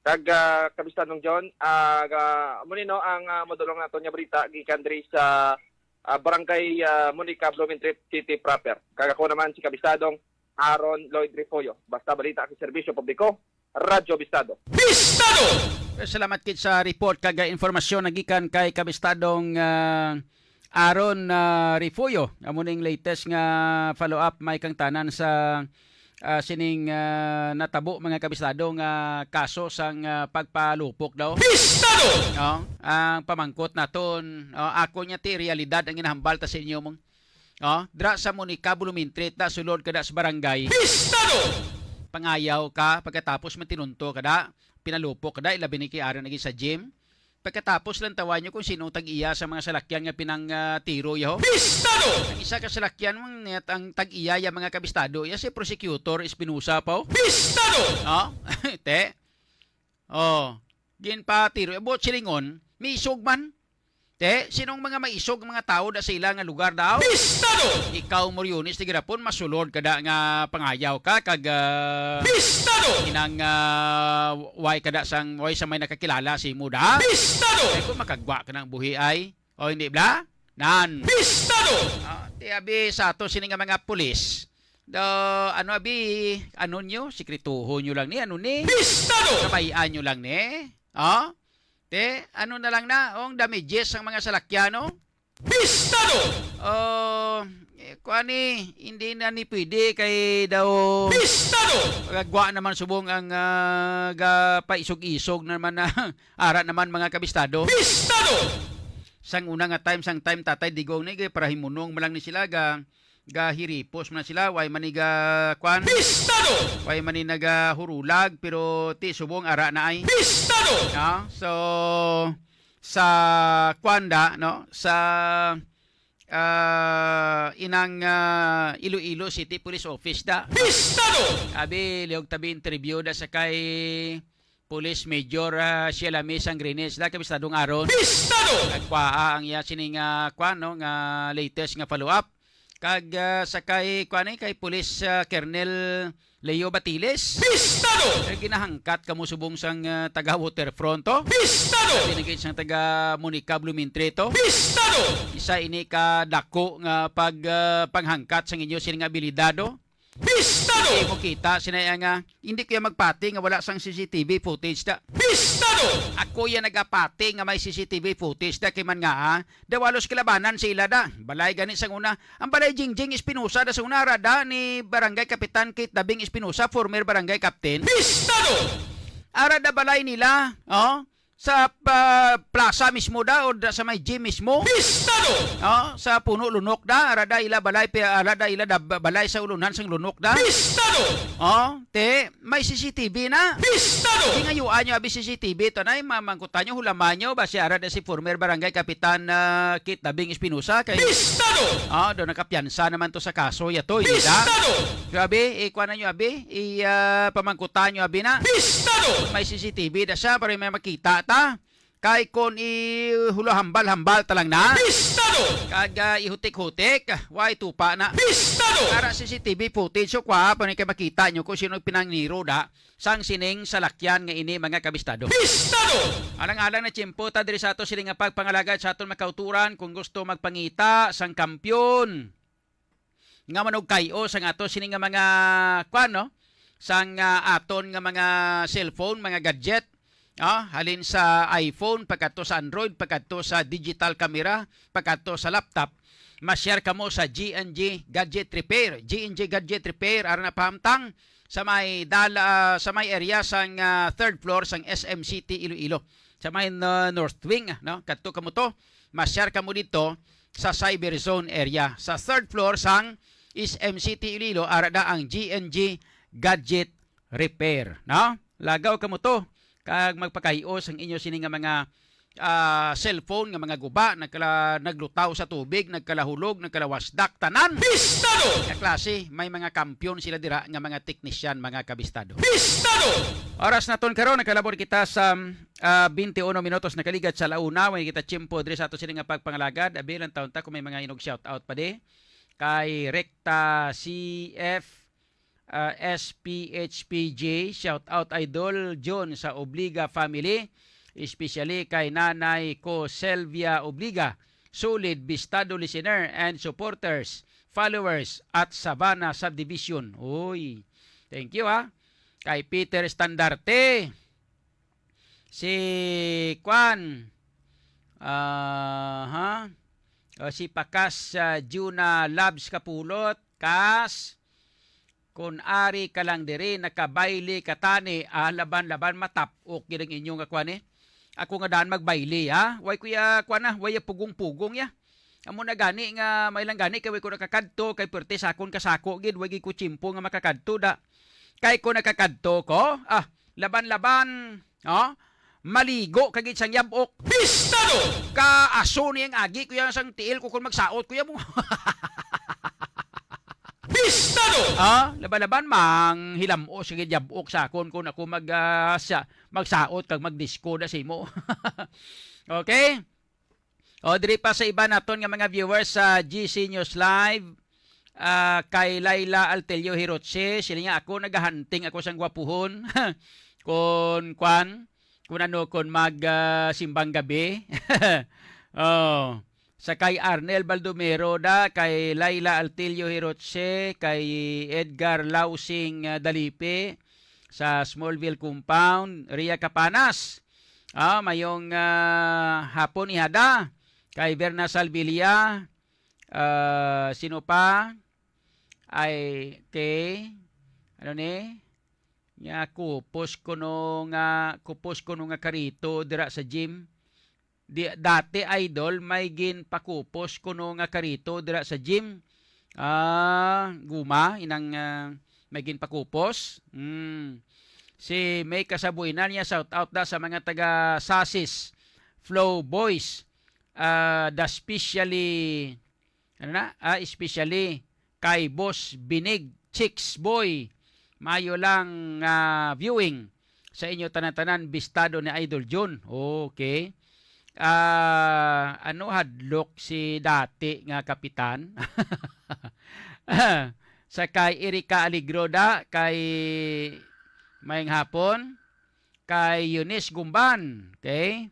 Kag, ah, Kabistadong John, ah, ga-, amo ni, no, ang, ah, madulong naton nga balita gikan diri sa, ah, Barangay, ah, Monica, Blumentritt City proper. Kag ako naman si Kabistadong Aaron Lloyd Refollo. Basta balita sa serbisyo publiko, Radyo Bistado. Bistado! Eh, salamat kit sa report kag, ah, informasyon nagikan kay Kabistadong, ah, Aaron, ah, Refollo. Amo ning latest nga follow-up, may kang tanan sa, ah, sining, ah, natabo, mga kabistado, nga kaso sang, ah, pagpalupok daw. Bistado! No? Ang pamangkot naton, oh, ako niya ti realidad ang ginahambal ta sa inyo mong, oh, dra sa Monica, Blumentritt na sulod kada sa barangay. Bistado! Pangayaw ka, pagkatapos matinunto kada, pinalupok kada, ilabi ni kay Aaron lagi sa gym. Pagkatapos lang tawa nyo kung sino ang tag-iya sa mga salakyan nga pinang, ah, tiro, yaho. Bistado! Ang isa ka salakyan, ang, ang tag-iya, ya mga kabistado, ya si Prosecutor Espinosa pa, oh. Bistado! Oh? Te? Oh. Ginpatiro. Buot silingon, miisog man. Te, sinong mga maisog nga mga tao da sa ila nga lugar daw? Bistado! Ikaw, Moriones, ti girapon, masulod kada nga pangayaw ka, kag, ah, Bistado! Inang, ah, way kada sang, way sa may nakakilala si mo da? Bistado! Ay, kung makagwa ka ng buhi ay, o hindi bla? Nan. Bistado! Ah, ti abi sa ato sini nga mga pulis. Do, ano abi, ano nyo? Sikretuho nyo lang ni, ano ni? Bistado! Kabayaan nyo lang ni? Oh? Te, ano na lang na, ang damages sang mga salakyan, no? Bistado! Oh, eh, kuan ni, hindi na ni pwede kay daw Bistado! Gagwa naman subong ang, ah, gapaisog-isog naman na ara naman mga kabistado. Bistado! Sang una nga time, sang time Tatay Digong ni, kay para himunong mo lang ni sila, ga, gahiripos man sila, way man ni ga, kuan? Bistado! Way man ni nagahurulag, pero ti subong ara na ay. Bistado! No? So, sa kuan da, no? Sa, ah, inang, ah, Iloilo City Police Office da. Bistado! Abi, liog tabi interview da sa kay Police Major, ah, Shelami Sangrinis da, kabistadong Aaron. Bistado! Nagkwaa ang iya sining, ah, kwan, no, nga latest nga follow-up. Kag, ah, sa kay, kwan, eh, kay Police, ah, Colonel Leo Batiles. Bistado! Kay ginahangkat kamo subong sang, ah, taga Waterfront, to? Bistado! Labi na gid sang taga Monica Blumentritt, to? Bistado! Isa ini ka dako nga pag, ah, panghangkat sang inyo sini nga abilidad, oh. Bistado! Hindi mo kita, sinay nga, hindi kaya magpati nga wala sang C C T V footage da. Bistado! Ako yan nagapati nga may C C T V footage da, kay man nga, ah, dawalos kalabanan sa ila da. Balay gani sang una, ang balay Jingjing Espinosa da sa una, ara da ni Barangay Kapitan Kate Dabing Espinosa, former barangay captain. Bistado! Ara da balay nila, oh, sa pa, plaza mismo da o da sa may gym mismo. Bistado! Oh, sa Puno Lunok da, ara da ila balay, pi-, ara da ila da, balay sa ulunhan sang Lunok da. Bistado! Oh, te, may C C T V na. Bistado! Di ngayuan nyo abi C C T V, tanay, mamangkutan nyo, hulaman nyo, basi ara da si former barangay kapitan, ah, Kit Dabing Espinosa, kay Bistado! Ah, do nakapiyansa naman to sa kaso, yato, hindi da? Bistado! Grabe, eh, kuha na nyo, abi, i, ah, pamangkutan nyo, abi na. Bistado! May C C T V da siya, para may makita ta. Kay kon ihulahambal-hambal ta lang na. Bistado! Kag, ah, ihutik-hutik, way tupa na. Bistado! Ara C C T V footage, so kwa, pa ni kay makita nyo kung sino pinangniro da sang sining salakyan nga ini, mga kabistado. Bistado! Alang-alang na tiyempo ta diri sa ato sini nga pagpangalagad sa aton makauturan. Kung gusto magpangita sang kampiyon nga manugkay-o sang ato sini nga mga, kwan, no? Sang, ah, aton nga mga cellphone, mga gadget, ah, halin sa iPhone, pagkadto sa Android, pagkadto sa digital camera, pagkadto sa laptop, ma-share kamo sa G and G Gadget Repair. G and G Gadget Repair, ara na pahamtang sa may dal-, ah, sa may area sang, ah, third floor sang S M City Iloilo. Sa may, ah, North Wing, no? Kadto kamo to, ma-share kamo dito sa Cyber Zone area. Sa third floor sang S M City Iloilo, ara da ang G and G Gadget Repair, no? Lagaw kamo to kag magpakay-o sang inyo sini nga mga ah, cellphone nga mga guba, nagkala-, naglutaw sa tubig, nagkalahulog, nagkalawasdak, tanan. Bistado! Nga klase, may mga kampiyon sila dira nga mga teknisyan, mga kabistado. Bistado! Oras naton karon, nakalabor kita sa, ah, twenty-one minutos na kaligat sa launa. Way kita tiyempo diri sa ato sini nga pagpangalagad. Abi lang taon ta kung may mga inog shout out pa di. Kay Recta C F, ah, S P H P J, shout out Idol John sa Obliga family, especially kay Nanay ko Selvia Obliga, solid bistado listener and supporters, followers at Sabana Subdivision. Uy, thank you ha. Kay Peter Standarte, si Kwan, ah, ha? O, si Pakas, ah, Juna Labs Kapulot, Kas, kun ari ka lang diri, nakabayle ka tani, ah, laban-laban, matap-ok gid ang inyo nga kwan, eh. Ako nga daan magbayle, ha? Way ko ya, kwan na, way ya pugong-pugong ya. Amo na gani nga, may lang gani, kay way ko nakakadto, kay perte sa akon kasako gid, way gid ko tiyempo nga makakadto da. Kay ko nakakadto ko, ah, laban-laban, oh, maligo ka gid sang yab-ok. Bistado! Kaaso ni ang agi, kuya, sang tiil ko kung magsaot, kuya mo. Bistado! Ah, laban-laban, mang hilam-o, sige, yab-ok sa akon kung ako mag, ah, sa, magsaot kag magdisko na sa imo. Okay? O, diri pa sa iba naton nga mga viewers sa G C News Live, ah, kay Laila Altelio Hirotse, sila nga, "Ako nagahunting ako sang gwapuhon." Kon kwan, kun ano, kon mag, ah, simbang gabi. Oh, sa kay Arnel Baldomero da, kay Laila Altillo Hirotse, kay Edgar Lausing, ah, Dalipe, sa Smallville Compound, Ria Capanas. Ah, mayong, ah, hapon ihada kay Verna Salvilla. Ah, sino pa? Ay, kay, ano ni? Nga kupos kuno nga, kupos kuno nga karito dira sa gym. Di, dati, idol, may ginpakupos kuno nga karito dira sa gym. Ah, guma, inang, ah, may ginpakupos. Mm. Si May Kasabuinan niya, shout out da sa mga taga Sasis, Flow Boys, ah, da specially, ano na? Ah, especially kay Boss Binig, Chicks Boy. Mayo lang, ah, viewing sa inyo tanan-tanan, bistado ni Idol Jun. Okay. Ah, ano hadlok si dati nga kapitan? Sa kay Erika Alegro da, kay Mayang Hapon, kay Eunice Gumban, okay?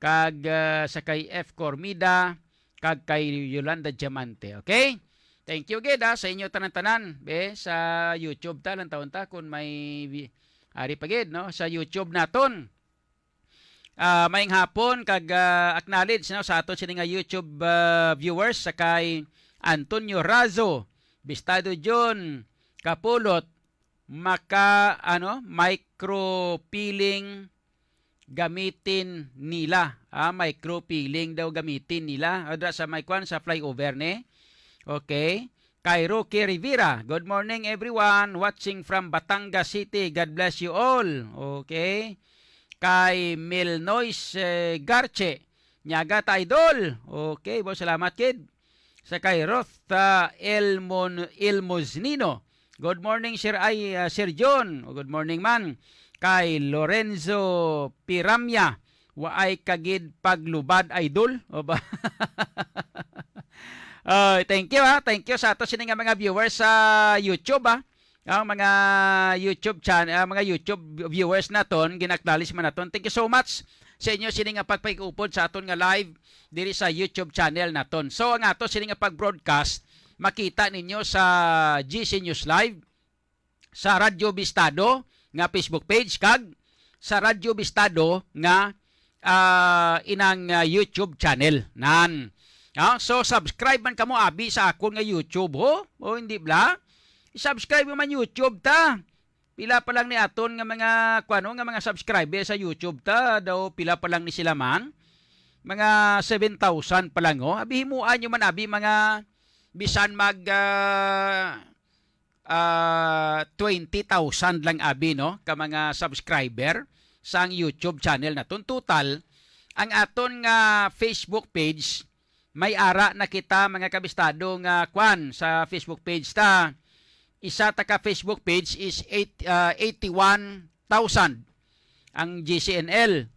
Kag, ah, sa kay F Cormida, kag kay Yolanda Diamante, okay? Thank you gid, ah, sa inyo tanan-tanan, be, sa YouTube ta, lang taon ta, kung may vi-, ari pa gid, no, sa YouTube naton. Ah, mayang hapon kag, ah, acknowledge, no, sa aton sini nga YouTube, ah, viewers, sa kay Antonio Razo, Bistado John Kapulot, maka, ano, micro peeling gamitin nila. Ah, micro peeling daw gamitin nila. Ah, dira sa may kwan, sa flyover ni. Okay. Kay Rocky Rivera, "Good morning, everyone. Watching from Batangas City. God bless you all." Okay. Kay Milnois, eh, Garche, "Nyaga ta, idol." Okay, bo, salamat, kid. Sa kay Rotha Elmon-, Elmosnino, "Good morning, Sir, ay, ah, Sir John." O, good morning man. Kay Lorenzo Piramia, "Waay ka gid paglubad, idol." O ba? Oh, thank you, ha. Thank you sa ato sini nga mga viewers sa YouTube, ha. Ang mga YouTube chan-, ah, mga YouTube viewers naton, gin-acknowledge man naton. Thank you so much sa inyo sini nga pagpaig-upod sa aton nga live diri sa YouTube channel naton. So, ang ato sini nga pag-broadcast, makita ninyo sa G C News Live, sa Radyo Bistado nga Facebook page, kag sa Radyo Bistado nga, ah, inang, ah, YouTube channel. Nan. Ah, so, subscribe man kamo, abi, sa akon nga YouTube, ho? O, hindi bla? I-subscribe mo man YouTube ta. Pila pa lang ni aton nga mga, kuano, nga mga subscriber sa YouTube ta? Daw pila pa lang ni sila man? Mga seven thousand pa lang, oh. Abi, himuan nyo man, abi, mga bisan mag, ah, ah, twenty thousand lang, abi, no, ka mga subscriber sang YouTube channel naton. Total, ang aton nga Facebook page, may ara na kita, mga kabistado, nga kwan sa Facebook page ta. Isa ta ka Facebook page is eight, ah, eighty-one thousand ang G C N L.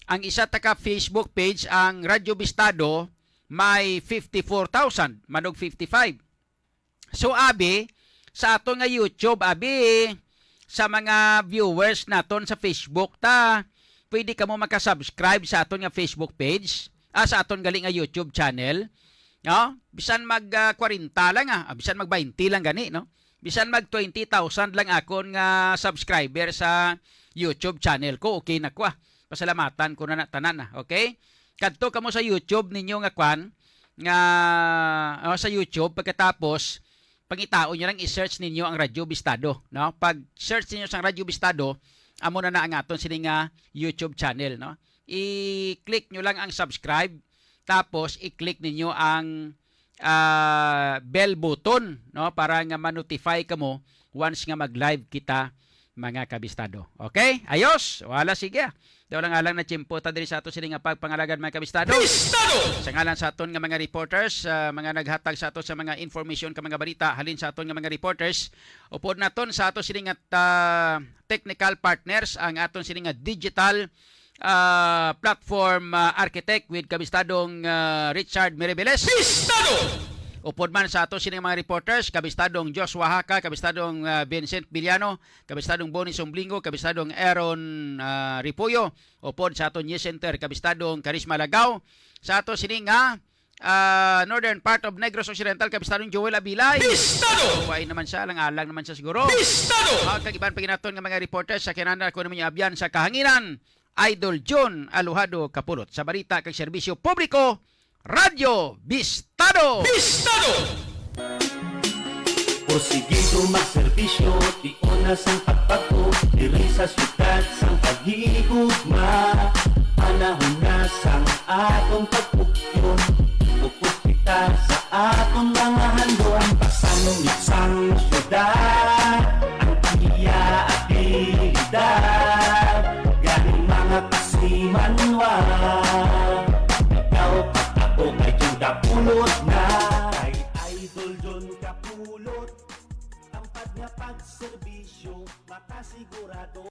Ang isa ta ka Facebook page, ang Radyo Bistado, may fifty-four thousand, manog fifty-five. So, abi, sa aton nga YouTube, abi, sa mga viewers naton sa Facebook, ta, pwede kamo makasubscribe sa aton nga Facebook page, ah, sa aton gali nga YouTube channel. No? Bisan mag, ah, kwarenta lang, ah, ah, bisan mag twenty lang gani, no? Bisan mag twenty thousand lang akon nga subscriber sa YouTube channel ko, okay na ko, ah. Pasalamatan ko na na tanan, ah, okay? Kadto kamo sa YouTube ninyo nga kwan, nga, oh, sa YouTube, pagkatapos, pangitaon nyo lang, i-search ninyo ang Radyo Bistado, no? Pag search ninyo sa Radyo Bistado, amo na na ang aton sini nga YouTube channel, no? I-click nyo lang ang subscribe, tapos i-click ninyo ang, ah, bell button, no? Para nga ma-notify kamo once nga mag-live kita, mga kabistado. Okay? Ayos? Wala, sige. Daw lang alang na tiyempo ta diri sa ato sini nga pagpangalagan, mga kabistado. Bistado! Sa ngalan sa aton nga mga reporters, ah, mga naghatag sa ato sa mga information ka mga balita, halin sa aton nga mga reporters, upod naton sa ato sini nga, ah, technical partners, ang aton sini nga digital, ah, platform, ah, architect with kabistadong, ah, Richard Miribeles. Bistado! Upod man sa ato sini nga mga reporters, kabistadong Joshua Haka, kabistadong, ah, Vincent Villano, kabistadong Bonnie Sumblingo, kabistadong Aaron, ah, Ripuyo, upod sa aton news center, kabistadong Karisma Lagaw, sa ato sini nga, ah, northern part of Negros Occidental, kabistadong Joel Abilay. Bistado! Way naman siya, alang-alang naman siya siguro. Bistado! Ah, kag iban pa ginaton nga mga reporters sa kinana ko naman yung abyan sa kahanginan, Idol John Alojado Kapulot sa balita kag serbisyo publiko, Radyo Bistado. Bistado! Porsigido magserbisyo, tion na sang pagbato, diri sa syudad sang paghigugma. Panahon na sang atong pagpukyom, upod kita sa atong mga handom. Pasangyot sang syudad ang iya abilidad, gani mga kasimanwa, ikaw pag ako kay John Kapulot na. Kay Idol John Kapulot, tampad nga pagserbisyo, makasigurado.